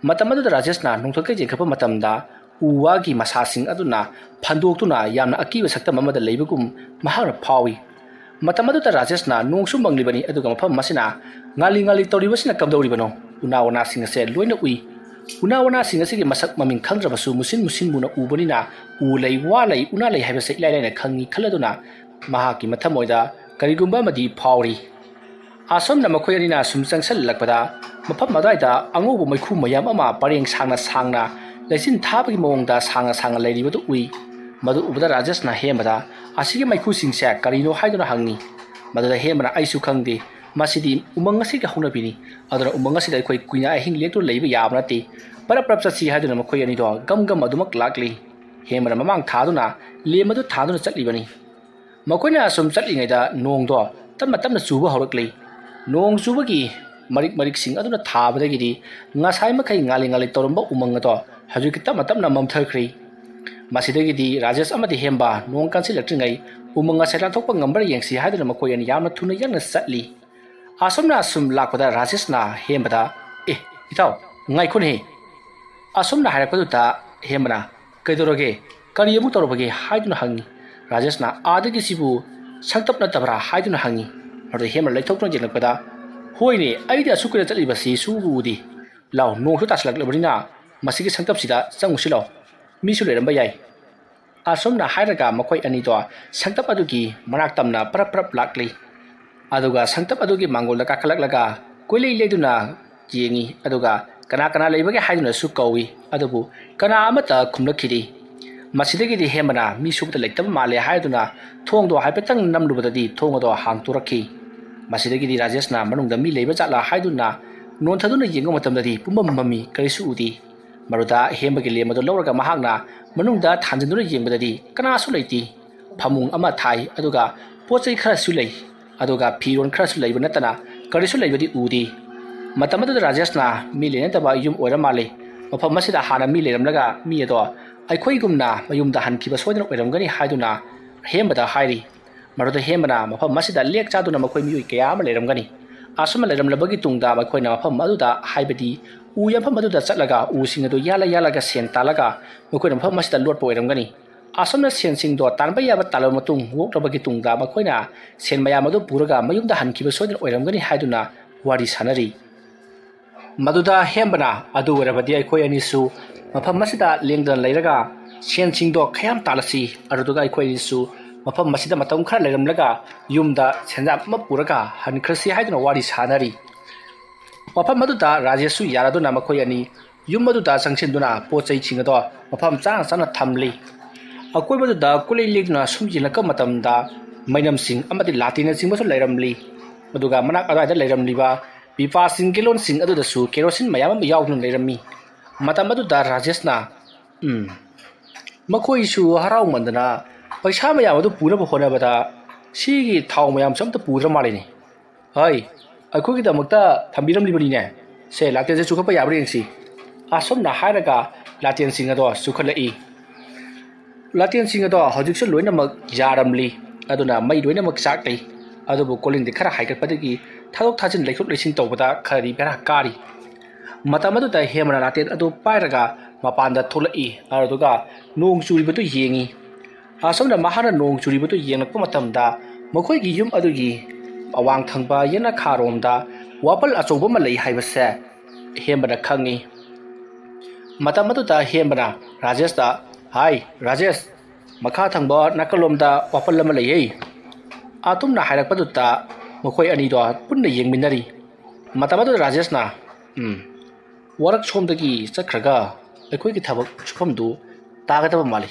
ꯃꯇꯝ ꯑꯗꯨꯗ ꯔꯥꯖꯦꯁꯅ ꯅꯣꯡꯊꯛꯇ ꯌꯦꯡꯈꯠꯄ ꯃꯇꯝꯗ ꯎ ꯋꯥꯒꯤ ꯃꯁꯥꯁꯤꯡ ꯑꯗꯨꯅ ꯐꯟꯗꯣꯛꯇꯨꯅ ꯌꯥꯝꯅ ꯑꯀꯤꯕ ꯁꯛꯇꯝ ꯑꯃꯗ ꯂꯩꯕꯒꯨꯝ ꯃꯍꯥꯛꯅ ꯐꯥꯎꯏ꯫ ꯃꯇꯝ ꯑꯗꯨꯗ ꯔꯥꯖꯦꯁꯅ ꯅꯣꯡꯁꯨ ꯃꯪꯂꯤꯕꯅꯤ, ꯑꯗꯨꯒ ꯃꯐꯝ ꯑꯁꯤꯅ ꯉꯥꯜꯂꯤ ꯉꯥꯜꯂꯤ ꯇꯧꯔꯤꯕꯁꯤꯅ ꯀꯝꯗꯧꯔꯤꯕꯅꯣ? ꯎꯅꯥ ꯋꯥꯅꯥꯁꯤꯡ ꯑꯁꯦ ꯂꯣꯏꯅ ꯎꯏ꯫ ꯎꯅꯥ ꯋꯥꯅꯥꯁꯤꯡ ꯑꯁꯤꯒꯤ ꯃꯁꯛ ꯃꯃꯤꯡ ꯈꯪꯗ꯭ꯔꯕꯁꯨ ꯃꯨꯁꯤꯟ ꯃꯨꯁꯤꯟ ꯃꯨꯅ ꯎꯕꯅꯤꯅ ꯎ ꯂꯩ, ꯋꯥ ꯂꯩ, ꯎꯅꯥ ꯂꯩ ꯍꯥꯏꯕꯁꯦ ꯏꯂꯥꯏ ꯂꯥꯏꯅ ꯈꯪꯏ ꯈꯜꯂꯗꯨꯅ ꯃꯍꯥꯛꯀꯤ ꯃꯊꯃꯣꯏꯗ ꯀꯔꯤꯒꯨꯝꯕ ꯑꯃꯗꯤ ꯐꯥꯎꯔꯤ꯫ ꯑꯁꯨꯝꯅ ꯃꯈꯣꯏ ꯑꯅꯤꯅ ꯁꯨꯝ ꯆꯪꯁꯤꯜꯂꯛꯄꯗ ꯃꯐꯝ ꯑꯗꯨꯋꯥꯏꯗ ꯑꯉꯧꯕ ꯃꯩꯈꯨ ꯃꯌꯥꯝ ꯑꯃ ꯄꯔꯦꯡ ꯁꯥꯡꯅ ꯁꯥꯡꯅ ꯂꯩꯆꯤꯟ ꯊꯥꯕꯒꯤ ꯃꯑꯣꯡꯗ ꯁꯥꯡꯅ ꯁꯥꯡꯅ ꯂꯩꯔꯤꯕꯗꯨ ꯎꯏ꯫ ꯃꯗꯨ ꯎꯕꯗ ꯔꯥꯖꯦꯁꯅ ꯍꯦꯝꯕꯗ, "ꯑꯁꯤꯒꯤ ꯃꯩꯈꯨꯁꯤꯡꯁꯦ ꯀꯔꯤꯅꯣ?" ꯍꯥꯏꯗꯨꯅ ꯍꯪꯉꯤ꯫ ꯃꯗꯨꯗ ꯍꯦꯝꯕꯅ, "ꯑꯩꯁꯨ ꯈꯪꯗꯦ, ꯃꯁꯤꯗꯤ ꯎꯃꯪ ꯑꯁꯤꯒꯤ ꯍꯧꯅꯕꯤꯅꯤ, ꯑꯗꯨꯅ ꯎꯃꯪ ꯑꯁꯤꯗ ꯑꯩꯈꯣꯏ ꯀꯨꯏꯅ ꯑꯍꯤꯡ ꯂꯦꯛꯇꯨꯅ ꯂꯩꯕ ꯌꯥꯕ ꯅꯠꯇꯦ, ꯄꯔꯞ ꯄꯔꯞ ꯆꯠꯁꯤ" ꯍꯥꯏꯗꯨꯅ ꯃꯈꯣꯏ ꯑꯅꯤꯗꯣ ꯒꯝ ꯒꯝ ꯑꯗꯨꯃꯛ ꯂꯥꯛꯂꯤ꯫ ꯍꯦꯝꯕꯅ ꯃꯃꯥꯡ ꯊꯥꯗꯨꯅ ꯂꯦꯝ ꯑꯗꯨ ꯊꯥꯗꯨꯅ ꯆꯠꯂꯤꯕꯅꯤ꯫ ꯃꯈꯣꯏꯅ ꯑꯁꯨꯝ ꯆꯠꯂꯤꯉꯩꯗ ꯅꯣꯡꯗꯣ ꯇꯞꯅ ꯇꯞꯅ ꯆꯨꯕ ꯍꯧꯔꯛꯂꯤ꯫ ꯅꯣꯡ ꯆꯨꯕꯒꯤ ꯃꯔꯤꯛ ꯃꯔꯤꯛꯁꯤꯡ ꯑꯗꯨꯅ ꯊꯥꯕꯗꯒꯤꯗꯤ ꯉꯁꯥꯏ ꯃꯈꯩ ꯉꯥꯜꯂꯤ ꯉꯥꯜꯂꯤ ꯇꯧꯔꯝꯕ ꯎꯃꯪ ꯑꯗꯣ ꯍꯧꯖꯤꯛꯇꯤ ꯇꯞꯅ ꯇꯞꯅ ꯃꯝꯊꯈ꯭ꯔꯤ꯫ ꯃꯁꯤꯗꯒꯤꯗꯤ ꯔꯥꯖꯦꯁ ꯑꯃꯗꯤ ꯍꯦꯝꯕ ꯅꯣꯡ ꯀꯟꯁꯤꯜꯂꯛꯇ꯭ꯔꯤꯉꯩ ꯎꯃꯪ ꯑꯁꯦ ꯂꯥꯟꯊꯣꯛꯄ ꯉꯝꯕ꯭ꯔꯥ ꯌꯦꯡꯁꯤ ꯍꯥꯏꯗꯨꯅ ꯃꯈꯣꯏ ꯑꯅꯤ ꯌꯥꯝꯅ ꯊꯨꯅ ꯌꯥꯡꯅ ꯆꯠꯂꯤ꯫ ꯑꯁꯨꯝꯅ ꯑꯁꯨꯝ ꯂꯥꯛꯄꯗ ꯔꯥꯖꯦꯁꯅ ꯍꯦꯝꯕꯗ, "ꯑꯦ, ꯏꯇꯥꯎ, ꯉꯥꯏꯈꯣꯅꯦꯍꯦ!" ꯑꯁꯨꯝꯅ ꯍꯥꯏꯔꯛꯄꯗꯨꯗ ꯍꯦꯝꯕꯅ, "ꯀꯩꯗꯧꯔꯒꯦ? ꯀꯔꯤ ꯑꯃꯨꯛ ꯇꯧꯔꯕꯒꯦ?" ꯍꯥꯏꯗꯨꯅ ꯍꯪꯉꯤ꯫ ꯔꯥꯖꯦꯁꯅ, "ꯑꯥꯗꯒꯤ ꯁꯤꯕꯨ ꯁꯛꯇꯞ ꯅꯠꯇꯕ꯭ꯔꯥ?" ꯍꯥꯏꯗꯨꯅ ꯍꯪꯉꯤ꯫ ꯃꯗꯨꯗ ꯍꯦꯝꯕꯅ ꯂꯩꯊꯣꯛꯇꯨꯅ ꯌꯦꯡꯂꯛꯄꯗ, "ꯍꯣꯏꯅꯦ, ꯑꯩꯗꯤ ꯑꯁꯨꯛ ꯀꯨꯏꯅ ꯆꯠꯂꯤꯕꯁꯤ ꯁꯨꯕꯨ ꯎꯗꯦ꯫ ꯂꯥꯎ, ꯅꯣꯡꯁꯨ ꯇꯥꯁꯤꯜꯂꯛꯂꯕꯅꯤꯅ ꯃꯁꯤꯒꯤ ꯁꯛꯇꯞꯁꯤꯗ ꯆꯪꯉꯨꯁꯤ ꯂꯥꯎ꯫ ꯃꯤꯁꯨ ꯂꯩꯔꯝꯕ ꯌꯥꯏ"꯫ ꯑꯁꯨꯝꯅ ꯍꯥꯏꯔꯒ ꯃꯈꯣꯏ ꯑꯅꯤꯗꯣ ꯁꯛꯇꯞ ꯑꯗꯨꯒꯤ ꯃꯅꯥꯛ ꯇꯝꯅ ꯄꯔꯞ ꯄꯔꯞ ꯂꯥꯛꯂꯤ꯫ ꯑꯗꯨꯒ ꯁꯛꯇꯞ ꯑꯗꯨꯒꯤ ꯃꯥꯡꯒꯣꯜꯗ ꯀꯥꯈꯠꯂꯛꯂꯒ ꯀꯣꯏꯂꯩ ꯂꯩꯗꯨꯅ ꯌꯦꯡꯉꯤ, ꯑꯗꯨꯒ ꯀꯅꯥ ꯀꯅꯥ ꯂꯩꯕꯒꯦ ꯍꯥꯏꯗꯨꯅꯁꯨ ꯀꯧꯏ, ꯑꯗꯨꯕꯨ ꯀꯅꯥ ꯑꯃꯠꯇ ꯈꯨꯝꯂꯛꯈꯤꯗꯦ꯫ ꯃꯁꯤꯗꯒꯤꯗꯤ ꯍꯦꯝꯕꯅ ꯃꯤ ꯁꯨꯕꯗ ꯂꯩꯇꯕ ꯃꯥꯜꯂꯦ ꯍꯥꯏꯗꯨꯅ ꯊꯣꯡꯗꯣ ꯍꯥꯏꯐꯦꯠꯇꯪ ꯅꯝꯂꯨꯕꯗꯗꯤ ꯊꯣꯡ ꯑꯗꯣ ꯍꯥꯡꯇꯣꯔꯛꯈꯤ꯫ ꯃꯁꯤꯗꯒꯤꯗꯤ ꯔꯥꯖꯦꯁꯅ ꯃꯅꯨꯡꯗ ꯃꯤ ꯂꯩꯕ ꯖꯥꯠꯂꯥ ꯍꯥꯏꯗꯨꯅ ꯅꯣꯟꯊꯗꯨꯅ ꯌꯦꯡꯕ ꯃꯇꯝꯗꯗꯤ ꯄꯨꯝꯃꯝ ꯃꯝꯃꯤ, ꯀꯔꯤꯁꯨ ꯎꯗꯦ꯫ ꯃꯗꯨꯗ ꯍꯦꯝꯕꯒꯤ ꯂꯦꯝ ꯑꯗꯨ ꯂꯧꯔꯒ ꯃꯍꯥꯛꯅ ꯃꯅꯨꯡꯗ ꯊꯥꯟꯖꯤꯟꯗꯨꯅ ꯌꯦꯡꯕꯗꯗꯤ ꯀꯅꯥꯁꯨ ꯂꯩꯇꯦ꯫ ꯐꯃꯨꯡ ꯑꯃ ꯊꯥꯏ, ꯑꯗꯨꯒ ꯄꯣꯠ ꯆꯩ ꯈꯔꯁꯨ ꯂꯩ, ꯑꯗꯨꯒ ꯐꯤꯔꯣꯜ ꯈꯔꯁꯨ ꯂꯩꯕ ꯅꯠꯇꯅ ꯀꯔꯤꯁꯨ ꯂꯩꯕꯗꯤ ꯎꯗꯦ꯫ ꯃꯇꯝ ꯑꯗꯨꯗ ꯔꯥꯖꯦꯁꯅ ꯃꯤ ꯂꯩꯅꯗꯕ ꯌꯨꯝ ꯑꯣꯏꯔ ꯃꯥꯜꯂꯦ, ꯃꯐꯝ ꯑꯁꯤꯗ ꯍꯥꯟꯅ ꯃꯤ ꯂꯩꯔꯝꯂꯒ ꯃꯤ ꯑꯗꯣ ꯑꯩꯈꯣꯏꯒꯨꯝꯅ ꯃꯌꯨꯝꯗ ꯍꯟꯈꯤꯕ ꯁꯣꯏꯗꯅ ꯑꯣꯏꯔꯝꯒꯅꯤ ꯍꯥꯏꯗꯨꯅ ꯍꯦꯝꯕꯗ ꯍꯥꯏꯔꯤ꯫ ꯃꯗꯨꯗ ꯍꯦꯝꯕꯅ ꯃꯐꯝ ꯑꯁꯤꯗ ꯂꯦꯛ ꯆꯥꯗꯨꯅ ꯃꯈꯣꯏ ꯃꯤꯑꯣꯏ ꯀꯌꯥ ꯑꯃ ꯂꯩꯔꯝꯒꯅꯤ꯫ ꯑꯁꯨꯝꯅ ꯂꯩꯔꯝꯂꯕꯒꯤ ꯇꯨꯡꯗ ꯃꯈꯣꯏꯅ ꯃꯐꯝ ꯑꯗꯨꯗ, ꯍꯥꯏꯕꯗꯤ ꯎ ꯌꯥꯟꯐꯝ ꯑꯗꯨꯗ ꯆꯠꯂꯒ ꯎꯁꯤꯡ ꯑꯗꯨ ꯌꯥꯜꯂ ꯌꯥꯜꯂꯒ ꯁꯦꯟ ꯇꯥꯜꯂꯒ ꯃꯈꯣꯏꯅ ꯃꯐꯝ ꯑꯁꯤꯗ ꯂꯣꯠꯄ ꯑꯣꯏꯔꯝꯒꯅꯤ꯫ ꯑꯁꯨꯝꯅ ꯁꯦꯟꯁꯤꯡꯗꯣ ꯇꯥꯟꯕ ꯌꯥꯕ ꯇꯥꯜꯂꯕ ꯃꯇꯨꯡ, ꯑꯣꯛꯂꯕꯒꯤ ꯇꯨꯡꯗ ꯃꯈꯣꯏꯅ ꯁꯦꯟ ꯃꯌꯥꯝ ꯑꯗꯨ ꯄꯨꯔꯒ ꯃꯌꯨꯝꯗ ꯍꯟꯈꯤꯕ ꯁꯣꯏꯗꯅ ꯑꯣꯏꯔꯝꯒꯅꯤ ꯍꯥꯏꯗꯨꯅ ꯋꯥꯔꯤ ꯁꯥꯅꯔꯤ꯫ ꯃꯗꯨꯗ ꯍꯦꯝꯕꯅ, "ꯑꯗꯨ ꯑꯣꯏꯔꯕꯗꯤ ꯑꯩꯈꯣꯏ ꯑꯅꯤꯁꯨ ꯃꯐꯝ ꯑꯁꯤꯗ ꯂꯦꯡꯗꯅ ꯂꯩꯔꯒ ꯁꯦꯟꯁꯤꯡꯗꯣ ꯈꯌꯥꯝ ꯇꯥꯜꯂꯁꯤ, ꯑꯗꯨꯗꯨꯒ ꯑꯩꯈꯣꯏ ꯑꯅꯤꯁꯨ ꯃꯐꯝ ꯑꯁꯤꯗ ꯃꯇꯝ ꯈꯔ ꯂꯩꯔꯝꯂꯒ ꯌꯨꯝꯗ ꯁꯦꯟꯖꯥ ꯑꯃ ꯄꯨꯔꯒ ꯍꯟꯈ꯭ꯔꯁꯤ" ꯍꯥꯏꯗꯨꯅ ꯋꯥꯔꯤ ꯁꯥꯅꯔꯤ꯫ ꯃꯐꯝ ꯑꯗꯨꯗ ꯔꯥꯖꯦꯁꯁꯨ ꯌꯥꯔꯗꯨꯅ ꯃꯈꯣꯏ ꯑꯅꯤ ꯌꯨꯝ ꯑꯗꯨꯗ ꯆꯪꯁꯤꯟꯗꯨꯅ ꯄꯣꯠ ꯆꯩꯁꯤꯡ ꯑꯗꯣ ꯃꯐꯝ ꯆꯥꯅ ꯆꯥꯅ ꯊꯝꯂꯤ꯫ ꯑꯀꯣꯏꯕꯗꯨꯗ ꯀꯣꯏꯂꯦꯡ ꯂꯦꯡꯗꯨꯅ ꯁꯨꯝ ꯌꯦꯡꯂꯛꯄ ꯃꯇꯝꯗ ꯃꯩꯅꯝꯁꯤꯡ ꯑꯃꯗꯤ ꯂꯥꯇꯦꯟꯅꯆꯤꯡꯕꯁꯨ ꯂꯩꯔꯝꯂꯤ꯫ ꯑꯗꯨꯒ ꯃꯅꯥꯛ ꯑꯗꯨꯋꯥꯏꯗ ꯂꯩꯔꯝꯂꯤꯕ ꯄꯤꯄꯥꯁꯤꯡ, ꯒꯦꯂꯣꯟꯁꯤꯡ ꯑꯗꯨꯗꯁꯨ ꯀꯦꯔꯣꯁꯤꯟ ꯃꯌꯥꯝ ꯑꯃ ꯌꯥꯎꯗꯨꯅ ꯂꯩꯔꯝꯃꯤ꯫ ꯃꯇꯝ ꯑꯗꯨꯗ ꯔꯥꯖꯦꯁꯅ, "ꯎꯝ, ꯃꯈꯣꯏꯁꯨ ꯍꯔꯥꯎꯃꯟꯗꯅ ꯄꯩꯁꯥ ꯃꯌꯥꯝ ꯑꯗꯨ ꯄꯨꯅꯕ ꯍꯣꯠꯅꯕꯗ ꯁꯤꯒꯤ ꯊꯥꯎ ꯃꯌꯥꯝꯁꯨ ꯑꯝꯇ ꯄꯨꯗ꯭ꯔ ꯃꯥꯜꯂꯤꯅꯦ꯫ ꯍꯣꯏ, ꯑꯩꯈꯣꯏꯒꯤꯗꯃꯛꯇ ꯊꯝꯕꯤꯔꯝꯂꯤꯕꯅꯤꯅꯦ꯫ ꯁꯦ, ꯂꯥꯇꯦꯟꯁꯦ ꯆꯨꯈꯠꯄ ꯌꯥꯕ꯭ꯔꯥ ꯌꯦꯡꯁꯤ"꯫ ꯑꯁꯨꯝꯅ ꯍꯥꯏꯔꯒ ꯂꯥꯇꯦꯟꯁꯤꯡ ꯑꯗꯣ ꯆꯨꯈꯠꯂꯛꯏ꯫ ꯂꯥꯇꯦꯟꯁꯤꯡ ꯑꯗꯣ ꯍꯧꯖꯤꯛꯁꯨ ꯂꯣꯏꯅꯃꯛ ꯌꯥꯔꯝꯂꯤ꯫ ꯑꯗꯨꯅ ꯃꯩ ꯂꯣꯏꯅꯃꯛ ꯆꯥꯛꯂꯤ꯫ ꯑꯗꯨꯕꯨ ꯀꯣꯂꯤꯡꯗꯤ ꯈꯔ ꯍꯥꯏꯒꯠꯄꯗꯒꯤ ꯊꯥꯗꯣꯛ ꯊꯥꯖꯤꯟ ꯂꯩꯊꯣꯛ ꯂꯩꯁꯤꯟ ꯇꯧꯕꯗ ꯈꯔꯗꯤ ꯕꯦꯔꯥ ꯀꯥꯔꯤ꯫ ꯃꯇꯝ ꯑꯗꯨꯗ ꯍꯦꯃꯅ ꯂꯥꯇꯦꯟ ꯑꯗꯨ ꯄꯥꯏꯔꯒ ꯃꯄꯥꯟꯗ ꯊꯣꯛꯂꯛꯏ꯫ ꯑꯗꯨꯒ ꯅꯣꯡ ꯆꯨꯔꯤꯕꯗꯨ ꯌꯦꯡꯉꯤ꯫ ꯑꯁꯨꯝꯅ ꯃꯍꯥꯛꯅ ꯅꯣꯡ ꯆꯨꯔꯤꯕꯗꯨ ꯌꯦꯡꯂꯛꯄ ꯃꯇꯝꯗ ꯃꯈꯣꯏꯒꯤ ꯌꯨꯝ ꯑꯗꯨꯒꯤ ꯑꯋꯥꯡ ꯊꯪꯕ ꯌꯦꯅꯈꯥꯔꯣꯝꯗ ꯋꯥꯄꯜ ꯑꯆꯧꯕ ꯑꯃ ꯂꯩ ꯍꯥꯏꯕꯁꯦ ꯍꯦꯝꯕꯅ ꯈꯪꯉꯤ꯫ ꯃꯇꯝ ꯑꯗꯨꯗ ꯍꯦꯝꯕꯅ ꯔꯥꯖꯦꯁꯇ, "ꯍꯥꯏ ꯔꯥꯖꯦꯁ, ꯃꯈꯥ ꯊꯪꯕ ꯅꯥꯀꯜꯂꯣꯝꯗ ꯋꯥꯄꯜ ꯑꯃ ꯂꯩꯌꯦ"꯫ ꯑꯗꯨꯝꯅ ꯍꯥꯏꯔꯛꯄꯗꯨꯗ ꯃꯈꯣꯏ ꯑꯅꯤꯗꯣ ꯄꯨꯟꯅ ꯌꯦꯡꯃꯤꯟꯅꯔꯤ꯫ ꯃꯇꯝ ꯑꯗꯨꯗ ꯔꯥꯖꯦꯁꯅ, "ꯎꯝ, ꯋꯥꯔꯛ ꯁꯣꯝꯗꯒꯤ ꯆꯠꯈ꯭ꯔꯒ ꯑꯩꯈꯣꯏꯒꯤ ꯊꯕꯛ ꯁꯨꯐꯝꯗꯨ ꯇꯥꯒꯗꯕ ꯃꯥꯜꯂꯤ꯫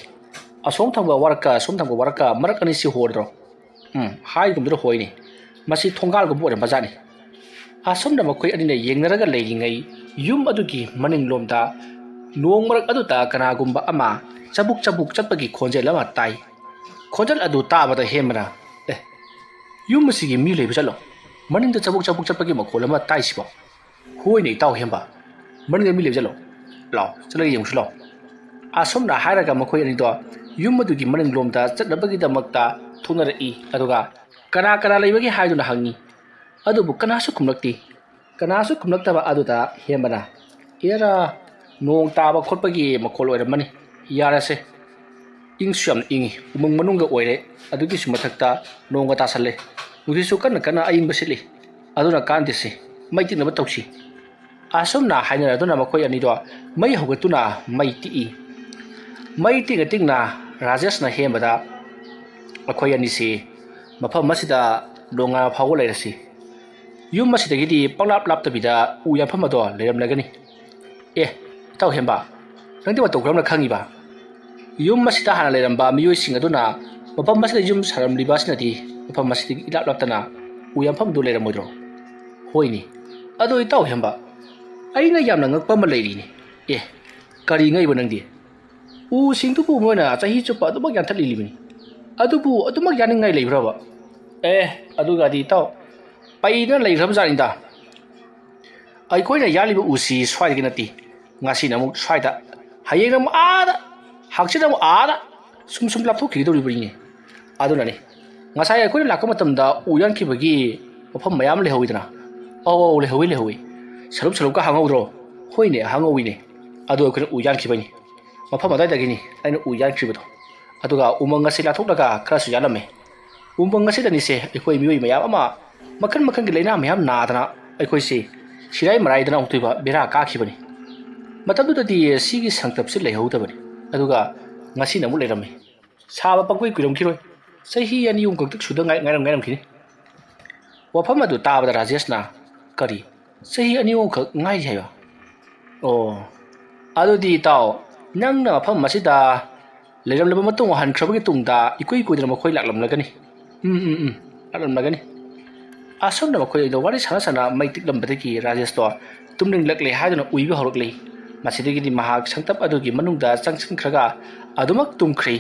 ꯑꯁꯣꯝ ꯊꯪꯕ ꯋꯥꯔꯛꯀ ꯑꯁꯣꯝ ꯊꯪꯕ ꯋꯥꯔꯛꯀ ꯃꯔꯛ ꯑꯅꯤꯁꯤ ꯍꯣꯔꯗ꯭ꯔꯣ?" "ꯎꯝ, ꯍꯥꯏꯒꯨꯝꯗꯨꯗ ꯍꯣꯏꯅꯦ꯫ ꯃꯁꯤ ꯊꯣꯡꯒꯥꯜꯒꯨꯝꯕ ꯑꯣꯏꯔꯝꯕꯖꯥꯠꯅꯤ"꯫ ꯑꯁꯨꯝꯅ ꯃꯈꯣꯏ ꯑꯅꯤꯅ ꯌꯦꯡꯅꯔꯒ ꯂꯩꯔꯤꯉꯩ ꯌꯨꯝ ꯑꯗꯨꯒꯤ ꯃꯅꯤꯡꯂꯣꯝꯗ ꯅꯣꯡ ꯃꯔꯛ ꯑꯗꯨꯗ ꯀꯅꯥꯒꯨꯝꯕ ꯑꯃ ꯆꯕꯨꯛ ꯆꯕꯨꯛ ꯆꯠꯄꯒꯤ ꯈꯣꯟꯖꯦꯜ ꯑꯃ ꯇꯥꯏ꯫ ꯈꯣꯟꯖꯦꯜ ꯑꯗꯨ ꯇꯥꯕꯗ ꯍꯦꯝꯕꯅ, "ꯑꯦ, ꯌꯨꯝ ꯑꯁꯤꯒꯤ ꯃꯤ ꯂꯩꯕ ꯆꯠꯂꯣ꯫ ꯃꯅꯤꯡꯗ ꯆꯕꯨꯛ ꯆꯕꯨꯛ ꯆꯠꯄꯒꯤ ꯃꯈꯣꯜ ꯑꯃ ꯇꯥꯏꯁꯤꯕꯣ?" "ꯍꯣꯏꯅꯦ ꯏꯇꯥꯎ ꯍꯦꯝꯕ, ꯃꯅꯤꯡꯗ ꯃꯤ ꯂꯩꯕ ꯆꯠꯂꯣ"꯫ ꯂꯥꯎ, ꯆꯠꯂꯒ ꯌꯦꯡꯉꯨꯁꯤ ꯂꯥꯎ꯫ ꯑꯁꯨꯝꯅ ꯍꯥꯏꯔꯒ ꯃꯈꯣꯏ ꯑꯅꯤꯗꯣ ꯌꯨꯝ ꯑꯗꯨꯒꯤ ꯃꯅꯤꯡꯂꯣꯝꯗ ꯆꯠꯅꯕꯒꯤꯗꯃꯛꯇ ꯊꯣꯛꯅꯔꯛꯏ꯫ ꯑꯗꯨꯒ "ꯀꯅꯥ ꯀꯅꯥ ꯂꯩꯕꯒꯦ?" ꯍꯥꯏꯗꯨꯅ ꯍꯪꯉꯤ꯫ ꯑꯗꯨꯕꯨ ꯀꯅꯥꯁꯨ ꯈꯨꯝꯂꯛꯇꯦ꯫ ꯀꯅꯥꯁꯨ ꯈꯨꯝꯂꯛꯇꯕ ꯑꯗꯨꯗ ꯍꯦꯝꯕꯅ, "ꯑꯦꯔꯥ, ꯅꯣꯡ ꯇꯥꯕ ꯈꯣꯠꯄꯒꯤ ꯃꯈꯣꯜ ꯑꯣꯏꯔꯝꯃꯅꯤ꯫ ꯌꯥꯔꯁꯦ꯫ ꯏꯪꯁꯨ ꯌꯥꯝꯅ ꯏꯪꯉꯤ, ꯎꯃꯪ ꯃꯅꯨꯡꯒ ꯑꯣꯏꯔꯦ꯫ ꯑꯗꯨꯒꯤꯁꯨ ꯃꯊꯛꯇ ꯅꯣꯡꯒ ꯇꯥꯁꯜꯂꯦ꯫ ꯅꯨꯡꯁꯤꯠꯁꯨ ꯀꯟꯅ ꯀꯟꯅ ꯑꯏꯪꯕ ꯁꯤꯠꯂꯤ꯫ ꯑꯗꯨꯅ ꯀꯥꯟꯗꯦꯁꯦ, ꯃꯩ ꯇꯤꯛꯅꯕ ꯇꯧꯁꯤ"꯫ ꯑꯁꯨꯝꯅ ꯍꯥꯏꯅꯔꯗꯨꯅ ꯃꯈꯣꯏ ꯑꯅꯤꯗꯣ ꯃꯩ ꯍꯧꯒꯠꯇꯨꯅ ꯃꯩ ꯇꯤꯛꯏ꯫ ꯃꯩ ꯇꯤꯛꯅ ꯇꯤꯛꯅ ꯔꯥꯖꯦꯁꯅ ꯍꯦꯝꯕꯗ, "ꯑꯩꯈꯣꯏ ꯑꯅꯤꯁꯤ ꯃꯐꯝ ꯑꯁꯤꯗ ꯅꯣꯡꯉꯥꯟꯕ ꯐꯥꯎꯕ ꯂꯩꯔꯁꯤ꯫ ꯌꯨꯝ ꯑꯁꯤꯗꯒꯤꯗꯤ ꯄꯪꯂꯥꯞ ꯂꯥꯞꯇꯕꯤꯗ ꯎ ꯌꯥꯟꯐꯝ ꯑꯗꯣ ꯂꯩꯔꯝꯂꯒꯅꯤ"꯫ "ꯑꯦ, ꯏꯇꯥꯎ ꯍꯦꯝꯕ, ꯅꯪꯗꯤ ꯃꯇꯧ ꯀꯔꯝꯅ ꯈꯪꯉꯤꯕ?" "ꯌꯨꯝ ꯑꯁꯤꯗ ꯍꯥꯟꯅ ꯂꯩꯔꯝꯕ ꯃꯤꯑꯣꯏꯁꯤꯡ ꯑꯗꯨꯅ ꯃꯐꯝ ꯑꯁꯤꯗ ꯌꯨꯝ ꯁꯥꯔꯝꯂꯤꯕ ꯑꯁꯤꯅꯗꯤ ꯃꯐꯝ ꯑꯁꯤꯗꯒꯤ ꯏꯂꯥꯞ ꯂꯥꯞꯇꯅ ꯎ ꯌꯥꯟꯐꯝꯗꯨ ꯂꯩꯔꯝꯃꯣꯏꯗ꯭ꯔꯣ?" "ꯍꯣꯏꯅꯦ꯫ ꯑꯗꯣ ꯏꯇꯥꯎ ꯍꯦꯝꯕ, ꯑꯩꯅ ꯌꯥꯝꯅ ꯉꯛꯄ ꯑꯃ ꯂꯩꯔꯤꯅꯦ꯫ ꯑꯦ, ꯀꯔꯤ ꯉꯛꯏꯕ ꯅꯪꯗꯤ? ꯎꯁꯤꯡꯗꯨꯕꯨ ꯃꯣꯏꯅ ꯆꯍꯤ ꯆꯨꯞꯄ ꯑꯗꯨꯃꯛ ꯌꯥꯟꯊꯠꯂꯤꯕꯅꯤ꯫ ꯑꯗꯨꯕꯨ ꯑꯗꯨꯃꯛ ꯌꯥꯅꯤꯡꯉꯥꯏ ꯂꯩꯕ꯭ꯔꯕ?" "ꯑꯦ, ꯑꯗꯨꯒꯗꯤ ꯏꯇꯥꯎ, ꯄꯩꯗꯅ ꯂꯩꯈ꯭ꯔꯕ ꯖꯥꯠꯅꯤꯗ꯫ ꯑꯩꯈꯣꯏꯅ ꯌꯥꯜꯂꯤꯕ ꯎꯁꯤ ꯁ꯭ꯋꯥꯏꯗꯒꯤ ꯅꯠꯇꯦ꯫ ꯉꯁꯤꯅ ꯑꯃꯨꯛ ꯁ꯭ꯋꯥꯏꯗ, ꯍꯌꯦꯡꯅ ꯑꯃꯨꯛ ꯑꯥꯗ, ꯍꯪꯆꯤꯠꯅ ꯑꯃꯨꯛ ꯑꯥꯗ, ꯁꯨꯝ ꯁꯨꯝ ꯂꯥꯞꯊꯣꯛꯈꯤꯒꯗꯧꯔꯤꯕꯅꯤꯅꯦ꯫ ꯑꯗꯨꯅꯅꯤ ꯉꯁꯥꯏ ꯑꯩꯈꯣꯏꯅ ꯂꯥꯛꯄ ꯃꯇꯝꯗ ꯎ ꯌꯥꯟꯈꯤꯕꯒꯤ ꯃꯐꯝ ꯃꯌꯥꯝ ꯂꯩꯍꯧꯋꯤꯗꯅ?" "ꯑꯧ, ꯑꯧ, ꯂꯩꯍꯧꯋꯤ, ꯂꯩꯍꯧꯋꯤ꯫ ꯁꯔꯨꯛ ꯁꯔꯨꯛꯀ ꯍꯥꯡꯍꯧꯗ꯭ꯔꯣ?" "ꯍꯣꯏꯅꯦ, ꯍꯥꯡꯍꯧꯋꯤꯅꯦ꯫ ꯑꯗꯨ ꯑꯩꯈꯣꯏꯅ ꯎ ꯌꯥꯟꯈꯤꯕꯩꯅꯤ꯫ ꯃꯐꯝ ꯑꯗꯨꯋꯥꯏꯗꯒꯤꯅꯤ ꯑꯩꯅ ꯎ ꯌꯥꯟꯈ꯭ꯔꯤꯕꯗꯣ꯫ ꯑꯗꯨꯒ ꯎꯃꯪ ꯑꯁꯤ ꯂꯥꯊꯣꯛꯂꯒ ꯈꯔꯁꯨ ꯌꯥꯜꯂꯝꯃꯦ꯫ ꯎꯃꯪ ꯑꯁꯤꯗꯅꯤꯁꯦ ꯑꯩꯈꯣꯏ ꯃꯤꯑꯣꯏ ꯃꯌꯥꯝ ꯑꯃ ꯃꯈꯜ ꯃꯈꯜꯒꯤ ꯂꯥꯏꯅꯥ ꯃꯌꯥꯝ ꯅꯥꯗꯅ ꯑꯩꯈꯣꯏꯁꯤ ꯁꯤꯔꯥꯏ ꯃꯔꯥꯏꯗꯅ ꯑꯃꯨꯛꯇꯣꯏꯕ ꯕꯦꯔꯥ ꯀꯥꯈꯤꯕꯅꯤ꯫ ꯃꯇꯝꯗꯨꯗꯗꯤ ꯁꯤꯒꯤ ꯁꯪꯇꯞꯁꯤ ꯂꯩꯍꯧꯗꯕꯅꯤ꯫ ꯑꯗꯨꯒ ꯉꯁꯤꯅ ꯑꯃꯨꯛ ꯂꯩꯔꯝꯃꯤ꯫ ꯁꯥꯕ ꯄꯪꯀꯨꯏ ꯀꯨꯏꯔꯝꯈꯤꯔꯣꯏ꯫ ꯆꯍꯤ ꯑꯅꯤ ꯑꯍꯨꯝ ꯈꯛꯇ ꯁꯨꯗ ꯉꯥꯏ-, ꯉꯥꯏꯔꯝ-, ꯉꯥꯏꯔꯝꯈꯤꯅꯤ"꯫ ꯋꯥꯐꯝ ꯑꯗꯨ ꯇꯥꯕꯗ ꯔꯥꯖꯦꯁꯅ, "ꯀꯔꯤ? ꯆꯍꯤ ꯑꯅꯤ ꯑꯍꯨꯝꯈꯛ ꯉꯥꯏꯔꯤ ꯍꯥꯏꯕ? ꯑꯣ, ꯑꯗꯨꯗꯤ ꯏꯇꯥꯎ, ꯅꯪꯅ ꯃꯐꯝ ꯑꯁꯤꯗ ꯂꯩꯔꯝꯂꯕ ꯃꯇꯨꯡ, ꯍꯟꯈ꯭ꯔꯕꯒꯤ ꯇꯨꯡꯗ ꯏꯀꯨꯏ ꯀꯨꯏꯗꯅ ꯃꯈꯣꯏ ꯂꯥꯛꯂꯝꯂꯒꯅꯤ"꯫ "ꯎꯝ, ꯎꯝ, ꯎꯝ, ꯂꯥꯛꯂꯝꯂꯒꯅꯤ"꯫ ꯑꯁꯨꯝꯅ ꯃꯈꯣꯏ ꯑꯅꯤꯗꯣ ꯋꯥꯔꯤ ꯁꯥꯟꯅ ꯁꯥꯟꯅ ꯃꯩ ꯇꯤꯛꯂꯝꯕꯗꯒꯤ ꯔꯥꯖꯦꯁꯇꯣ ꯇꯨꯝꯅꯤꯡꯂꯛꯂꯦ ꯍꯥꯏꯗꯨꯅ ꯎꯏꯕ ꯍꯧꯔꯛꯂꯤ꯫ ꯃꯁꯤꯗꯒꯤꯗꯤ ꯃꯍꯥꯛ ꯁꯪꯇꯞ ꯑꯗꯨꯒꯤ ꯃꯅꯨꯡꯗ ꯆꯪꯁꯤꯟꯈ꯭ꯔꯒ ꯑꯗꯨꯃꯛ ꯇꯨꯝꯈ꯭ꯔꯦ꯫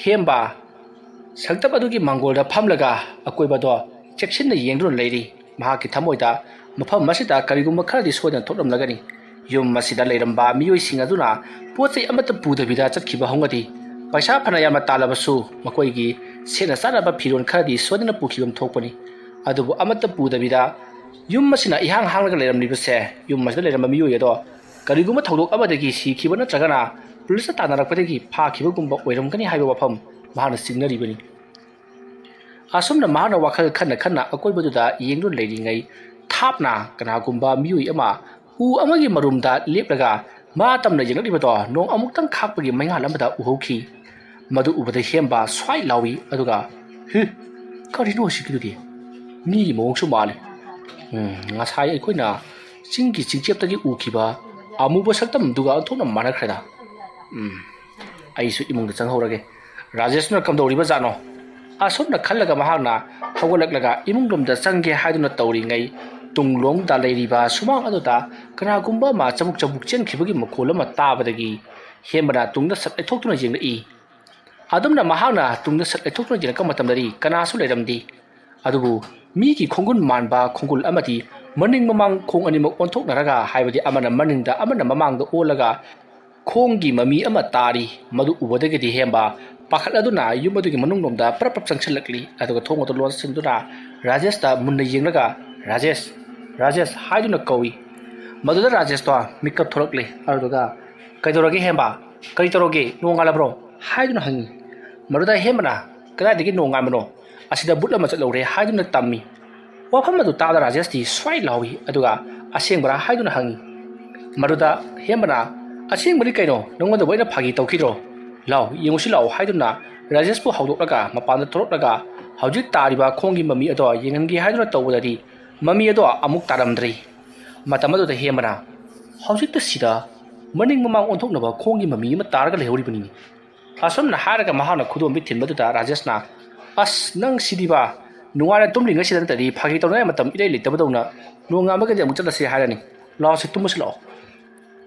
ꯍꯦꯝꯕ ꯁꯪꯇꯞ ꯑꯗꯨꯒꯤ ꯃꯥꯡꯒꯣꯜꯗ ꯐꯝꯂꯒ ꯑꯀꯣꯏꯕꯗꯣ ꯆꯦꯛꯁꯤꯟꯅ ꯌꯦꯡꯗꯨꯅ ꯂꯩꯔꯤ꯫ ꯃꯍꯥꯛꯀꯤ ꯊꯃꯣꯏꯗ, "ꯃꯐꯝ ꯑꯁꯤꯗ ꯀꯔꯤꯒꯨꯝꯕ ꯈꯔꯗꯤ ꯁꯣꯏꯗꯅ ꯊꯣꯛꯂꯝꯂꯒꯅꯤ꯫ ꯌꯨꯝ ꯑꯁꯤꯗ ꯂꯩꯔꯝꯕ ꯃꯤꯑꯣꯏꯁꯤꯡ ꯑꯗꯨꯅ ꯄꯣꯠ ꯆꯩ ꯑꯃꯠꯇ ꯄꯨꯗꯕꯤꯗ ꯆꯠꯈꯤꯕ ꯍꯧꯅꯗꯦ꯫ ꯄꯩꯁꯥ ꯐꯅ ꯌꯥꯝꯅ ꯇꯥꯜꯂꯕꯁꯨ ꯃꯈꯣꯏꯒꯤ ꯁꯦꯠꯅ ꯆꯥꯅꯕ ꯐꯤꯔꯣꯜ ꯈꯔꯗꯤ ꯁꯣꯏꯗꯅ ꯄꯨꯈꯤꯕ ꯑꯃ ꯊꯣꯛꯄꯅꯤ꯫ ꯑꯗꯨꯕꯨ ꯑꯃꯠꯇ ꯄꯨꯗꯕꯤꯗ ꯌꯨꯝ ꯑꯁꯤꯅ ꯏꯍꯥꯡ ꯍꯥꯡꯂꯒ ꯂꯩꯔꯝꯂꯤꯕꯁꯦ, ꯌꯨꯝ ꯑꯁꯤꯗ ꯂꯩꯔꯝꯕ ꯃꯤꯑꯣꯏ ꯑꯗꯣ ꯀꯔꯤꯒꯨꯝꯕ ꯊꯧꯗꯣꯛ ꯑꯃꯗꯒꯤ ꯁꯤꯈꯤꯕ ꯅꯠꯇ꯭ꯔꯒꯅ ꯄꯨꯂꯤꯁꯇ ꯇꯥꯟꯅꯔꯛꯄꯗꯒꯤ ꯐꯥꯈꯤꯕꯒꯨꯝꯕ ꯑꯣꯏꯔꯝꯒꯅꯤ ꯍꯥꯏꯕ ꯋꯥꯐꯝ ꯃꯍꯥꯛꯅ ꯆꯤꯡꯅꯔꯤꯕꯅꯤ꯫ ꯑꯁꯨꯝꯅ ꯃꯍꯥꯛꯅ ꯋꯥꯈꯜ ꯈꯟꯅ ꯈꯟꯅ ꯑꯀꯣꯏꯕꯗꯨꯗ ꯌꯦꯡꯗꯨꯅ ꯂꯩꯔꯤꯉꯩ, ꯊꯥꯞꯅ ꯀꯅꯥꯒꯨꯝꯕ ꯃꯤꯑꯣꯏ ꯑꯃ ꯎ ꯑꯃꯒꯤ ꯃꯔꯨꯝꯗ ꯂꯦꯞꯂꯒ ꯃꯥ ꯇꯝꯅ ꯌꯦꯡꯂꯛꯂꯤꯕꯗꯣ ꯅꯣꯡ ꯑꯃꯨꯛꯇꯪ ꯈꯥꯛꯄꯒꯤ ꯃꯩꯉꯥꯜ ꯑꯃꯗ ꯎꯍꯧꯈꯤ꯫ ꯃꯗꯨ ꯎꯕꯗ ꯍꯦꯝꯕ ꯁ꯭ꯋꯥꯏ ꯂꯥꯎꯏ, ꯑꯗꯨꯒ, "ꯍꯦ, ꯀꯔꯤꯅꯣ ꯑꯁꯤꯒꯤꯗꯨꯗꯤ? ꯃꯤꯒꯤ ꯃꯑꯣꯡꯁꯨ ꯃꯥꯜꯂꯤ꯫ ꯎꯝ, ꯉꯁꯥꯏ ꯑꯩꯈꯣꯏꯅ ꯆꯤꯡꯒꯤ ꯆꯤꯡꯆꯦꯞꯇꯒꯤ ꯎꯈꯤꯕ ꯑꯃꯨꯕ ꯁꯛꯇꯝꯗꯨꯒ ꯑꯣꯟꯊꯣꯛꯅ ꯃꯥꯟꯅꯈ꯭ꯔꯦꯗ꯫ ꯎꯝ, ꯑꯩꯁꯨ ꯏꯃꯨꯡꯗ ꯆꯪꯍꯧꯔꯒꯦ꯫ ꯔꯥꯖꯦꯁꯅ ꯀꯝꯗꯧꯔꯤꯕ ꯖꯥꯠꯅꯣ?" ꯑꯁꯨꯝꯅ ꯈꯜꯂꯒ ꯃꯍꯥꯛꯅ ꯍꯧꯒꯠꯂꯛꯂꯒ ꯏꯃꯨꯡ ꯂꯣꯝꯗ ꯆꯪꯒꯦ ꯍꯥꯏꯗꯨꯅ ꯇꯧꯔꯤꯉꯩ, ꯇꯨꯡꯂꯣꯝꯗ ꯂꯩꯔꯤꯕ ꯁꯨꯃꯥꯡ ꯑꯗꯨꯗ ꯀꯅꯥꯒꯨꯝꯕ ꯑꯃ ꯆꯕꯨꯛ ꯆꯕꯨꯛ ꯆꯦꯟꯈꯤꯕꯒꯤ ꯃꯈꯣꯜ ꯑꯃ ꯇꯥꯕꯗꯒꯤ ꯍꯦꯝꯕꯅ ꯇꯨꯡꯗ ꯁꯠ ꯂꯩꯊꯣꯛꯇꯨꯅ ꯌꯦꯡꯂꯛꯏ꯫ ꯑꯗꯨꯝꯅ ꯃꯍꯥꯛꯅ ꯇꯨꯡꯗ ꯁꯠ ꯂꯩꯊꯣꯛꯇꯨꯅ ꯌꯦꯡꯂꯛꯄ ꯃꯇꯝꯗꯗꯤ ꯀꯅꯥꯁꯨ ꯂꯩꯔꯝꯗꯦ꯫ ꯑꯗꯨꯕꯨ ꯃꯤꯒꯤ ꯈꯣꯡꯒꯨꯜ ꯃꯥꯟꯕ ꯈꯣꯡꯒꯨꯜ ꯑꯃꯗꯤ ꯃꯅꯤꯡ ꯃꯃꯥꯡ ꯈꯣꯡ ꯑꯅꯤꯃꯛ ꯑꯣꯟꯊꯣꯛꯅꯔꯒ, ꯍꯥꯏꯕꯗꯤ ꯑꯃꯅ ꯃꯅꯤꯡꯗ ꯑꯃꯅ ꯃꯃꯥꯡꯗ ꯑꯣꯜꯂꯒ ꯈꯣꯡꯒꯤ ꯃꯃꯤ ꯑꯃ ꯇꯥꯔꯤ꯫ ꯃꯗꯨ ꯎꯕꯗꯒꯤꯗꯤ ꯍꯦꯝꯕ ꯄꯥꯈꯠꯂꯗꯨꯅ ꯌꯨꯝ ꯑꯗꯨꯒꯤ ꯃꯅꯨꯡꯂꯣꯝꯗ ꯄ꯭ꯔꯞ ꯄ꯭ꯔꯞ ꯆꯪꯁꯤꯜꯂꯛꯂꯤ꯫ ꯑꯗꯨꯒ ꯊꯣꯡ ꯑꯗꯨ ꯂꯣꯟꯁꯤꯟꯗꯨꯅ ꯔꯥꯖꯦꯁꯇ ꯃꯨꯟꯅ ꯌꯦꯡꯂꯒ, "ꯔꯥꯖꯦꯁ, ꯔꯥꯖꯦꯁ" ꯍꯥꯏꯗꯨꯅ ꯀꯧꯏ꯫ ꯃꯗꯨꯗ ꯔꯥꯖꯦꯁꯇꯣ ꯃꯤꯀꯞ ꯊꯣꯛꯂꯛꯂꯤ꯫ ꯑꯗꯨꯗꯨꯒ, "ꯀꯩꯗꯧꯔꯒꯦ ꯍꯦꯝꯕ? ꯀꯔꯤ ꯇꯧꯔꯒꯦ? ꯅꯣꯡ ꯉꯥꯜꯂꯕ꯭ꯔꯣ?" ꯍꯥꯏꯗꯨꯅ ꯍꯪꯉꯤ꯫ ꯃꯗꯨꯗ ꯍꯦꯝꯕꯅ, "ꯀꯗꯥꯏꯗꯒꯤ ꯅꯣꯡ ꯉꯥꯟꯕꯅꯣ? ꯑꯁꯤꯗ ꯕꯨꯠ ꯑꯃ ꯆꯠꯍꯧꯔꯦ" ꯍꯥꯏꯗꯨꯅ ꯇꯝꯃꯤ꯫ ꯋꯥꯐꯝ ꯑꯗꯨ ꯇꯥꯕꯗ ꯔꯥꯖꯦꯁꯇꯤ ꯁ꯭ꯋꯥꯏ ꯂꯥꯎꯏ, ꯑꯗꯨꯒ "ꯑꯁꯦꯡꯕꯔꯥ?" ꯍꯥꯏꯗꯨꯅ ꯍꯪꯉꯤ꯫ ꯃꯗꯨꯗ ꯍꯦꯝꯕꯅ, "ꯑꯁꯦꯡꯕꯅꯤ ꯀꯩꯅꯣ, ꯅꯉꯣꯟꯗꯕꯨ ꯑꯩꯅ ꯐꯥꯒꯤ ꯇꯧꯈꯤꯗ꯭ꯔꯣ? ꯂꯥꯎ, ꯌꯦꯡꯉꯨꯁꯤ ꯂꯥꯎ" ꯍꯥꯏꯗꯨꯅ ꯔꯥꯖꯦꯁꯄꯨ ꯍꯧꯗꯣꯛꯂꯒ ꯃꯄꯥꯟꯗ ꯊꯣꯛꯂꯛꯂꯒ ꯍꯧꯖꯤꯛ ꯇꯥꯔꯤꯕ ꯈꯣꯡꯒꯤ ꯃꯃꯤ ꯑꯗꯣ ꯌꯦꯡꯍꯟꯒꯦ ꯍꯥꯏꯗꯨꯅ ꯇꯧꯕꯗꯗꯤ ꯃꯃꯤ ꯑꯗꯣ ꯑꯃꯨꯛ ꯇꯥꯔꯝꯗ꯭ꯔꯦ꯫ ꯃꯇꯝ ꯑꯗꯨꯗ ꯍꯦꯝꯕꯅ, "ꯍꯧꯖꯤꯛꯇ ꯁꯤꯗ ꯃꯅꯤꯡ ꯃꯃꯥꯡ ꯑꯣꯟꯊꯣꯛꯅꯕ ꯈꯣꯡꯒꯤ ꯃꯃꯤ ꯑꯃ ꯇꯥꯔꯒ ꯂꯩꯍꯧꯔꯤꯕꯅꯤꯅꯦ"꯫ ꯑꯁꯨꯝꯅ ꯍꯥꯏꯔꯒ ꯃꯍꯥꯛꯅ ꯈꯨꯗꯣꯝꯕꯤ ꯊꯤꯟꯕꯗꯨꯗ ꯔꯥꯖꯦꯁꯅ, "ꯑꯁ, ꯅꯪ ꯁꯤꯗꯤꯕ, ꯅꯨꯡꯉꯥꯏꯅ ꯇꯨꯝꯂꯤꯉꯩꯁꯤꯗ ꯅꯠꯇ꯭ꯔꯗꯤ ꯐꯥꯒꯤ ꯇꯧꯅꯤꯡꯉꯥꯏ ꯃꯇꯝ ꯏꯔꯩ ꯂꯩꯇꯕꯗꯧꯅ, ꯅꯣꯡꯉꯥꯟꯕꯒꯗꯤ ꯑꯃꯨꯛ ꯆꯠꯂꯁꯤ ꯍꯥꯏꯔꯅꯤ꯫ ꯂꯥꯛꯑꯣꯁꯤ, ꯇꯨꯝꯃꯁꯤ ꯂꯥꯛꯑꯣ"꯫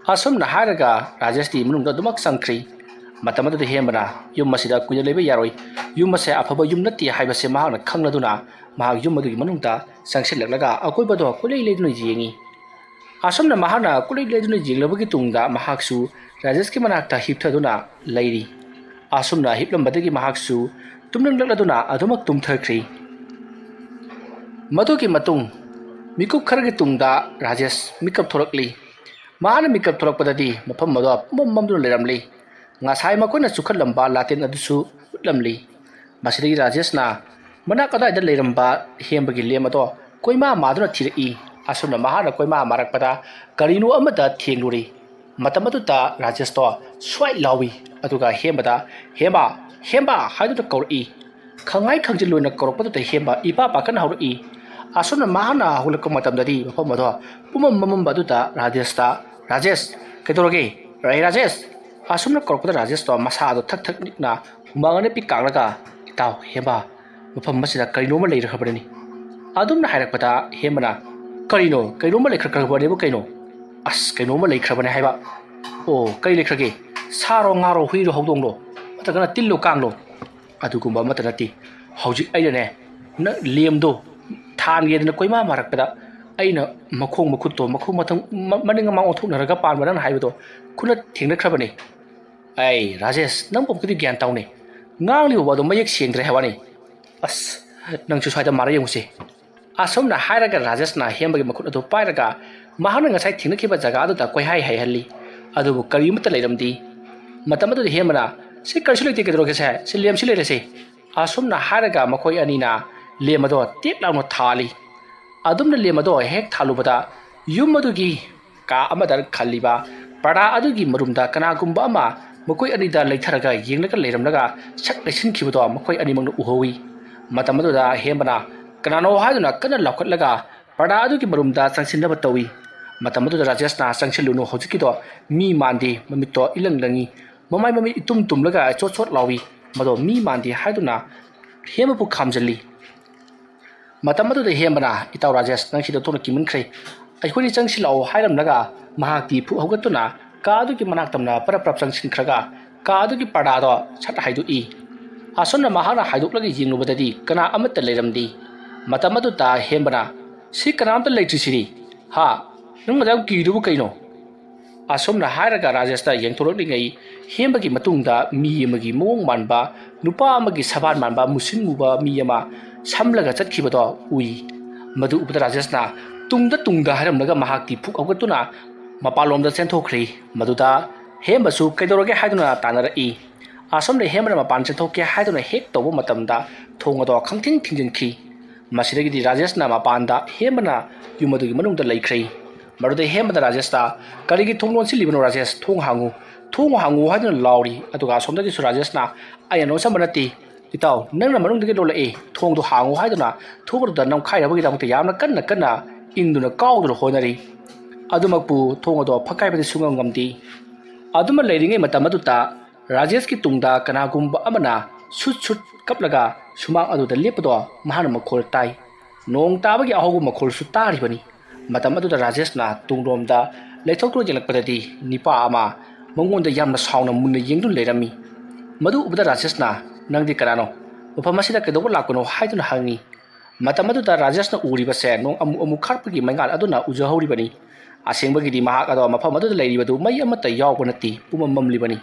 ꯑꯁꯨꯝꯅ ꯍꯥꯏꯔꯒ ꯔꯥꯖꯦꯁꯇꯤ ꯃꯅꯨꯡꯗ ꯑꯗꯨꯃꯛ ꯆꯪꯈ꯭ꯔꯤ꯫ ꯃꯇꯝ ꯑꯗꯨꯗ ꯍꯦꯝꯕꯅ, "ꯌꯨꯝ ꯑꯁꯤꯗ ꯀꯨꯏꯅ ꯂꯩꯕ ꯌꯥꯔꯣꯏ꯫ ꯌꯨꯝ ꯑꯁꯦ ꯑꯐꯕ ꯌꯨꯝ ꯅꯠꯇꯦ ꯍꯥꯏꯕꯁꯦ ꯃꯍꯥꯛꯅ ꯈꯪꯂꯗꯨꯅ ꯃꯍꯥꯛ ꯌꯨꯝ ꯑꯗꯨꯒꯤ ꯃꯅꯨꯡꯗ ꯆꯪꯁꯤꯜꯂꯛꯂꯒ ꯑꯀꯣꯏꯕꯗꯣ ꯀꯣꯏꯂꯩ ꯂꯩꯗꯨꯅ ꯌꯦꯡꯉꯤ꯫ ꯑꯁꯨꯝꯅ ꯃꯍꯥꯛꯅ ꯀꯨꯂꯤ ꯂꯩꯗꯨꯅ ꯌꯦꯡꯂꯕꯒꯤ ꯇꯨꯡꯗ ꯃꯍꯥꯛꯁꯨ ꯔꯥꯖꯦꯁꯀꯤ ꯃꯅꯥꯛꯇ ꯍꯤꯞꯊꯗꯨꯅ ꯂꯩꯔꯤ꯫ ꯑꯁꯨꯝꯅ ꯍꯤꯞꯂꯝꯕꯗꯒꯤ ꯃꯍꯥꯛꯁꯨ ꯇꯨꯝꯅꯤꯡꯂꯛꯂꯗꯨꯅ ꯑꯗꯨꯃꯛ ꯇꯨꯝꯊꯈ꯭ꯔꯤ꯫ ꯃꯗꯨꯒꯤ ꯃꯇꯨꯡ ꯃꯤꯀꯨꯞ ꯈꯔꯒꯤ ꯇꯨꯡꯗ ꯔꯥꯖꯦꯁ ꯃꯤꯀꯞ ꯊꯣꯛꯂꯛꯂꯤ꯫ ꯃꯍꯥꯛꯅ ꯃꯤꯀꯞ ꯊꯣꯛꯂꯛꯄꯗꯗꯤ ꯃꯐꯝ ꯑꯗꯨ ꯄꯨꯝꯃꯝ ꯃꯝꯗꯨꯅ ꯂꯩꯔꯝꯂꯤ꯫ ꯉꯁꯥꯏ ꯃꯈꯣꯏꯅ ꯆꯨꯈꯠꯂꯝꯕ ꯂꯥꯇꯦꯟ ꯑꯗꯨꯁꯨ ꯎꯠꯂꯝꯂꯤ꯫ ꯃꯁꯤꯗꯒꯤ ꯔꯥꯖꯦꯁꯅ ꯃꯅꯥꯛ ꯑꯗꯨꯋꯥꯏꯗ ꯂꯩꯔꯝꯕ ꯍꯦꯝꯕꯒꯤ ꯂꯦꯝ ꯑꯗꯣ ꯀꯣꯏꯃꯥ ꯃꯥꯗꯨꯅ ꯊꯤꯔꯛꯏ꯫ ꯑꯁꯨꯝꯅ ꯃꯍꯥꯛꯅ ꯀꯣꯏꯃꯥ ꯃꯥꯔꯛꯄꯗ ꯀꯔꯤꯅꯣ ꯑꯃꯗ ꯊꯦꯡꯂꯨꯔꯤ꯫ ꯃꯇꯝ ꯑꯗꯨꯗ ꯔꯥꯖꯦꯁꯇꯣ ꯁ꯭ꯋꯥꯏ ꯂꯥꯎꯏ, ꯑꯗꯨꯒ ꯍꯦꯝꯕꯗ "ꯍꯦꯝꯕ, ꯍꯦꯝꯕ" ꯍꯥꯏꯗꯨꯅ ꯀꯧꯔꯛꯏ꯫ ꯈꯪꯉꯥꯏ ꯈꯪꯖꯤꯜꯂꯣꯏꯅ ꯀꯧꯔꯛꯄꯗꯨꯗ ꯍꯦꯝꯕ ꯏꯄꯥ ꯄꯥꯈꯠꯅ ꯍꯧꯔꯛꯏ꯫ ꯑꯁꯨꯝꯅ ꯃꯍꯥꯛꯅ ꯍꯧꯒꯠꯂꯛꯄ ꯃꯇꯝꯗꯗꯤ ꯃꯐꯝ ꯑꯗꯣ ꯄꯨꯝꯃꯝ ꯃꯝꯃꯝꯕ ꯑꯗꯨꯗ ꯔꯥꯖꯦꯁꯇ, "ꯔꯥꯖꯦꯁ, ꯀꯩꯗꯧꯔꯒꯦ? ꯔꯦ ꯔꯥꯖꯦꯁ!" ꯑꯁꯨꯝꯅ ꯀꯧꯔꯛꯄꯗ ꯔꯥꯖꯦꯁꯇꯣ ꯃꯁꯥꯗꯣ ꯊꯛ ꯊꯛ ꯅꯤꯛꯅ ꯍꯨꯃꯥꯡ ꯑꯅꯞꯄꯤ ꯀꯥꯡꯂꯒ, "ꯏꯇꯥꯎ ꯍꯦꯝꯕ, ꯃꯐꯝ ꯑꯁꯤꯗ ꯀꯔꯤꯅꯣꯝꯃ ꯂꯩꯔꯈ꯭ꯔꯕꯅꯤ" ꯑꯗꯨꯝꯅ ꯍꯥꯏꯔꯛꯄꯗ ꯍꯦꯝꯕꯅ, "ꯀꯔꯤꯅꯣ? ꯀꯩꯅꯣꯝꯃ ꯂꯩꯈ꯭ꯔꯕꯅꯦꯕꯨ ꯀꯩꯅꯣ?" "ꯑꯁ, ꯀꯩꯅꯣꯝꯃ ꯂꯩꯈ꯭ꯔꯕꯅꯦ ꯍꯥꯏꯕ!" "ꯑꯣ, ꯀꯔꯤ ꯂꯩꯈ꯭ꯔꯒꯦ? ꯁꯥꯔꯣ, ꯉꯥꯔꯣ, ꯍꯨꯏꯔꯣ, ꯍꯧꯗꯣꯡꯂꯣ? ꯅꯠꯇ꯭ꯔꯒꯅ ꯇꯤꯜꯂꯣ, ꯀꯥꯡꯂꯣ?" "ꯑꯗꯨꯒꯨꯝꯕ ꯑꯃꯠꯇ ꯅꯠꯇꯦ꯫ ꯍꯧꯖꯤꯛ ꯑꯩꯅꯅꯦ, ꯅꯪ ꯂꯦꯝꯗꯣ ꯊꯥꯟꯒꯦꯗꯅ ꯀꯣꯏꯃꯥ ꯃꯥꯔꯛꯄꯗ ꯑꯩꯅ ꯃꯈꯣꯡ ꯃꯈꯨꯠꯇꯣ, ꯃꯈꯣꯡ ꯃꯊꯪ, ꯃ-, ꯃꯅꯤꯡ ꯃꯃꯥꯡ ꯑꯣꯟꯊꯣꯛꯅꯔꯒ ꯄꯥꯟꯕ ꯅꯪꯅ ꯍꯥꯏꯕꯗꯣ ꯈꯨꯠꯅ ꯊꯦꯡꯅꯈ꯭ꯔꯕꯅꯦ꯫" "ꯑꯩ, ꯔꯥꯖꯦꯁ, ꯅꯪ ꯄꯣꯛꯀꯤꯗꯤ ꯒ꯭ꯌꯥꯟ ꯇꯧꯅꯦ꯫ ꯉꯥꯡꯂꯤꯕ ꯋꯥꯗꯣ ꯃꯌꯦꯛ ꯁꯦꯡꯗ꯭ꯔꯦ ꯍꯥꯏꯕꯅꯤ꯫ ꯑꯁ, ꯅꯪꯁꯨ ꯁ꯭ꯋꯥꯏꯗ ꯃꯥꯔ ꯌꯦꯡꯉꯨꯁꯦ꯫" ꯑꯁꯨꯝꯅ ꯍꯥꯏꯔꯒ ꯔꯥꯖꯦꯁꯅ ꯍꯦꯝꯕꯒꯤ ꯃꯈꯨꯠ ꯑꯗꯨ ꯄꯥꯏꯔꯒ ꯃꯍꯥꯛꯅ ꯉꯁꯥꯏ ꯊꯦꯡꯅꯈꯤꯕ ꯖꯒꯥ ꯑꯗꯨꯗ ꯀꯣꯏꯍꯥꯏ ꯍꯥꯏꯍꯜꯂꯤ꯫ ꯑꯗꯨꯕꯨ ꯀꯔꯤꯃꯠꯇ ꯂꯩꯔꯝꯗꯦ꯫ ꯃꯇꯝ ꯑꯗꯨꯗ ꯍꯦꯝꯕꯅ, "ꯁꯤ ꯀꯔꯤꯁꯨ ꯂꯩꯇꯦ, ꯀꯩꯗꯧꯔꯒꯦ ꯁꯦ? ꯁꯤ ꯂꯦꯝꯁꯤ ꯂꯩꯔꯁꯤ꯫" ꯑꯁꯨꯝꯅ ꯍꯥꯏꯔꯒ ꯃꯈꯣꯏ ꯑꯅꯤꯅ ꯂꯦꯝ ꯑꯗꯣ ꯇꯦꯛ ꯂꯥꯎꯅ ꯊꯥꯜꯂꯤ꯫ ꯑꯗꯨꯝꯅ ꯂꯦꯝ ꯑꯗꯣ ꯍꯦꯛ ꯊꯥꯜꯂꯨꯕꯗ ꯌꯨꯝ ꯑꯗꯨꯒꯤ ꯀꯥ ꯑꯃꯗ ꯈꯜꯂꯤꯕ ꯄꯔꯗꯥ ꯑꯗꯨꯒꯤ ꯃꯔꯨꯝꯗ ꯀꯅꯥꯒꯨꯝꯕ ꯑꯃ ꯃꯈꯣꯏ ꯑꯅꯤꯗ ꯂꯩꯊꯔꯒ ꯌꯦꯡꯂꯒ ꯂꯩꯔꯝꯂꯒ ꯁꯛ ꯂꯩꯁꯤꯟꯈꯤꯕꯗꯣ ꯃꯈꯣꯏ ꯑꯅꯤꯃꯛꯅ ꯎꯍꯧꯏ꯫ ꯃꯇꯝ ꯑꯗꯨꯗ ꯍꯦꯝꯕꯅ "ꯀꯅꯥꯅꯣ?" ꯍꯥꯏꯗꯨꯅ ꯀꯟꯅ ꯂꯥꯎꯈꯠꯂꯒ ꯄꯔꯗꯥ ꯑꯗꯨꯒꯤ ꯃꯔꯨꯝꯗ ꯆꯪꯁꯤꯟꯅꯕ ꯇꯧꯏ꯫ ꯃꯇꯝ ꯑꯗꯨꯗ ꯔꯥꯖꯦꯁꯅ, "ꯆꯪꯁꯤꯜꯂꯨꯅꯨ, ꯍꯧꯖꯤꯛꯀꯤꯗꯣ ꯃꯤ ꯃꯥꯟꯗꯦ, ꯃꯃꯤꯠꯇꯣ ꯏꯂꯪ ꯂꯪꯏ, ꯃꯃꯥꯏ ꯃꯃꯤꯠ ꯏꯇꯨꯝ ꯇꯨꯝꯂꯒ ꯆꯣꯠ ꯆꯣꯠ ꯂꯥꯎꯏ, ꯃꯗꯣ ꯃꯤ ꯃꯥꯟꯗꯦ" ꯍꯥꯏꯗꯨꯅ ꯍꯦꯝꯕꯕꯨ ꯈꯥꯝꯖꯤꯜꯂꯤ꯫ ꯃꯇꯝ ꯑꯗꯨꯗ ꯍꯦꯝꯕꯅ, "ꯏꯇꯥꯎ ꯔꯥꯖꯦꯁ, ꯅꯪ ꯁꯤꯗ ꯊꯣꯛꯅ ꯀꯤꯃꯟꯈ꯭ꯔꯦ, ꯑꯩꯈꯣꯏꯅꯤ ꯆꯪꯁꯤꯜꯂꯛꯑꯣ" ꯍꯥꯏꯔꯝꯂꯒ ꯃꯍꯥꯛꯇꯤ ꯐꯨꯛ ꯍꯧꯒꯠꯇꯨꯅ ꯀꯥ ꯑꯗꯨꯒꯤ ꯃꯅꯥꯛ ꯇꯝꯅ ꯄꯔꯞ ꯄꯔꯞ ꯆꯪꯁꯤꯟꯈ꯭ꯔꯒ ꯀꯥ ꯑꯗꯨꯒꯤ ꯄꯔꯗꯥꯗꯣ ꯁꯠ ꯍꯥꯏꯗꯣꯛꯏ꯫ ꯑꯁꯨꯝꯅ ꯃꯍꯥꯛꯅ ꯍꯥꯏꯗꯣꯛꯂꯒ ꯌꯦꯡꯂꯨꯕꯗꯗꯤ ꯀꯅꯥ ꯑꯃꯠꯇ ꯂꯩꯔꯝꯗꯦ꯫ ꯃꯇꯝ ꯑꯗꯨꯗ ꯍꯦꯝꯕꯅ, "ꯁꯤ ꯀꯅꯥꯝꯇ ꯂꯩꯇ꯭ꯔꯤꯁꯤꯗꯤ? ꯍꯥ? "ꯅꯪ ꯑꯗꯨ ꯌꯥꯝ ꯀꯤꯔꯤꯗꯨꯕꯨ ꯀꯩꯅꯣ?" ꯑꯁꯨꯝꯅ ꯍꯥꯏꯔꯒ ꯔꯥꯖꯦꯁꯅ ꯌꯦꯡꯊꯣꯔꯛꯂꯤꯉꯩ, ꯍꯦꯝꯕꯒꯤ ꯃꯇꯨꯡꯗ ꯃꯤ ꯑꯃꯒꯤ ꯃꯑꯣꯡ ꯃꯥꯟꯕ, ꯅꯨꯄꯥ ꯑꯃꯒꯤ ꯁꯕꯥꯟ ꯃꯥꯟꯕ, ꯃꯨꯁꯤꯟ ꯃꯨꯕ ꯃꯤ ꯑꯃ ꯁꯝꯂꯒ ꯆꯠꯈꯤꯕꯗꯣ ꯎꯏ꯫ ꯃꯗꯨ ꯎꯕꯗ ꯔꯥꯖꯦꯁꯅ ꯇꯨꯡꯗ ꯇꯨꯡꯗ ꯍꯥꯏꯔꯝꯂꯒ ꯃꯍꯥꯛꯇꯤ ꯐꯨꯛ ꯍꯧꯒꯠꯇꯨꯅ ꯃꯄꯥꯟꯂꯣꯝꯗ ꯆꯦꯟꯊꯣꯛꯈ꯭ꯔꯦ꯫ ꯃꯗꯨꯗ ꯍꯦꯝꯕꯁꯨ ꯀꯩꯗꯧꯔꯒꯦ ꯍꯥꯏꯗꯨꯅ ꯇꯥꯟꯅꯔꯛꯏ꯫ ꯑꯁꯣꯝꯗ ꯍꯦꯝꯕꯅ ꯃꯄꯥꯟ ꯆꯦꯟꯊꯣꯛꯀꯦ ꯍꯥꯏꯗꯨꯅ ꯍꯦꯛ ꯇꯧꯕ ꯃꯇꯝꯗ ꯊꯣꯡ ꯑꯗꯣ ꯈꯪꯊꯤꯡ ꯊꯤꯡꯖꯤꯟꯈꯤ꯫ ꯃꯁꯤꯗꯒꯤꯗꯤ ꯔꯥꯖꯦꯁꯅ ꯃꯄꯥꯟꯗ ꯍꯦꯝꯕꯅ ꯌꯨꯝ ꯑꯗꯨꯒꯤ ꯃꯅꯨꯡꯗ ꯂꯩꯈ꯭ꯔꯦ꯫ ꯃꯗꯨꯗ ꯍꯦꯝꯕꯅ ꯔꯥꯖꯦꯁꯇ, "ꯀꯔꯤꯒꯤ ꯊꯣꯡ ꯂꯣꯟꯁꯤꯜꯂꯤꯕꯅꯣ ꯔꯥꯖꯦꯁ? ꯊꯣꯡ ꯍꯥꯡꯉꯨ, ꯊꯣꯡ ꯍꯥꯡꯉꯨ" ꯍꯥꯏꯗꯨꯅ ꯂꯥꯎꯔꯤ꯫ ꯑꯗꯨꯒ ꯑꯁꯣꯝꯗꯒꯤꯁꯨ ꯔꯥꯖꯦꯁꯅ, "ꯑꯩꯅ ꯂꯣꯟꯁꯤꯟꯕ ꯅꯠꯇꯦ ꯏꯇꯥꯎ, ꯅꯪꯅ ꯃꯅꯨꯡꯗꯒꯤ ꯂꯣꯜꯂꯛꯑꯦ, ꯊꯣꯡꯗꯣ ꯍꯥꯡꯉꯨ" ꯍꯥꯏꯗꯨꯅ ꯊꯣꯡ ꯑꯗꯨꯗ ꯅꯝꯈꯥꯏꯅꯕꯒꯤꯗꯃꯛꯇ ꯌꯥꯝꯅ ꯀꯟꯅ ꯀꯟꯅ ꯏꯟꯗꯨꯅ ꯀꯥꯎꯗꯨꯅ ꯍꯣꯠꯅꯔꯤ꯫ ꯑꯗꯨꯃꯛꯄꯨ ꯊꯣꯡ ꯑꯗꯣ ꯐꯛꯀꯥꯏꯕꯗꯤ ꯁꯨꯡꯉꯝ ꯉꯝꯗꯦ꯫ ꯑꯗꯨꯃ ꯂꯩꯔꯤꯉꯩ ꯃꯇꯝ ꯑꯗꯨꯗ ꯔꯥꯖꯦꯁꯀꯤ ꯇꯨꯡꯗ ꯀꯅꯥꯒꯨꯝꯕ ꯑꯃꯅ ꯁꯨꯠ ꯁꯨꯠ ꯀꯞꯂꯒ ꯁꯨꯃꯥꯡ ꯑꯗꯨꯗ ꯂꯦꯞꯄꯗꯣ ꯃꯍꯥꯛꯅ ꯃꯈꯣꯜ ꯇꯥꯏ꯫ ꯅꯣꯡ ꯇꯥꯕꯒꯤ ꯑꯍꯧꯕ ꯃꯈꯣꯜꯁꯨ ꯇꯥꯔꯤꯕꯅꯤ꯫ ꯃꯇꯝ ꯑꯗꯨꯗ ꯔꯥꯖꯦꯁꯅ ꯇꯨꯡꯂꯣꯝꯗ ꯂꯩꯊꯣꯛꯇꯨꯅ ꯌꯦꯡꯂꯛꯄꯗꯗꯤ ꯅꯤꯄꯥ ꯑꯃ ꯃꯉꯣꯟꯗ ꯌꯥꯝꯅ ꯁꯥꯎꯅ ꯃꯨꯟꯅ ꯌꯦꯡꯗꯨꯅ ꯂꯩꯔꯝꯃꯤ꯫ ꯃꯗꯨ ꯎꯕꯗ ꯔꯥꯖꯦꯁꯅ, "ꯅꯪꯗꯤ ꯀꯅꯥꯅꯣ? ꯃꯐꯝ ꯑꯁꯤꯗ ꯀꯩꯗꯧꯕ ꯂꯥꯛꯄꯅꯣ?" ꯍꯥꯏꯗꯨꯅ ꯍꯪꯉꯤ꯫ ꯃꯇꯝ ꯑꯗꯨꯗ ꯔꯥꯖꯦꯁꯅ ꯎꯔꯤꯕꯁꯦ ꯅꯣꯡ ꯑꯃꯨꯛ ꯑꯃꯨꯛ ꯈꯥꯛꯄꯒꯤ ꯃꯩꯉꯥꯜ ꯑꯗꯨꯅ ꯎꯖꯍꯧꯔꯤꯕꯅꯤ꯫ ꯑꯁꯦꯡꯕꯒꯤꯗꯤ ꯃꯍꯥꯛ ꯑꯗꯣ ꯃꯐꯝ ꯑꯗꯨꯗ ꯂꯩꯔꯤꯕꯗꯨ ꯃꯩ ꯑꯃꯠꯇ ꯌꯥꯎꯕ ꯅꯠꯇꯦ, ꯄꯨꯝꯃꯝ ꯃꯝꯂꯤꯕꯅꯤ꯫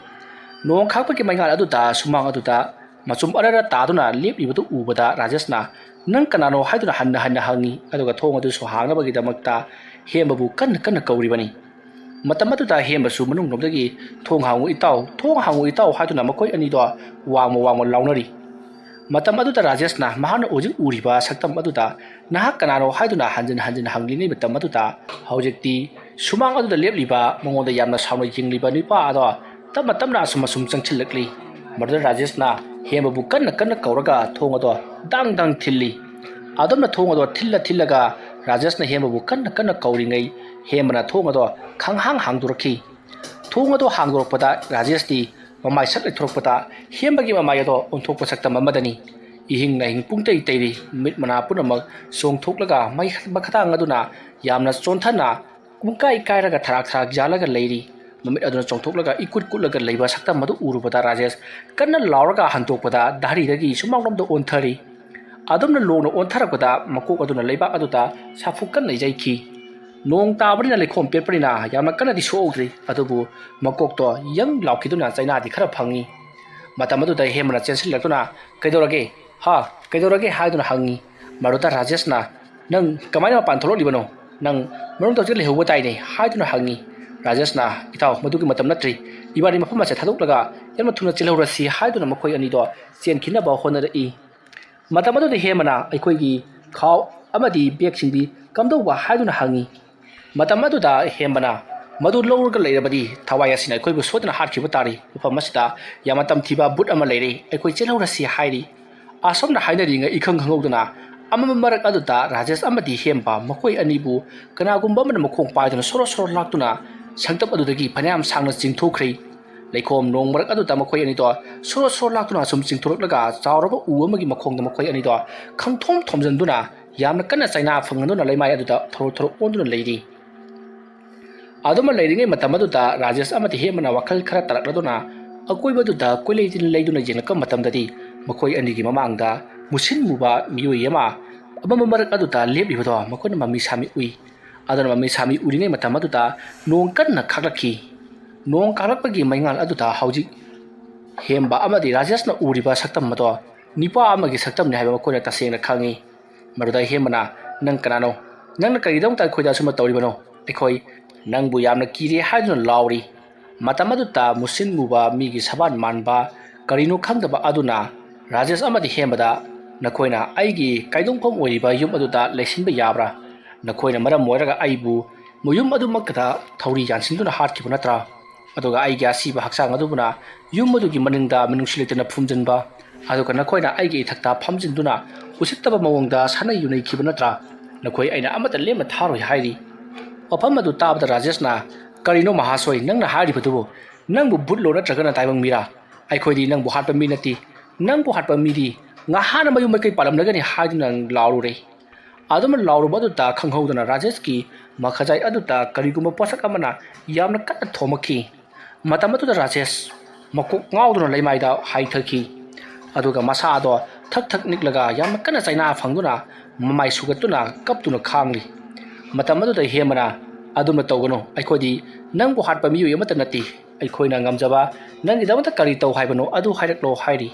ꯅꯣꯡ ꯈꯥꯛꯄꯒꯤ ꯃꯩꯉꯥꯜ ꯑꯗꯨꯗ ꯁꯨꯃꯥꯡ ꯑꯗꯨꯗ ꯃꯆꯨꯝ ꯑꯔ ꯑꯔ ꯇꯥꯗꯨꯅ ꯂꯦꯞꯂꯤꯕꯗꯨ ꯎꯕꯗ ꯔꯥꯖꯦꯁꯅ, "ꯅꯪ ꯀꯅꯥꯅꯣ?" ꯍꯥꯏꯗꯨꯅ ꯍꯟꯅ ꯍꯟꯅ ꯍꯪꯉꯤ꯫ ꯑꯗꯨꯒ ꯊꯣꯡ ꯑꯗꯨꯁꯨ ꯍꯥꯡꯅꯕꯒꯤꯗꯃꯛꯇ ꯍꯦꯝꯕꯕꯨ ꯀꯟꯅ ꯀꯟꯅ ꯀꯧꯔꯤꯕꯅꯤ꯫ ꯃꯇꯝ ꯑꯗꯨꯗ ꯍꯦꯝꯕꯁꯨ ꯃꯅꯨꯡꯂꯣꯝꯗꯒꯤ, "ꯊꯣꯡ ꯍꯥꯡꯉꯨ ꯏꯇꯥꯎ, ꯊꯣꯡ ꯍꯥꯡꯉꯨ ꯏꯇꯥꯎ" ꯍꯥꯏꯗꯨꯅ ꯃꯈꯣꯏ ꯑꯅꯤꯗꯣ ꯋꯥꯡꯃ ꯋꯥꯡꯃ ꯂꯥꯎꯅꯔꯤ꯫ ꯃꯇꯝ ꯑꯗꯨꯗ ꯔꯥꯖꯦꯁꯅ ꯃꯍꯥꯛꯅ ꯍꯧꯖꯤꯛ ꯎꯔꯤꯕ ꯁꯛꯇꯝ ꯑꯗꯨꯗ, "ꯅꯍꯥꯛ ꯀꯅꯥꯅꯣ?" ꯍꯥꯏꯗꯨꯅ ꯍꯟꯖꯤꯟ ꯍꯟꯖꯤꯟ ꯍꯪꯂꯤꯉꯩ ꯃꯇꯝ ꯑꯗꯨꯗ, ꯍꯧꯖꯤꯛꯇꯤ ꯁꯨꯃꯥꯡ ꯑꯗꯨꯗ ꯂꯦꯞꯂꯤꯕ, ꯃꯉꯣꯟꯗ ꯌꯥꯝꯅ ꯁꯥꯎꯅ ꯌꯦꯡꯂꯤꯕ ꯅꯨꯄꯥ ꯑꯗꯣ ꯇꯞꯅ ꯇꯞꯅ ꯑꯁꯨꯝ ꯑꯁꯨꯝ ꯆꯪꯁꯤꯜꯂꯛꯂꯤ꯫ ꯃꯗꯨꯗ ꯔꯥꯖꯦꯁꯅ ꯍꯦꯝꯕꯕꯨ ꯀꯟꯅ ꯀꯟꯅ ꯀꯧꯔꯒ ꯊꯣꯡ ꯑꯗꯣ ꯗꯥꯡ ꯗꯥꯡ ꯊꯤꯜꯂꯤ꯫ ꯑꯗꯨꯝꯅ ꯊꯣꯡ ꯑꯗꯣ ꯊꯤꯜꯂ ꯊꯤꯜꯂꯒ ꯔꯥꯖꯦꯁꯅ ꯍꯦꯝꯕꯕꯨ ꯀꯟꯅ ꯀꯟꯅ ꯀꯧꯔꯤꯉꯩ, ꯍꯦꯝꯕꯅ ꯊꯣꯡ ꯑꯗꯣ ꯈꯪꯍꯥꯡ ꯍꯥꯡꯗꯣꯔꯛꯈꯤ꯫ ꯊꯣꯡ ꯑꯗꯣ ꯍꯥꯡꯗꯣꯔꯛꯄꯗ ꯔꯥꯖꯦꯁꯇꯤ ꯃꯃꯥꯏ ꯁꯠ ꯂꯩꯊꯣꯔꯛꯄꯗ ꯍꯦꯝꯕꯒꯤ ꯃꯃꯥꯏ ꯑꯗꯣ ꯑꯣꯟꯊꯣꯛꯄ ꯁꯛꯇꯝ ꯑꯃꯗꯅꯤ꯫ ꯏꯍꯤꯡ ꯅꯥꯍꯤꯡ ꯄꯨꯡꯇꯩ ꯇꯩꯔꯤ꯫ ꯃꯤꯠ ꯃꯅꯥ ꯄꯨꯝꯅꯃꯛ ꯆꯣꯡꯊꯣꯛꯂꯒ ꯃꯩ ꯃꯈꯥꯊꯥꯡ ꯑꯗꯨꯅ ꯌꯥꯝꯅ ꯆꯣꯟꯊꯅ ꯄꯨꯡꯀꯥꯏ ꯀꯥꯏꯔꯒ ꯊꯔꯥꯛ ꯊꯔꯥꯛ ꯌꯥꯜꯂꯒ ꯂꯩꯔꯤ꯫ ꯃꯃꯤꯠ ꯑꯗꯨꯅ ꯆꯣꯡꯊꯣꯛꯂꯒ ꯏꯀꯨꯠ ꯀꯨꯠꯂꯒ ꯂꯩꯕ ꯁꯛꯇꯝ ꯑꯗꯨ ꯎꯔꯨꯕꯗ ꯔꯥꯖꯦꯁ ꯀꯟꯅ ꯂꯥꯎꯔꯒ ꯍꯟꯗꯣꯛꯄꯗ ꯙꯥꯔꯤꯗꯒꯤ ꯁꯨꯃꯥꯡꯂꯣꯝꯗ ꯑꯣꯟꯊꯔꯤ꯫ ꯑꯗꯨꯝꯅ ꯂꯣꯡꯅ ꯑꯣꯟꯊꯔꯛꯄꯗ ꯃꯀꯣꯛ ꯑꯗꯨꯅ ꯂꯩꯕꯥꯛ ꯑꯗꯨꯗ ꯁꯥꯐꯨ ꯀꯟꯅ ꯌꯩꯈꯤ꯫ ꯅꯣꯡ ꯇꯥꯕꯅꯤꯅ, ꯂꯩꯈꯣꯝ ꯄꯦꯠꯄꯅꯤꯅ ꯌꯥꯝꯅ ꯀꯟꯅꯗꯤ ꯁꯣꯛꯍꯧꯗ꯭ꯔꯤ, ꯑꯗꯨꯕꯨ ꯃꯀꯣꯛꯇꯣ ꯌꯪ ꯂꯥꯎꯈꯤꯗꯨꯅ ꯆꯩꯅꯥꯗꯤ ꯈꯔ ꯐꯪꯉꯤ꯫ ꯃꯇꯝ ꯑꯗꯨꯗ ꯍꯦꯃꯅ ꯆꯦꯟꯁꯤꯜꯂꯛꯇꯨꯅ, "ꯀꯩꯗꯧꯔꯒꯦ? ꯍꯥ? ꯀꯩꯗꯧꯔꯒꯦ?" ꯍꯥꯏꯗꯨꯅ ꯍꯪꯉꯤ꯫ ꯃꯗꯨꯗ ꯔꯥꯖꯦꯁꯅ, "ꯅꯪ ꯀꯃꯥꯏꯅ ꯃꯄꯥꯟ ꯊꯣꯛꯂꯛꯂꯤꯕꯅꯣ? ꯅꯪ ꯃꯅꯨꯡꯗ ꯍꯧꯖꯤꯛ ꯂꯩꯍꯧꯕ ꯇꯥꯏꯅꯦ?" ꯍꯥꯏꯗꯨꯅ ꯍꯪꯉꯤ꯫ ꯔꯥꯖꯦꯁꯅ, "ꯏꯇꯥꯎ, ꯃꯗꯨꯒꯤ ꯃꯇꯝ ꯅꯠꯇ꯭ꯔꯤ꯫ ꯏꯕꯥꯅꯤ ꯃꯐꯝ ꯑꯁꯦ ꯊꯥꯗꯣꯛꯂꯒ ꯌꯥꯝꯅ ꯊꯨꯅ ꯆꯦꯜꯍꯧꯔꯁꯤ" ꯍꯥꯏꯗꯨꯅ ꯃꯈꯣꯏ ꯑꯅꯤꯗꯣ ꯆꯦꯟꯈꯤꯅꯕ ꯍꯣꯠꯅꯔꯛꯏ꯫ ꯃꯇꯝ ꯑꯗꯨꯗ ꯍꯦꯃꯅ ꯑꯩꯈꯣꯏꯒꯤ ꯈꯥꯎ ꯑꯃꯗꯤ ꯕꯦꯒꯁꯤꯡꯗꯤ ꯀꯝꯗꯧꯕ ꯍꯥꯏꯗꯨꯅ ꯍꯪꯉꯤ꯫ ꯃꯇꯝ ꯑꯗꯨꯗ ꯍꯦꯃꯅ, "ꯃꯗꯨ ꯂꯧꯔꯒ ꯂꯩꯔꯕꯗꯤ ꯊꯋꯥꯏ ꯑꯁꯤꯅ ꯑꯩꯈꯣꯏꯕꯨ ꯁꯣꯏꯗꯅ ꯍꯥꯠꯈꯤꯕ ꯇꯥꯔꯤ꯫ ꯃꯐꯝ ꯑꯁꯤꯗ ꯌꯥꯝꯅ ꯇꯝꯊꯤꯕ ꯕꯨꯠ ꯑꯃ ꯂꯩꯔꯦ, ꯑꯩꯈꯣꯏ ꯆꯦꯜꯍꯧꯔꯁꯤ" ꯍꯥꯏꯔꯤ꯫ ꯑꯁꯨꯝꯅ ꯍꯥꯏꯅꯔꯤꯉꯩ ꯏꯈꯪ ꯈꯪꯍꯧꯗꯅ ꯑꯃꯝꯕ ꯃꯔꯛ ꯑꯗꯨꯗ ꯔꯥꯖꯦꯁ ꯑꯃꯗꯤ ꯍꯦꯝꯕ ꯃꯈꯣꯏ ꯑꯅꯤꯕꯨ ꯀꯅꯥꯒꯨꯝꯕ ꯑꯃꯅ ꯃꯈꯣꯡ ꯄꯥꯏꯗꯨꯅ ꯁꯣꯔꯣ ꯁꯣꯔꯣ ꯂꯥꯛꯇꯨꯅ ꯁꯪꯇꯞ ꯑꯗꯨꯗꯒꯤ ꯐꯅꯌꯥꯝ ꯁꯥꯡꯅ ꯆꯤꯡꯊꯣꯛꯈ꯭ꯔꯦ꯫ ꯂꯩꯈꯣꯝ ꯅꯣꯡ ꯃꯔꯛ ꯑꯗꯨꯗ ꯃꯈꯣꯏ ꯑꯅꯤꯗꯣ ꯁꯣꯔꯣ ꯁꯣꯔꯣ ꯂꯥꯛꯇꯨꯅ ꯁꯨꯝ ꯆꯤꯡꯊꯣꯔꯛꯂꯒ ꯆꯥꯎꯔꯕ ꯎ ꯑꯃꯒꯤ ꯃꯈꯣꯡꯗ ꯃꯈꯣꯏ ꯑꯅꯤꯗꯣ ꯈꯪꯊꯣꯝ ꯊꯣꯝꯖꯤꯟꯗꯨꯅ ꯌꯥꯝꯅ ꯀꯟꯅ ꯆꯩꯅꯥ ꯐꯪꯍꯟꯗꯨꯅ ꯂꯩꯃꯥꯏ ꯑꯗꯨꯗ ꯊꯧꯔꯣ ꯊꯧꯔꯣ ꯑꯣꯟꯗꯨꯅ ꯂꯩꯔꯤ꯫ ꯑꯗꯨꯃ ꯂꯩꯔꯤꯉꯩ ꯃꯇꯝ ꯑꯗꯨꯗ ꯔꯥꯖꯦꯁ ꯑꯃꯗꯤ ꯍꯦꯃꯅ ꯋꯥꯈꯜ ꯈꯔ ꯇꯥꯔꯛꯂꯗꯨꯅ ꯑꯀꯣꯏꯕꯗꯨꯗ ꯀꯣꯏꯂꯩ ꯂꯩꯗꯨꯅ ꯌꯦꯡꯂꯛꯄ ꯃꯇꯝꯗꯗꯤ ꯃꯈꯣꯏ ꯑꯅꯤꯒꯤ ꯃꯃꯥꯡꯗ ꯃꯨꯁꯤꯟ ꯃꯨꯕ ꯃꯤꯑꯣꯏ ꯑꯃ ꯑꯃꯝꯕ ꯃꯔꯛ ꯑꯗꯨꯗ ꯂꯦꯞꯂꯤꯕꯗꯣ ꯃꯈꯣꯏꯅ ꯃꯃꯤ ꯁꯥꯃꯤ ꯎꯏ꯫ ꯑꯗꯨꯅ ꯃꯃꯤ ꯁꯥꯃꯤ ꯎꯔꯤꯉꯩ ꯃꯇꯝ ꯑꯗꯨꯗ ꯅꯣꯡ ꯀꯟꯅ ꯈꯥꯛꯂꯛꯈꯤ꯫ ꯅꯣꯡ ꯈꯥꯛꯂꯛꯄꯒꯤ ꯃꯩꯉꯥꯜ ꯑꯗꯨꯗ ꯍꯧꯖꯤꯛ ꯍꯦꯝꯕ ꯑꯃꯗꯤ ꯔꯥꯖꯦꯁꯅ ꯎꯔꯤꯕ ꯁꯛꯇꯝ ꯑꯗꯣ ꯅꯤꯄꯥ ꯑꯃꯒꯤ ꯁꯛꯇꯝꯅꯤ ꯍꯥꯏꯕ ꯃꯈꯣꯏꯅ ꯇꯁꯦꯡꯅ ꯈꯪꯏ꯫ ꯃꯗꯨꯗ ꯍꯦꯝꯕꯅ, "ꯅꯪ ꯀꯅꯥꯅꯣ? ꯅꯪꯅ ꯀꯔꯤꯒꯤꯗꯃꯛꯇ ꯑꯩꯈꯣꯏꯗ ꯑꯁꯨꯝꯅ ꯇꯧꯔꯤꯕꯅꯣ? ꯑꯩꯈꯣꯏ ꯅꯪꯕꯨ ꯌꯥꯝꯅ ꯀꯤꯔꯦ" ꯍꯥꯏꯗꯨꯅ ꯂꯥꯎꯔꯤ꯫ ꯃꯇꯝ ꯑꯗꯨꯗ ꯃꯨꯁꯤꯟ ꯃꯨꯕ ꯃꯤꯒꯤ ꯁꯕꯥꯟ ꯃꯥꯟꯕ ꯀꯔꯤꯅꯣ ꯈꯪꯗꯕ ꯑꯗꯨꯅ ꯔꯥꯖꯦꯁ ꯑꯃꯗꯤ ꯍꯦꯝꯕꯗ, "ꯅꯈꯣꯏꯅ ꯑꯩꯒꯤ ꯀꯥꯏꯗꯣꯡꯐꯝ ꯑꯣꯏꯔꯤꯕ ꯌꯨꯝ ꯑꯗꯨꯗ ꯂꯩꯁꯤꯟꯕ ꯌꯥꯕ꯭ꯔꯥ? ꯅꯈꯣꯏꯅ ꯃꯔꯝ ꯑꯣꯏꯔꯒ ꯑꯩꯕꯨ ꯃꯌꯨꯝ ꯑꯗꯨꯃꯛꯇꯗ ꯊꯧꯔꯤ ꯌꯥꯟꯁꯤꯟꯗꯨꯅ ꯍꯥꯠꯈꯤꯕ ꯅꯠꯇ꯭ꯔꯥ? ꯑꯗꯨꯒ ꯑꯩꯒꯤ ꯑꯁꯤꯕ ꯍꯛꯆꯥꯡ ꯑꯗꯨꯕꯨꯅ ꯌꯨꯝ ꯑꯗꯨꯒꯤ ꯃꯅꯤꯡꯗ ꯃꯤꯅꯨꯡꯁꯤ ꯂꯩꯇꯅ ꯐꯨꯝꯖꯤꯟꯕ, ꯑꯗꯨꯒ ꯅꯈꯣꯏꯅ ꯑꯩꯒꯤ ꯏꯊꯛꯇ ꯐꯝꯖꯤꯟꯗꯨꯅ ꯎꯁꯤꯠꯇꯕ ꯃꯑꯣꯡꯗ ꯁꯥꯟꯅ ꯌꯨꯅꯩꯈꯤꯕ ꯅꯠꯇ꯭ꯔꯥ? ꯅꯈꯣꯏ ꯑꯩꯅ ꯑꯃꯠꯇ ꯂꯦꯝꯅ ꯊꯥꯔꯣꯏ" ꯍꯥꯏꯔꯤ꯫ ꯋꯥꯐꯝ ꯑꯗꯨ ꯇꯥꯕꯗ ꯔꯥꯖꯦꯁꯅ, "ꯀꯔꯤꯅꯣ ꯃꯍꯥꯁꯣꯏ, ꯅꯪꯅ ꯍꯥꯏꯔꯤꯕꯗꯨꯕꯨ? ꯅꯪꯕꯨ ꯚꯨꯠꯂꯣ ꯅꯠꯇ꯭ꯔꯒꯅ ꯇꯥꯏꯕꯪ ꯃꯤꯔꯥ? ꯑꯩꯈꯣꯏꯗꯤ ꯅꯪꯕꯨ ꯍꯥꯠꯄ ꯃꯤ ꯅꯠꯇꯦ꯫ ꯅꯪꯕꯨ ꯍꯥꯠꯄ ꯃꯤꯗꯤ ꯉꯍꯥꯟꯅ ꯃꯌꯨꯝ ꯃꯀꯩ ꯄꯥꯜꯂꯝꯂꯒꯅꯤ" ꯍꯥꯏꯗꯨꯅ ꯂꯥꯎꯔꯨꯔꯦ꯫ ꯑꯗꯨꯝꯅ ꯂꯥꯎꯔꯨꯕ ꯑꯗꯨꯗ ꯈꯪꯍꯧꯗꯅ ꯔꯥꯖꯦꯁꯀꯤ ꯃꯈꯖꯥꯏ ꯑꯗꯨꯗ ꯀꯔꯤꯒꯨꯝꯕ ꯄꯣꯠꯁꯛ ꯑꯃꯅ ꯌꯥꯝꯅ ꯀꯟꯅ ꯊꯣꯝꯃꯛꯈꯤ꯫ ꯃꯇꯝ ꯑꯗꯨꯗ ꯔꯥꯖꯦꯁ ꯃꯀꯣꯛ ꯉꯥꯎꯗꯨꯅ ꯂꯩꯃꯥꯏꯗ ꯍꯥꯏꯊꯈꯤ꯫ ꯑꯗꯨꯒ ꯃꯁꯥ ꯑꯗꯣ ꯊꯛ ꯊꯛ ꯅꯤꯛꯂꯒ ꯌꯥꯝꯅ ꯀꯟꯅ ꯆꯩꯅꯥ ꯐꯪꯗꯨꯅ ꯃꯃꯥꯏ ꯁꯨꯒꯠꯇꯨꯅ ꯀꯞꯇꯨꯅ ꯈꯥꯡꯂꯤ꯫ ꯃꯇꯝ ꯑꯗꯨꯗ ꯍꯦꯃꯅ, "ꯑꯗꯨꯝꯅ ꯇꯧꯒꯅꯨ, ꯑꯩꯈꯣꯏꯗꯤ ꯅꯪꯕꯨ ꯍꯥꯠꯄ ꯃꯤꯑꯣꯏ ꯑꯃꯠꯇ ꯅꯠꯇꯦ꯫ ꯑꯩꯈꯣꯏꯅ ꯉꯝꯖꯕ ꯅꯪꯒꯤꯗꯃꯛꯇ ꯀꯔꯤ ꯇꯧ ꯍꯥꯏꯕꯅꯣ ꯑꯗꯨ ꯍꯥꯏꯔꯛꯂꯣ" ꯍꯥꯏꯔꯤ꯫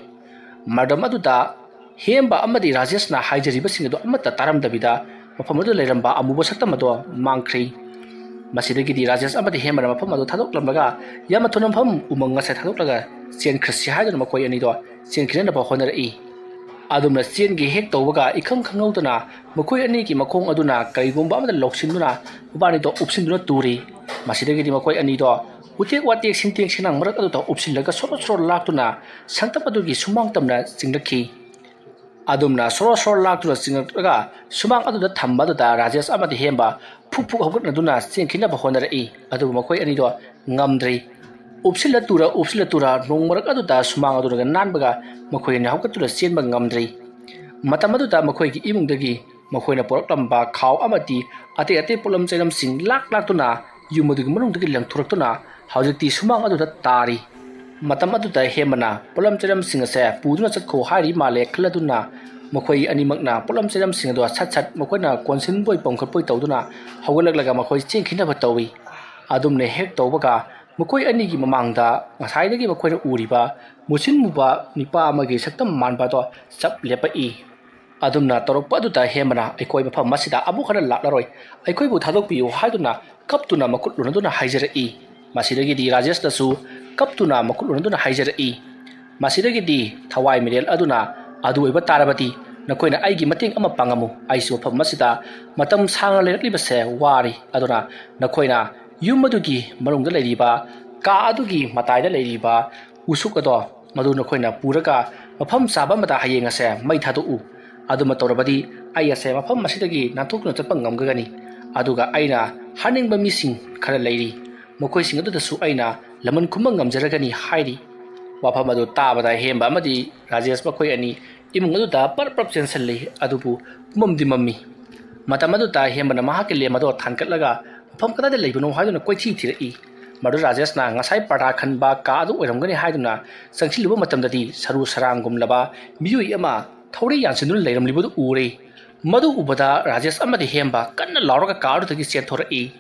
ꯃꯇꯝ ꯑꯗꯨꯗ ꯍꯦꯝꯕ ꯑꯃꯗꯤ ꯔꯥꯖꯦꯁꯅ ꯍꯥꯏꯖꯔꯤꯕꯁꯤꯡ ꯑꯗꯨ ꯑꯃꯠꯇ ꯇꯥꯔꯝꯗꯕꯤꯗ ꯃꯐꯝ ꯑꯗꯨꯗ ꯂꯩꯔꯝꯕ ꯑꯃꯨꯕ ꯁꯛꯇꯝ ꯑꯗꯣ ꯃꯥꯡꯈ꯭ꯔꯤ꯫ ꯃꯁꯤꯗꯒꯤꯗꯤ ꯔꯥꯖꯦꯁ ꯑꯃꯗꯤ ꯍꯦꯝꯕꯅ ꯃꯐꯝ ꯑꯗꯨ ꯊꯥꯗꯣꯛꯂꯝꯂꯒ ꯌꯥꯝꯅ ꯊꯨꯅ ꯃꯐꯝ ꯎꯃꯪ ꯑꯁꯦ ꯊꯥꯗꯣꯛꯂꯒ ꯆꯦꯟꯈ꯭ꯔꯁꯤ ꯍꯥꯏꯗꯨꯅ ꯃꯈꯣꯏ ꯑꯅꯤꯗꯣ ꯆꯦꯟꯈꯤꯅꯅꯕ ꯍꯣꯠꯅꯔꯛꯏ꯫ ꯑꯗꯨꯝꯅ ꯆꯦꯟꯒꯦ ꯍꯦꯛ ꯇꯧꯕꯒ ꯏꯈꯪ ꯈꯪꯍꯧꯗꯅ ꯃꯈꯣꯏ ꯑꯅꯤꯒꯤ ꯃꯈꯣꯡ ꯑꯗꯨꯅ ꯀꯔꯤꯒꯨꯝꯕ ꯑꯃꯗ ꯂꯧꯁꯤꯟꯗꯨꯅ ꯃꯕꯥꯅꯤꯗꯣ ꯎꯞꯁꯤꯟꯗꯨꯅ ꯇꯨꯔꯤ꯫ ꯃꯁꯤꯗꯒꯤꯗꯤ ꯃꯈꯣꯏ ꯑꯅꯤꯗꯣ ꯎꯇꯦꯛ ꯋꯥꯇꯦꯛ ꯁꯤꯟꯇꯦꯛ ꯁꯤꯅꯥꯡ ꯃꯔꯛ ꯑꯗꯨꯗ ꯎꯞꯁꯤꯜꯂꯒ ꯁꯣꯔꯣ ꯁꯣꯔꯣ ꯂꯥꯛꯇꯨꯅ ꯁꯪꯇꯞ ꯑꯗꯨꯒꯤ ꯁꯨꯃꯥꯡ ꯇꯝꯅ ꯆꯤꯡꯂꯛꯈꯤ꯫ ꯑꯗꯨꯝꯅ ꯁꯣꯔꯣ ꯁꯣꯔꯣ ꯂꯥꯛꯇꯨꯅ ꯆꯤꯡꯂꯛꯂꯒ ꯁꯨꯃꯥꯡ ꯑꯗꯨꯗ ꯊꯝꯕ ꯑꯗꯨꯗ ꯔꯥꯖꯦꯁ ꯑꯃꯗꯤ ꯍꯦꯝꯕ ꯐꯨꯛ ꯐꯨꯛ ꯍꯧꯒꯠꯅꯗꯨꯅ ꯆꯦꯟꯈꯤꯅꯕ ꯍꯣꯠꯅꯔꯛꯏ꯫ ꯑꯗꯨꯕꯨ ꯃꯈꯣꯏ ꯑꯅꯤꯗꯣ ꯉꯝꯗ꯭ꯔꯤ꯫ ꯎꯞꯁꯤꯜꯂ ꯇꯨꯔ, ꯎꯞꯁꯤꯜꯂ ꯇꯨꯔ ꯅꯣꯡ ꯃꯔꯛ ꯑꯗꯨꯗ ꯁꯨꯃꯥꯡ ꯑꯗꯨꯅꯒ ꯅꯥꯟꯕꯒ ꯃꯈꯣꯏ ꯑꯅꯤ ꯍꯧꯒꯠꯇꯨꯅ ꯆꯦꯟꯕ ꯉꯝꯗ꯭ꯔꯤ꯫ ꯃꯇꯝ ꯑꯗꯨꯗ ꯃꯈꯣꯏꯒꯤ ꯏꯃꯨꯡꯗꯒꯤ ꯃꯈꯣꯏꯅ ꯄꯨꯔꯛꯂꯝꯕ ꯈꯥꯎ ꯑꯃꯗꯤ ꯑꯇꯩ ꯑꯇꯩ ꯄꯣꯠꯂꯝ ꯆꯩꯔꯝꯁꯤꯡ ꯂꯥꯛ ꯂꯥꯛꯇꯨꯅ ꯌꯨꯝ ꯑꯗꯨꯒꯤ ꯃꯅꯨꯡꯗꯒꯤ ꯂꯪꯊꯣꯔꯛꯇꯨꯅ ꯍꯧꯖꯤꯛꯇꯤ ꯁꯨꯃꯥꯡ ꯑꯗꯨꯗ ꯇꯥꯔꯤ꯫ ꯃꯇꯝ ꯑꯗꯨꯗ ꯍꯦꯃꯅ ꯄꯣꯠꯂꯝ ꯆꯩꯔꯝꯁꯤꯡ ꯑꯁꯦ ꯄꯨꯗꯨꯅ ꯆꯠꯈꯣ ꯍꯥꯏꯔꯤ ꯃꯥꯜꯂꯦ ꯈꯜꯂꯗꯨꯅ ꯃꯈꯣꯏ ꯑꯅꯤꯃꯛꯅ ꯄꯣꯠꯂꯝ ꯆꯩꯔꯝꯁꯤꯡ ꯑꯗꯣ ꯁꯠ ꯁꯠ ꯃꯈꯣꯏꯅ ꯀꯣꯟꯁꯤꯟꯕꯣꯏ ꯄꯣꯝꯈꯠꯄꯣꯏ ꯇꯧꯗꯨꯅ ꯍꯧꯒꯠꯂꯛꯂꯒ ꯃꯈꯣꯏ ꯆꯦꯟꯈꯤꯅꯕ ꯇꯧꯏ꯫ ꯑꯗꯨꯝꯅ ꯍꯦꯛ ꯇꯧꯕꯒ ꯃꯈꯣꯏ ꯑꯅꯤꯒꯤ ꯃꯃꯥꯡꯗ ꯉꯁꯥꯏꯗꯒꯤ ꯃꯈꯣꯏꯅ ꯎꯔꯤꯕ ꯃꯨꯁꯤꯟ ꯃꯨꯕ ꯅꯤꯄꯥ ꯑꯃꯒꯤ ꯁꯛꯇꯝ ꯃꯥꯟꯕ ꯑꯗꯣ ꯆꯞ ꯂꯦꯞꯄꯛꯏ꯫ ꯑꯗꯨꯝꯅ ꯇꯧꯔꯛꯄ ꯑꯗꯨꯗ ꯍꯦꯃꯅ ꯑꯩꯈꯣꯏ ꯃꯐꯝ ꯑꯁꯤꯗ ꯑꯃꯨꯛ ꯍꯟꯅ ꯂꯥꯛꯂꯔꯣꯏ, ꯑꯩꯈꯣꯏꯕꯨ ꯊꯥꯗꯣꯛꯄꯤꯌꯨ ꯍꯥꯏꯗꯨꯅ ꯀꯞꯇꯨꯅ ꯃꯈꯨꯠ ꯂꯨꯅꯗꯨꯅ ꯍꯥꯏꯖꯔꯛꯏ꯫ ꯃꯁꯤꯗꯒꯤꯗꯤ ꯔꯥꯖꯦꯁꯅꯁꯨ ꯀꯞꯇꯨꯅ ꯃꯈꯨꯠ ꯂꯨꯅꯗꯨꯅ ꯍꯥꯏꯖꯔꯛꯏ꯫ ꯃꯁꯤꯗꯒꯤꯗꯤ ꯊꯋꯥꯏ ꯃꯤꯔꯦꯜ ꯑꯗꯨꯅ ꯑꯗꯨ ꯑꯣꯏꯕ ꯇꯥꯔꯕꯗꯤ ꯅꯈꯣꯏꯅ ꯑꯩꯒꯤ ꯃꯇꯦꯡ ꯑꯃ ꯄꯥꯡꯉꯝꯃꯨ꯫ ꯑꯩꯁꯨ ꯃꯐꯝ ꯑꯁꯤꯗ ꯃꯇꯝ ꯁꯥꯡꯅ ꯂꯩꯔꯛꯂꯤꯕꯁꯦ ꯋꯥꯔꯤ꯫ ꯑꯗꯨꯅ ꯅꯈꯣꯏꯅ ꯌꯨꯝ ꯑꯗꯨꯒꯤ ꯃꯅꯨꯡꯗ ꯂꯩꯔꯤꯕ ꯀꯥ ꯑꯗꯨꯒꯤ ꯃꯇꯥꯏꯗ ꯂꯩꯔꯤꯕ ꯎꯁꯨꯛ ꯑꯗꯣ ꯃꯗꯨ ꯅꯈꯣꯏꯅ ꯄꯨꯔꯒ ꯃꯐꯝ ꯆꯥꯕ ꯑꯃꯗ ꯍꯌꯦꯡ ꯑꯁꯦ ꯃꯩ ꯊꯥꯗꯣꯛꯎ꯫ ꯑꯗꯨꯃ ꯇꯧꯔꯕꯗꯤ ꯑꯩ ꯑꯁꯦ ꯃꯐꯝ ꯑꯁꯤꯗꯒꯤ ꯅꯥꯟꯊꯣꯛꯇꯨꯅ ꯆꯠꯄ ꯉꯝꯒꯅꯤ꯫ ꯑꯗꯨꯒ ꯑꯩꯅ ꯍꯥꯠꯅꯤꯡꯕ ꯃꯤꯁꯤꯡ ꯈꯔ ꯂꯩꯔꯤ, ꯃꯈꯣꯏꯁꯤꯡ ꯑꯗꯨꯗꯁꯨ ꯑꯩꯅ ꯂꯃꯟ ꯈꯨꯝꯕ ꯉꯝꯖꯔꯒꯅꯤ ꯍꯥꯏꯔꯤ꯫ ꯋꯥꯐꯝ ꯑꯗꯨ ꯇꯥꯕꯗ ꯍꯦꯝꯕ ꯑꯃꯗꯤ ꯔꯥꯖꯦꯁ ꯃꯈꯣꯏ ꯑꯅꯤ ꯏꯃꯨꯡ ꯑꯗꯨꯗ ꯄꯔꯞ ꯄꯔꯞ ꯆꯦꯟꯁꯤꯜꯂꯤ꯫ ꯑꯗꯨꯕꯨ ꯄꯨꯝꯃꯝꯗꯤ ꯃꯝꯃꯤ꯫ ꯃꯇꯝ ꯑꯗꯨꯗ ꯍꯦꯝꯕꯅ ꯃꯍꯥꯛꯀꯤ ꯂꯦꯝ ꯑꯗꯣ ꯊꯥꯟꯒꯠꯂꯒ ꯃꯐꯝ ꯀꯗꯥꯏꯗ ꯂꯩꯕꯅꯣ ꯍꯥꯏꯗꯨꯅ ꯀꯣꯏꯊꯤ ꯊꯤꯔꯛꯏ꯫ ꯃꯗꯨ ꯔꯥꯖꯦꯁꯅ ꯉꯁꯥꯏ ꯄꯔꯗꯥ ꯈꯟꯕ ꯀꯥ ꯑꯗꯨ ꯑꯣꯏꯔꯝꯒꯅꯤ ꯍꯥꯏꯗꯨꯅ ꯆꯪꯁꯤꯜꯂꯨꯕ ꯃꯇꯝꯗꯗꯤ ꯁꯔꯨ ꯁꯔꯥꯡꯒꯨꯝꯂꯕ ꯃꯤꯑꯣꯏ ꯑꯃ ꯊꯧꯔꯤ ꯌꯥꯟꯁꯤꯟꯗꯨꯅ ꯂꯩꯔꯝꯂꯤꯕꯗꯨ ꯎꯔꯦ꯫ ꯃꯗꯨ ꯎꯕꯗ ꯔꯥꯖꯦꯁ ꯑꯃꯗꯤ ꯍꯦꯝꯕ ꯀꯟꯅ ꯂꯥꯎꯔꯒ ꯀꯥꯔꯗꯨꯗꯒꯤ ꯆꯦꯟꯊꯣꯔꯛꯏ꯫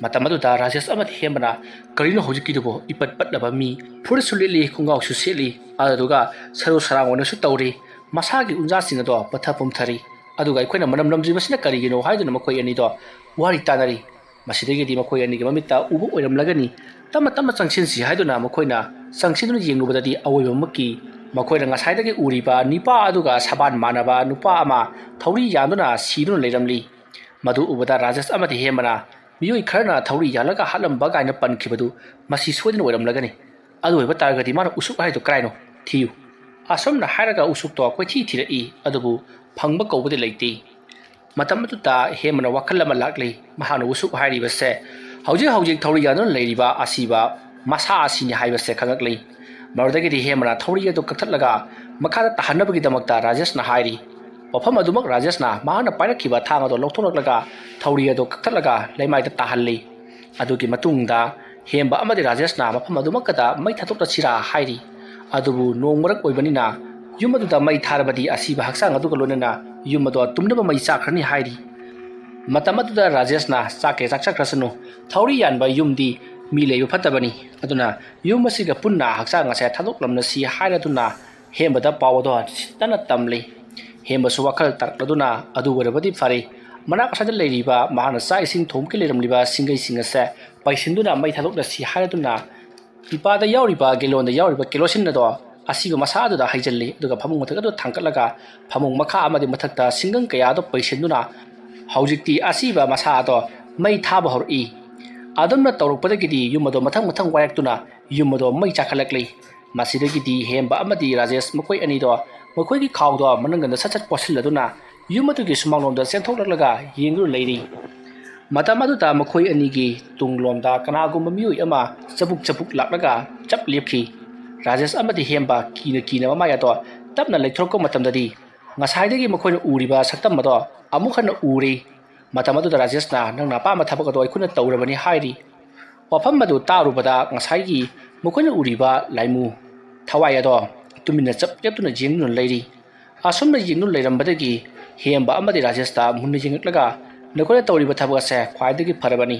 ꯃꯇꯝ ꯑꯗꯨꯗ ꯔꯥꯖꯦꯁ ꯑꯃꯗꯤ ꯍꯦꯝꯕꯅ, "ꯀꯔꯤꯅꯣ ꯍꯧꯖꯤꯛꯀꯤꯗꯨꯕꯨ? ꯏꯄꯠ ꯄꯠꯂꯕ ꯃꯤ, ꯐꯨꯔꯤꯠꯁꯨ ꯂꯤꯠꯂꯤ, ꯈꯣꯡꯒ꯭ꯔꯥꯎꯁꯨ ꯁꯦꯠꯂꯤ, ꯑꯗꯨꯗꯨꯒ ꯁꯔꯨ ꯁꯔꯥꯡ ꯑꯣꯏꯅꯁꯨ ꯇꯧꯔꯤ, ꯃꯁꯥꯒꯤ ꯎꯟꯖꯥꯁꯤꯡ ꯑꯗꯣ ꯄꯠꯊ ꯄꯨꯝꯊꯔꯤ, ꯑꯗꯨꯒ ꯑꯩꯈꯣꯏꯅ ꯃꯅꯝ ꯅꯝꯗ꯭ꯔꯤꯕꯁꯤꯅ ꯀꯔꯤꯒꯤꯅꯣ?" ꯍꯥꯏꯗꯨꯅ ꯃꯈꯣꯏ ꯑꯅꯤꯗꯣ ꯋꯥꯔꯤ ꯇꯥꯅꯔꯤ꯫ ꯃꯁꯤꯗꯒꯤꯗꯤ ꯃꯈꯣꯏ ꯑꯅꯤꯒꯤ ꯃꯃꯤꯠꯇ ꯎꯕ ꯑꯣꯏꯔꯝꯂꯒꯅꯤ꯫ ꯇꯞꯅ ꯇꯞꯅ ꯆꯪꯁꯤꯟꯁꯤ ꯍꯥꯏꯗꯨꯅ ꯃꯈꯣꯏꯅ ꯆꯪꯁꯤꯟꯗꯨꯅ ꯌꯦꯡꯂꯨꯕꯗꯗꯤ ꯑꯑꯣꯏꯕꯃꯛꯀꯤ ꯃꯈꯣꯏꯅ ꯉꯁꯥꯏꯗꯒꯤ ꯎꯔꯤꯕ ꯅꯤꯄꯥ ꯑꯗꯨꯒ ꯁꯕꯥꯟ ꯃꯥꯟꯅꯕ ꯅꯨꯄꯥ ꯑꯃ ꯊꯧꯔꯤ ꯌꯥꯟꯗꯨꯅ ꯁꯤꯗꯨꯅ ꯂꯩꯔꯝꯂꯤ꯫ ꯃꯗꯨ ꯎꯕꯗ ꯔꯥꯖꯦꯁ ꯑꯃꯗꯤ ꯍꯦꯝꯕꯅ, "ꯃꯤꯑꯣꯏ ꯈꯔꯅ ꯊꯧꯔꯤ ꯌꯥꯜꯂꯒ ꯍꯥꯠꯂꯝꯕ" ꯀꯥꯏꯅ ꯄꯟꯈꯤꯕꯗꯨ ꯃꯁꯤ ꯁꯣꯏꯗꯅ ꯑꯣꯏꯔꯝꯂꯒꯅꯤ꯫ ꯑꯗꯨ ꯑꯣꯏꯕ ꯇꯥꯔꯒꯗꯤ ꯃꯥꯅ ꯎꯁꯨꯛ ꯍꯥꯏꯗꯣ ꯀꯔꯥꯏꯅꯣ? ꯊꯤꯌꯨ꯫ ꯑꯁꯨꯝꯅ ꯍꯥꯏꯔꯒ ꯎꯁꯨꯛꯇꯣ ꯀꯣꯏꯊꯤ ꯊꯤꯔꯛꯏ, ꯑꯗꯨꯕꯨ ꯐꯪꯕ ꯀꯧꯕꯗꯤ ꯂꯩꯇꯦ꯫ ꯃꯇꯝ ꯑꯗꯨꯗ ꯍꯦꯝꯕꯅ ꯋꯥꯈꯜ ꯑꯃ ꯂꯥꯛꯂꯤ꯫ ꯃꯍꯥꯛꯅ ꯎꯁꯨꯛ ꯍꯥꯏꯔꯤꯕꯁꯦ ꯍꯧꯖꯤꯛ ꯍꯧꯖꯤꯛ ꯊꯧꯔꯤ ꯌꯥꯟꯗꯨꯅ ꯂꯩꯔꯤꯕ ꯑꯁꯤꯕ ꯃꯁꯥ ꯑꯁꯤꯅꯤ ꯍꯥꯏꯕꯁꯦ ꯈꯪꯂꯛꯂꯤ꯫ ꯃꯗꯨꯗꯒꯤꯗꯤ ꯍꯦꯝꯕꯅ ꯊꯧꯔꯤ ꯑꯗꯨ ꯀꯛꯊꯠꯂꯒ ꯃꯈꯥꯗ ꯇꯥꯍꯟꯅꯕꯒꯤꯗꯃꯛꯇ ꯔꯥꯖꯦꯁꯅ ꯍꯥꯏꯔꯤ꯫ ꯋꯥꯐꯝ ꯑꯗꯨꯃꯛ ꯔꯥꯖꯦꯁꯅ ꯃꯍꯥꯛꯅ ꯄꯥꯏꯔꯛꯈꯤꯕ ꯊꯥꯡ ꯑꯗꯨ ꯂꯧꯊꯣꯛꯂꯛꯂꯒ ꯊꯧꯔꯤ ꯑꯗꯨ ꯀꯛꯊꯠꯂꯒ ꯂꯩꯃꯥꯏꯗ ꯇꯥꯍꯜꯂꯤ꯫ ꯑꯗꯨꯒꯤ ꯃꯇꯨꯡꯗ ꯍꯦꯝꯕ ꯑꯃꯗꯤ ꯔꯥꯖꯦꯁꯅ ꯃꯐꯝ ꯑꯗꯨꯃꯛꯀꯗ ꯃꯩ ꯊꯥꯗꯣꯛꯂꯁꯤꯔꯥ ꯍꯥꯏꯔꯤ꯫ ꯑꯗꯨꯕꯨ ꯅꯣꯡ ꯃꯔꯛ ꯑꯣꯏꯕꯅꯤꯅ ꯌꯨꯝ ꯑꯗꯨꯗ ꯃꯩ ꯊꯥꯔꯕꯗꯤ ꯑꯁꯤꯕ ꯍꯛꯆꯥꯡ ꯑꯗꯨꯒ ꯂꯣꯏꯅꯅ ꯌꯨꯝ ꯑꯗꯣ ꯇꯨꯝꯅꯕ ꯃꯩ ꯆꯥꯛꯈ꯭ꯔꯅꯤ ꯍꯥꯏꯔꯤ꯫ ꯃꯇꯝ ꯑꯗꯨꯗ ꯔꯥꯖꯦꯁꯅ, "ꯆꯥꯛꯀꯦ ꯆꯥꯛꯆꯈ꯭ꯔꯁꯅꯨ, ꯊꯧꯔꯤ ꯌꯥꯟꯕ ꯌꯨꯝꯗꯤ ꯃꯤ ꯂꯩꯕ ꯐꯠꯇꯕꯅꯤ, ꯑꯗꯨꯅ ꯌꯨꯝ ꯑꯁꯤꯒ ꯄꯨꯟꯅ ꯍꯛꯆꯥꯡ ꯑꯁꯦ ꯊꯥꯗꯣꯛꯂꯝꯂꯁꯤ" ꯍꯥꯏꯔꯗꯨꯅ ꯍꯦꯝꯕꯗ ꯄꯥꯎ ꯑꯗꯣ ꯁꯤꯠꯇꯅ ꯇꯝꯂꯤ꯫ ꯍꯦꯝꯕꯁꯨ ꯋꯥꯈꯜ ꯇꯥꯔꯛꯂꯗꯨꯅ, "ꯑꯗꯨ ꯑꯣꯏꯔꯕꯗꯤ ꯐꯔꯦ, ꯃꯅꯥꯛ ꯑꯁ꯭ꯋꯥꯏꯗ ꯂꯩꯔꯤꯕ ꯃꯍꯥꯛꯅ ꯆꯥꯛ ꯏꯁꯤꯡ ꯊꯣꯡꯕꯒꯤ ꯂꯩꯔꯝꯂꯤꯕ ꯁꯤꯡꯒꯩꯁꯤꯡ ꯑꯁꯦ ꯄꯩꯁꯤꯟꯗꯨꯅ ꯃꯩ ꯊꯥꯗꯣꯛꯂꯁꯤ" ꯍꯥꯏꯔꯗꯨꯅ ꯄꯤꯄꯥꯗ ꯌꯥꯎꯔꯤꯕ ꯒꯦꯂꯣꯟꯗ ꯌꯥꯎꯔꯤꯕ ꯀꯦꯔꯣꯁꯤꯟ ꯑꯗꯣ ꯑꯁꯤꯕ ꯃꯁꯥ ꯑꯗꯨꯗ ꯍꯩꯖꯤꯜꯂꯤ, ꯑꯗꯨꯒ ꯐꯃꯨꯡ ꯃꯊꯛ ꯑꯗꯨ ꯊꯥꯡꯒꯠꯂꯒ ꯐꯃꯨꯡ ꯃꯈꯥ ꯑꯃꯗꯤ ꯃꯊꯛꯇ ꯁꯤꯡꯒꯪ ꯀꯌꯥ ꯑꯗꯨ ꯄꯩꯁꯤꯟꯗꯨꯅ ꯍꯧꯖꯤꯛꯇꯤ ꯑꯁꯤꯕ ꯃꯁꯥ ꯑꯗꯣ ꯃꯩ ꯊꯥꯕ ꯍꯧꯔꯛꯏ꯫ ꯑꯗꯨꯝꯅ ꯇꯧꯔꯛꯄꯗꯒꯤꯗꯤ ꯌꯨꯝ ꯑꯗꯣ ꯃꯊꯪ ꯃꯊꯪ ꯋꯥꯏꯔꯛꯇꯨꯅ ꯌꯨꯝ ꯑꯗꯣ ꯃꯩ ꯆꯥꯛꯈꯠꯂꯛꯂꯤ꯫ ꯃꯁꯤꯗꯒꯤꯗꯤ ꯍꯦꯝꯕ ꯑꯃꯗꯤ ꯔꯥꯖꯦꯁ ꯃꯈꯣꯏ ꯑꯅꯤꯗꯣ ꯃꯈꯣꯏꯒꯤ ꯈꯥꯎꯗꯣ ꯃꯅꯪꯒꯟꯗ ꯁꯠ ꯁꯠ ꯀꯣꯠꯁꯤꯜꯂꯗꯨꯅ ꯌꯨꯝ ꯑꯗꯨꯒꯤ ꯁꯨꯃꯥꯡꯂꯣꯝꯗ ꯆꯦꯟꯊꯣꯛꯂꯛꯂꯒ ꯌꯦꯡꯗꯨꯅ ꯂꯩꯔꯤ꯫ ꯃꯇꯝ ꯑꯗꯨꯗ ꯃꯈꯣꯏ ꯑꯅꯤꯒꯤ ꯇꯨꯡꯂꯣꯝꯗ ꯀꯅꯥꯒꯨꯝꯕ ꯃꯤꯑꯣꯏ ꯑꯃ ꯆꯕꯨꯛ ꯆꯕꯨꯛ ꯂꯥꯛꯂꯒ ꯆꯞ ꯂꯦꯞꯈꯤ꯫ ꯔꯥꯖꯦꯁ ꯑꯃꯗꯤ ꯍꯦꯝꯕ ꯀꯤꯅ ꯀꯤꯅ ꯃꯃꯥꯏ ꯑꯗꯣ ꯇꯞꯅ ꯂꯩꯊꯣꯔꯛꯄ ꯃꯇꯝꯗꯗꯤ ꯉꯁꯥꯏꯗꯒꯤ ꯃꯈꯣꯏꯅ ꯎꯔꯤꯕ ꯁꯛꯇꯝ ꯑꯗꯣ ꯑꯃꯨꯛ ꯍꯟꯅ ꯎꯔꯦ꯫ ꯃꯇꯝ ꯑꯗꯨꯗ ꯔꯥꯖꯦꯁꯅ, "ꯅꯪꯅ ꯑꯄꯥꯝꯕ ꯊꯕꯛ ꯑꯗꯣ ꯑꯩꯈꯣꯏꯅ ꯇꯧꯔꯕꯅꯤ" ꯍꯥꯏꯔꯤ꯫ ꯋꯥꯐꯝ ꯑꯗꯨ ꯇꯥꯔꯨꯕꯗ ꯉꯁꯥꯏꯒꯤ ꯃꯈꯣꯏꯅ ꯎꯔꯤꯕ ꯂꯥꯏꯃꯨ ꯊꯋꯥꯏ ꯑꯗꯣ ꯇꯨꯃꯤꯟꯅ ꯆꯞ ꯂꯦꯞꯇꯨꯅ ꯌꯦꯡꯗꯨꯅ ꯂꯩꯔꯤ꯫ ꯑꯁꯨꯝꯅ ꯌꯦꯡꯗꯨꯅ ꯂꯩꯔꯝꯕꯗꯒꯤ ꯍꯦꯝꯕ ꯑꯃꯗꯤ ꯔꯥꯖꯦꯁꯇ ꯃꯨꯟꯅ ꯌꯦꯡꯂꯛꯂꯒ, "ꯅꯈꯣꯏꯅ ꯇꯧꯔꯤꯕ ꯊꯕꯛ ꯑꯁꯦ ꯈ꯭ꯋꯥꯏꯗꯒꯤ ꯐꯔꯕꯅꯤ꯫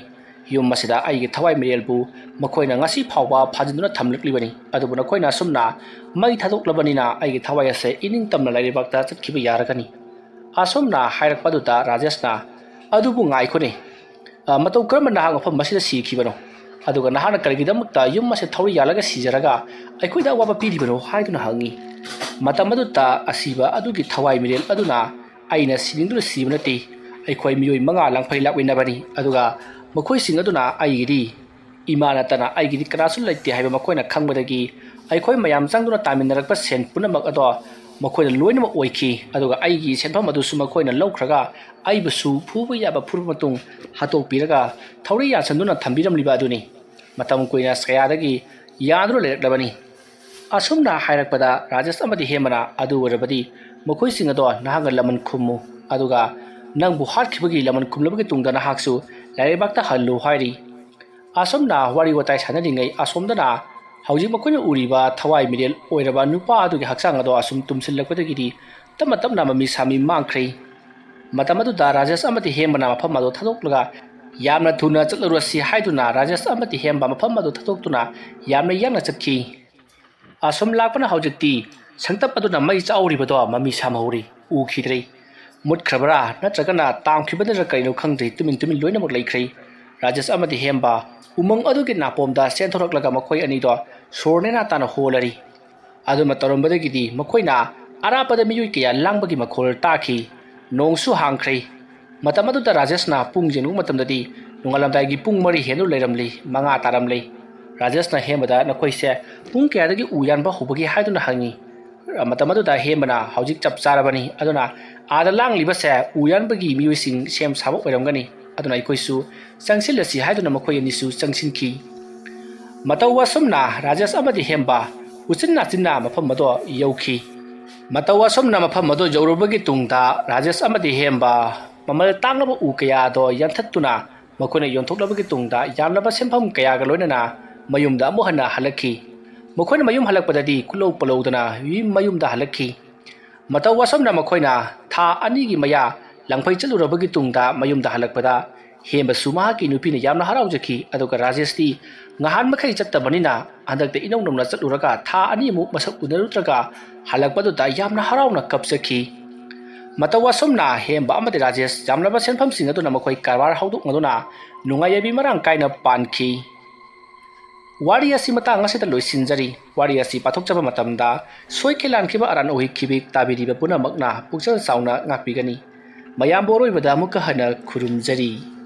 ꯌꯨꯝ ꯑꯁꯤꯗ ꯑꯩꯒꯤ ꯊꯋꯥꯏ ꯃꯤꯔꯦꯜꯕꯨ ꯃꯈꯣꯏꯅ ꯉꯁꯤ ꯐꯥꯎꯕ ꯐꯥꯖꯤꯟꯗꯨꯅ ꯊꯝꯂꯛꯂꯤꯕꯅꯤ꯫ ꯑꯗꯨꯕꯨ ꯅꯈꯣꯏꯅ ꯑꯁꯨꯝꯅ ꯃꯩ ꯊꯥꯗꯣꯛꯂꯕꯅꯤꯅ ꯑꯩꯒꯤ ꯊꯋꯥꯏ ꯑꯁꯦ ꯏꯅꯤꯡꯇꯝꯅ ꯂꯩꯔꯩꯕꯥꯛꯇ ꯆꯠꯈꯤꯕ ꯌꯥꯔꯒꯅꯤ꯫" ꯑꯁꯨꯝꯅ ꯍꯥꯏꯔꯛꯄꯗꯨꯗ ꯔꯥꯖꯦꯁꯅ, "ꯑꯗꯨꯕꯨ ꯉꯥꯏꯈꯣꯅꯦ, ꯑ, ꯃꯇꯧ ꯀꯔꯝꯕ ꯅꯍꯥꯛ ꯃꯐꯝ ꯑꯁꯤꯗ ꯁꯤꯈꯤꯕꯅꯣ? ꯑꯗꯨꯒ ꯅꯍꯥꯛꯅ ꯀꯔꯤꯒꯤꯗꯃꯛꯇ ꯌꯨꯝ ꯑꯁꯤꯗ ꯊꯧꯔꯤ ꯌꯥꯜꯂꯒ ꯁꯤꯖꯔꯒ ꯑꯩꯈꯣꯏꯗ ꯑꯋꯥꯕ ꯄꯤꯔꯤꯕꯅꯣ?" ꯍꯥꯏꯗꯨꯅ ꯍꯪꯉꯤ꯫ ꯃꯇꯝ ꯑꯗꯨꯗ ꯑꯁꯤꯕ ꯑꯗꯨꯒꯤ ꯊꯋꯥꯏ ꯃꯤꯔꯦꯜ ꯑꯗꯨꯅ, "ꯑꯩꯅ ꯁꯤꯅꯤꯡꯗꯨꯅ ꯁꯤꯕ ꯅꯠꯇꯦ꯫ ꯑꯩꯈꯣꯏ ꯃꯤꯑꯣꯏ ꯃꯉꯥ ꯂꯥꯡꯐꯩ ꯂꯥꯛꯃꯤꯟꯅꯕꯅꯤ, ꯑꯗꯨꯒ ꯃꯈꯣꯏꯁꯤꯡ ꯑꯗꯨꯅ ꯑꯩꯒꯤꯗꯤ ꯏꯃꯥ ꯅꯠꯇꯅ ꯑꯩꯒꯤꯗꯤ ꯀꯅꯥꯁꯨ ꯂꯩꯇꯦ ꯍꯥꯏꯕ ꯃꯈꯣꯏꯅ ꯈꯪꯕꯗꯒꯤ ꯑꯩꯈꯣꯏ ꯃꯌꯥꯝ ꯆꯪꯗꯨꯅ ꯇꯥꯃꯤꯟꯅꯔꯛꯄ ꯁꯦꯟ ꯄꯨꯝꯅꯃꯛ ꯑꯗꯣ ꯃꯈꯣꯏꯅ ꯂꯣꯏꯅꯃꯛ ꯑꯣꯏꯈꯤ꯫ ꯑꯗꯨꯒ ꯑꯩꯒꯤ ꯁꯦꯟꯐꯝ ꯑꯗꯨꯁꯨ ꯃꯈꯣꯏꯅ ꯂꯧꯈ꯭ꯔꯒ ꯑꯩꯕꯨꯁꯨ ꯐꯨꯕ ꯌꯥꯕ ꯐꯨꯔꯕ ꯃꯇꯨꯡ ꯍꯥꯠꯇꯣꯛꯄꯤꯔꯒ ꯊꯧꯔꯤ ꯌꯥꯟꯁꯤꯟꯗꯨꯅ ꯊꯝꯕꯤꯔꯝꯂꯤꯕ ꯑꯗꯨꯅꯤ꯫ ꯃꯇꯝ ꯀꯨꯏꯅ ꯀꯌꯥꯗꯒꯤ ꯌꯥꯗꯨꯅ ꯂꯩꯔꯛꯂꯕꯅꯤ꯫" ꯑꯁꯨꯝꯅ ꯍꯥꯏꯔꯛꯄꯗ ꯔꯥꯖꯦꯁ ꯑꯃꯗꯤ ꯍꯦꯝꯕꯅ, "ꯑꯗꯨ ꯑꯣꯏꯔꯕꯗꯤ ꯃꯈꯣꯏꯁꯤꯡ ꯑꯗꯣ ꯅꯍꯥꯛꯅ ꯂꯃꯟ ꯈꯨꯝꯃꯨ, ꯑꯗꯨꯒ ꯅꯪꯕꯨ ꯍꯥꯠꯈꯤꯕꯒꯤ ꯂꯃꯟ ꯈꯨꯝꯂꯕꯒꯤ ꯇꯨꯡꯗ ꯅꯍꯥꯛꯁꯨ ꯂꯩꯕꯥꯛꯇ ꯍꯜꯂꯨ" ꯍꯥꯏꯔꯤ꯫ ꯑꯁꯨꯝꯅ ꯋꯥꯔꯤ ꯋꯥꯇꯥꯏ ꯁꯥꯟꯅꯔꯤꯉꯩ ꯑꯁꯣꯝꯗꯅ ꯍꯧꯖꯤꯛ ꯃꯈꯣꯏꯅ ꯎꯔꯤꯕ ꯊꯋꯥꯏ ꯃꯤꯔꯦꯜ ꯑꯣꯏꯔꯕ ꯅꯨꯄꯥ ꯑꯗꯨꯒꯤ ꯍꯛꯆꯥꯡ ꯑꯗꯣ ꯑꯁꯨꯝ ꯇꯨꯝꯁꯤꯜꯂꯛꯄꯗꯒꯤꯗꯤ ꯇꯞꯅ ꯇꯞꯅ ꯃꯃꯤ ꯁꯥꯃꯤ ꯃꯥꯡꯈ꯭ꯔꯦ꯫ ꯃꯇꯝ ꯑꯗꯨꯗ ꯔꯥꯖꯦꯁ ꯑꯃꯗꯤ ꯍꯦꯝꯕꯅ ꯃꯐꯝ ꯑꯗꯨ ꯊꯥꯗꯣꯛꯂꯒ, "ꯌꯥꯝꯅ ꯊꯨꯅ ꯆꯠꯂꯨꯔꯁꯤ" ꯍꯥꯏꯗꯨꯅ ꯔꯥꯖꯦꯁ ꯑꯃꯗꯤ ꯍꯦꯝꯕ ꯃꯐꯝ ꯑꯗꯨ ꯊꯥꯗꯣꯛꯇꯨꯅ ꯌꯥꯝꯅ ꯌꯥꯡꯅ ꯆꯠꯈꯤ꯫ ꯑꯁꯨꯝ ꯂꯥꯛꯄꯅ ꯍꯧꯖꯤꯛꯇꯤ ꯁꯪꯇꯞ ꯑꯗꯨꯅ ꯃꯩ ꯆꯥꯛꯍꯧꯔꯤꯕꯗꯣ ꯃꯃꯤ ꯁꯥꯝꯍꯧꯔꯤ꯫ ꯎꯈꯤꯗ꯭ꯔꯦ꯫ ꯃꯨꯠꯈ꯭ꯔꯕ꯭ꯔꯥ ꯅꯠꯇ꯭ꯔꯒꯅ ꯇꯥꯝꯈꯤꯕꯅꯔ ꯀꯔꯤꯅꯣ ꯈꯪꯗ꯭ꯔꯦ, ꯇꯨꯃꯤꯟ ꯇꯨꯃꯤꯟ ꯂꯣꯏꯅꯃꯛ ꯂꯩꯈ꯭ꯔꯦ꯫ ꯔꯥꯖꯦꯁ ꯑꯃꯗꯤ ꯍꯦꯝꯕ ꯎꯃꯪ ꯑꯗꯨꯒꯤ ꯅꯥꯄꯣꯝꯗ ꯆꯦꯟꯊꯣꯔꯛꯂꯒ ꯃꯈꯣꯏ ꯑꯅꯤꯗꯣ ꯁꯣꯔ ꯅꯦꯅꯥ ꯇꯥꯅ ꯍꯣꯜꯂꯔꯤ꯫ ꯑꯗꯨꯃ ꯇꯧꯔꯝꯕꯗꯒꯤꯗꯤ ꯃꯈꯣꯏꯅ ꯑꯔꯥꯞꯄꯗ ꯃꯤꯑꯣꯏ ꯀꯌꯥ ꯂꯥꯡꯕꯒꯤ ꯃꯈꯣꯜ ꯇꯥꯈꯤ꯫ ꯅꯣꯡꯁꯨ ꯍꯥꯡꯈ꯭ꯔꯦ꯫ ꯃꯇꯝ ꯑꯗꯨꯗ ꯔꯥꯖꯦꯁꯅ ꯄꯨꯡ ꯌꯦꯡꯂꯨꯕ ꯃꯇꯝꯗꯗꯤ ꯅꯣꯡꯉꯥꯜꯂꯝꯗꯥꯏꯒꯤ ꯄꯨꯡ ꯃꯔꯤ ꯍꯦꯟꯗꯨꯅ ꯂꯩꯔꯝꯂꯤ, ꯃꯉꯥ ꯇꯥꯔꯝꯂꯤ꯫ ꯔꯥꯖꯦꯁꯅ ꯍꯦꯝꯕꯗ, "ꯅꯈꯣꯏꯁꯦ ꯄꯨꯡ ꯀꯌꯥꯗꯒꯤ ꯎ ꯌꯥꯟꯕ ꯍꯧꯕꯒꯦ?" ꯍꯥꯏꯗꯨꯅ ꯍꯪꯉꯤ꯫ ꯃꯇꯝ ꯑꯗꯨꯗ ꯍꯦꯝꯕꯅ, "ꯍꯧꯖꯤꯛ ꯆꯞ ꯆꯥꯔꯕꯅꯤ, ꯑꯗꯨꯅ ꯑꯥꯗ ꯂꯥꯡꯂꯤꯕꯁꯦ ꯎ ꯌꯥꯟꯕꯒꯤ ꯃꯤꯑꯣꯏꯁꯤꯡ ꯁꯦꯝ ꯁꯥꯕ ꯑꯣꯏꯔꯝꯒꯅꯤ, ꯑꯗꯨꯅ ꯑꯩꯈꯣꯏꯁꯨ ꯆꯪꯁꯤꯜꯂꯁꯤ" ꯍꯥꯏꯗꯨꯅ ꯃꯈꯣꯏ ꯑꯅꯤꯁꯨ ꯆꯪꯁꯤꯟꯈꯤ꯫ ꯃꯇꯧ ꯑꯁꯨꯝꯅ ꯔꯥꯖꯦꯁ ꯑꯃꯗꯤ ꯍꯦꯝꯕ ꯎꯆꯤꯟ ꯅꯥꯆꯤꯟꯅ ꯃꯐꯝ ꯑꯗꯣ ꯌꯧꯈꯤ꯫ ꯃꯇꯧ ꯑꯁꯨꯝꯅ ꯃꯐꯝ ꯑꯗꯣ ꯌꯧꯔꯨꯕꯒꯤ ꯇꯨꯡꯗ ꯔꯥꯖꯦꯁ ꯑꯃꯗꯤ ꯍꯦꯝꯕ ꯃꯃꯜ ꯇꯥꯡꯂꯕ ꯎ ꯀꯌꯥ ꯑꯗꯣ ꯌꯥꯟꯊꯠꯇꯨꯅ ꯃꯈꯣꯏꯅ ꯌꯣꯟꯊꯣꯛꯂꯕꯒꯤ ꯇꯨꯡꯗ ꯌꯥꯝꯂꯕ ꯁꯦꯟꯐꯝ ꯀꯌꯥꯒ ꯂꯣꯏꯅꯅ ꯃꯌꯨꯝꯗ ꯑꯃꯨꯛ ꯍꯟꯅ ꯍꯜꯂꯛꯈꯤ꯫ ꯃꯈꯣꯏꯅ ꯃꯌꯨꯝ ꯍꯜꯂꯛꯄꯗꯗꯤ ꯀꯨꯜꯂꯧ ꯄꯜꯂꯧꯗꯅ ꯌꯨꯝ ꯃꯌꯨꯝꯗ ꯍꯜꯂꯛꯈꯤ꯫ ꯃꯇꯧ ꯑꯁꯨꯝꯅ ꯃꯈꯣꯏꯅ ꯊꯥ ꯊꯥ ꯑꯅꯤꯒꯤ ꯃꯌꯥ ꯂꯪꯐꯩ ꯆꯠꯂꯨꯔꯕꯒꯤ ꯇꯨꯡꯗ ꯃꯌꯨꯝꯗ ꯍꯜꯂꯛꯄꯗ ꯍꯦꯝꯕꯁꯨ ꯃꯍꯥꯛꯀꯤ ꯅꯨꯄꯤꯅ ꯌꯥꯝꯅ ꯍꯔꯥꯎꯖꯈꯤ꯫ ꯑꯗꯨꯒ ꯔꯥꯖꯦꯁꯇꯤ ꯉꯍꯥꯟ ꯃꯈꯩ ꯆꯠꯇꯕꯅꯤꯅ ꯍꯟꯗꯛꯇ ꯏꯅꯧ ꯅꯧꯅ ꯆꯠꯂꯨꯔꯒ ꯊꯥ ꯑꯅꯤꯃꯨꯛ ꯃꯁꯛ ꯎꯅꯔꯨꯗ꯭ꯔꯒ ꯍꯜꯂꯛꯄꯗꯨꯗ ꯌꯥꯝꯅ ꯍꯔꯥꯎꯅ ꯀꯞꯆꯈꯤ꯫ ꯃꯇꯧ ꯑꯁꯨꯝꯅ ꯍꯦꯝꯕ ꯑꯃꯗꯤ ꯔꯥꯖꯦꯁ ꯌꯥꯝꯂꯕ ꯁꯦꯟꯐꯝꯁꯤꯡ ꯑꯗꯨꯅ ꯃꯈꯣꯏ ꯀꯔꯕꯥꯔ ꯍꯧꯗꯣꯛꯅꯗꯨꯅ ꯅꯨꯡꯉꯥꯏ ꯌꯥꯏꯕꯤ ꯃꯔꯥꯡ ꯀꯥꯏꯅ ꯄꯥꯟꯈꯤ꯫ ꯋꯥꯔꯤ ꯑꯁꯤ ꯃꯇꯥꯡ ꯑꯁꯤꯗ ꯂꯣꯏꯁꯤꯟꯖꯔꯤ꯫ ꯋꯥꯔꯤ ꯑꯁꯤ ꯄꯥꯊꯣꯛꯆꯕ ꯃꯇꯝꯗ ꯁꯣꯏꯈꯤ ꯂꯥꯟꯈꯤꯕ ꯑꯔꯥꯟ ꯑꯣꯏꯈꯤꯕꯤ ꯇꯥꯕꯤꯔꯤꯕ ꯄꯨꯝꯅꯃꯛꯅ ꯄꯨꯛꯆꯦꯜ ꯆꯥꯎꯅ ꯉꯥꯛꯄꯤꯒꯅꯤ꯫ ꯃꯌꯥꯝꯕꯨ ꯑꯔꯣꯏꯕꯗ ꯑꯃꯨꯛꯀ ꯍꯟꯅ ꯈꯨꯔꯨꯝꯖꯔꯤ꯫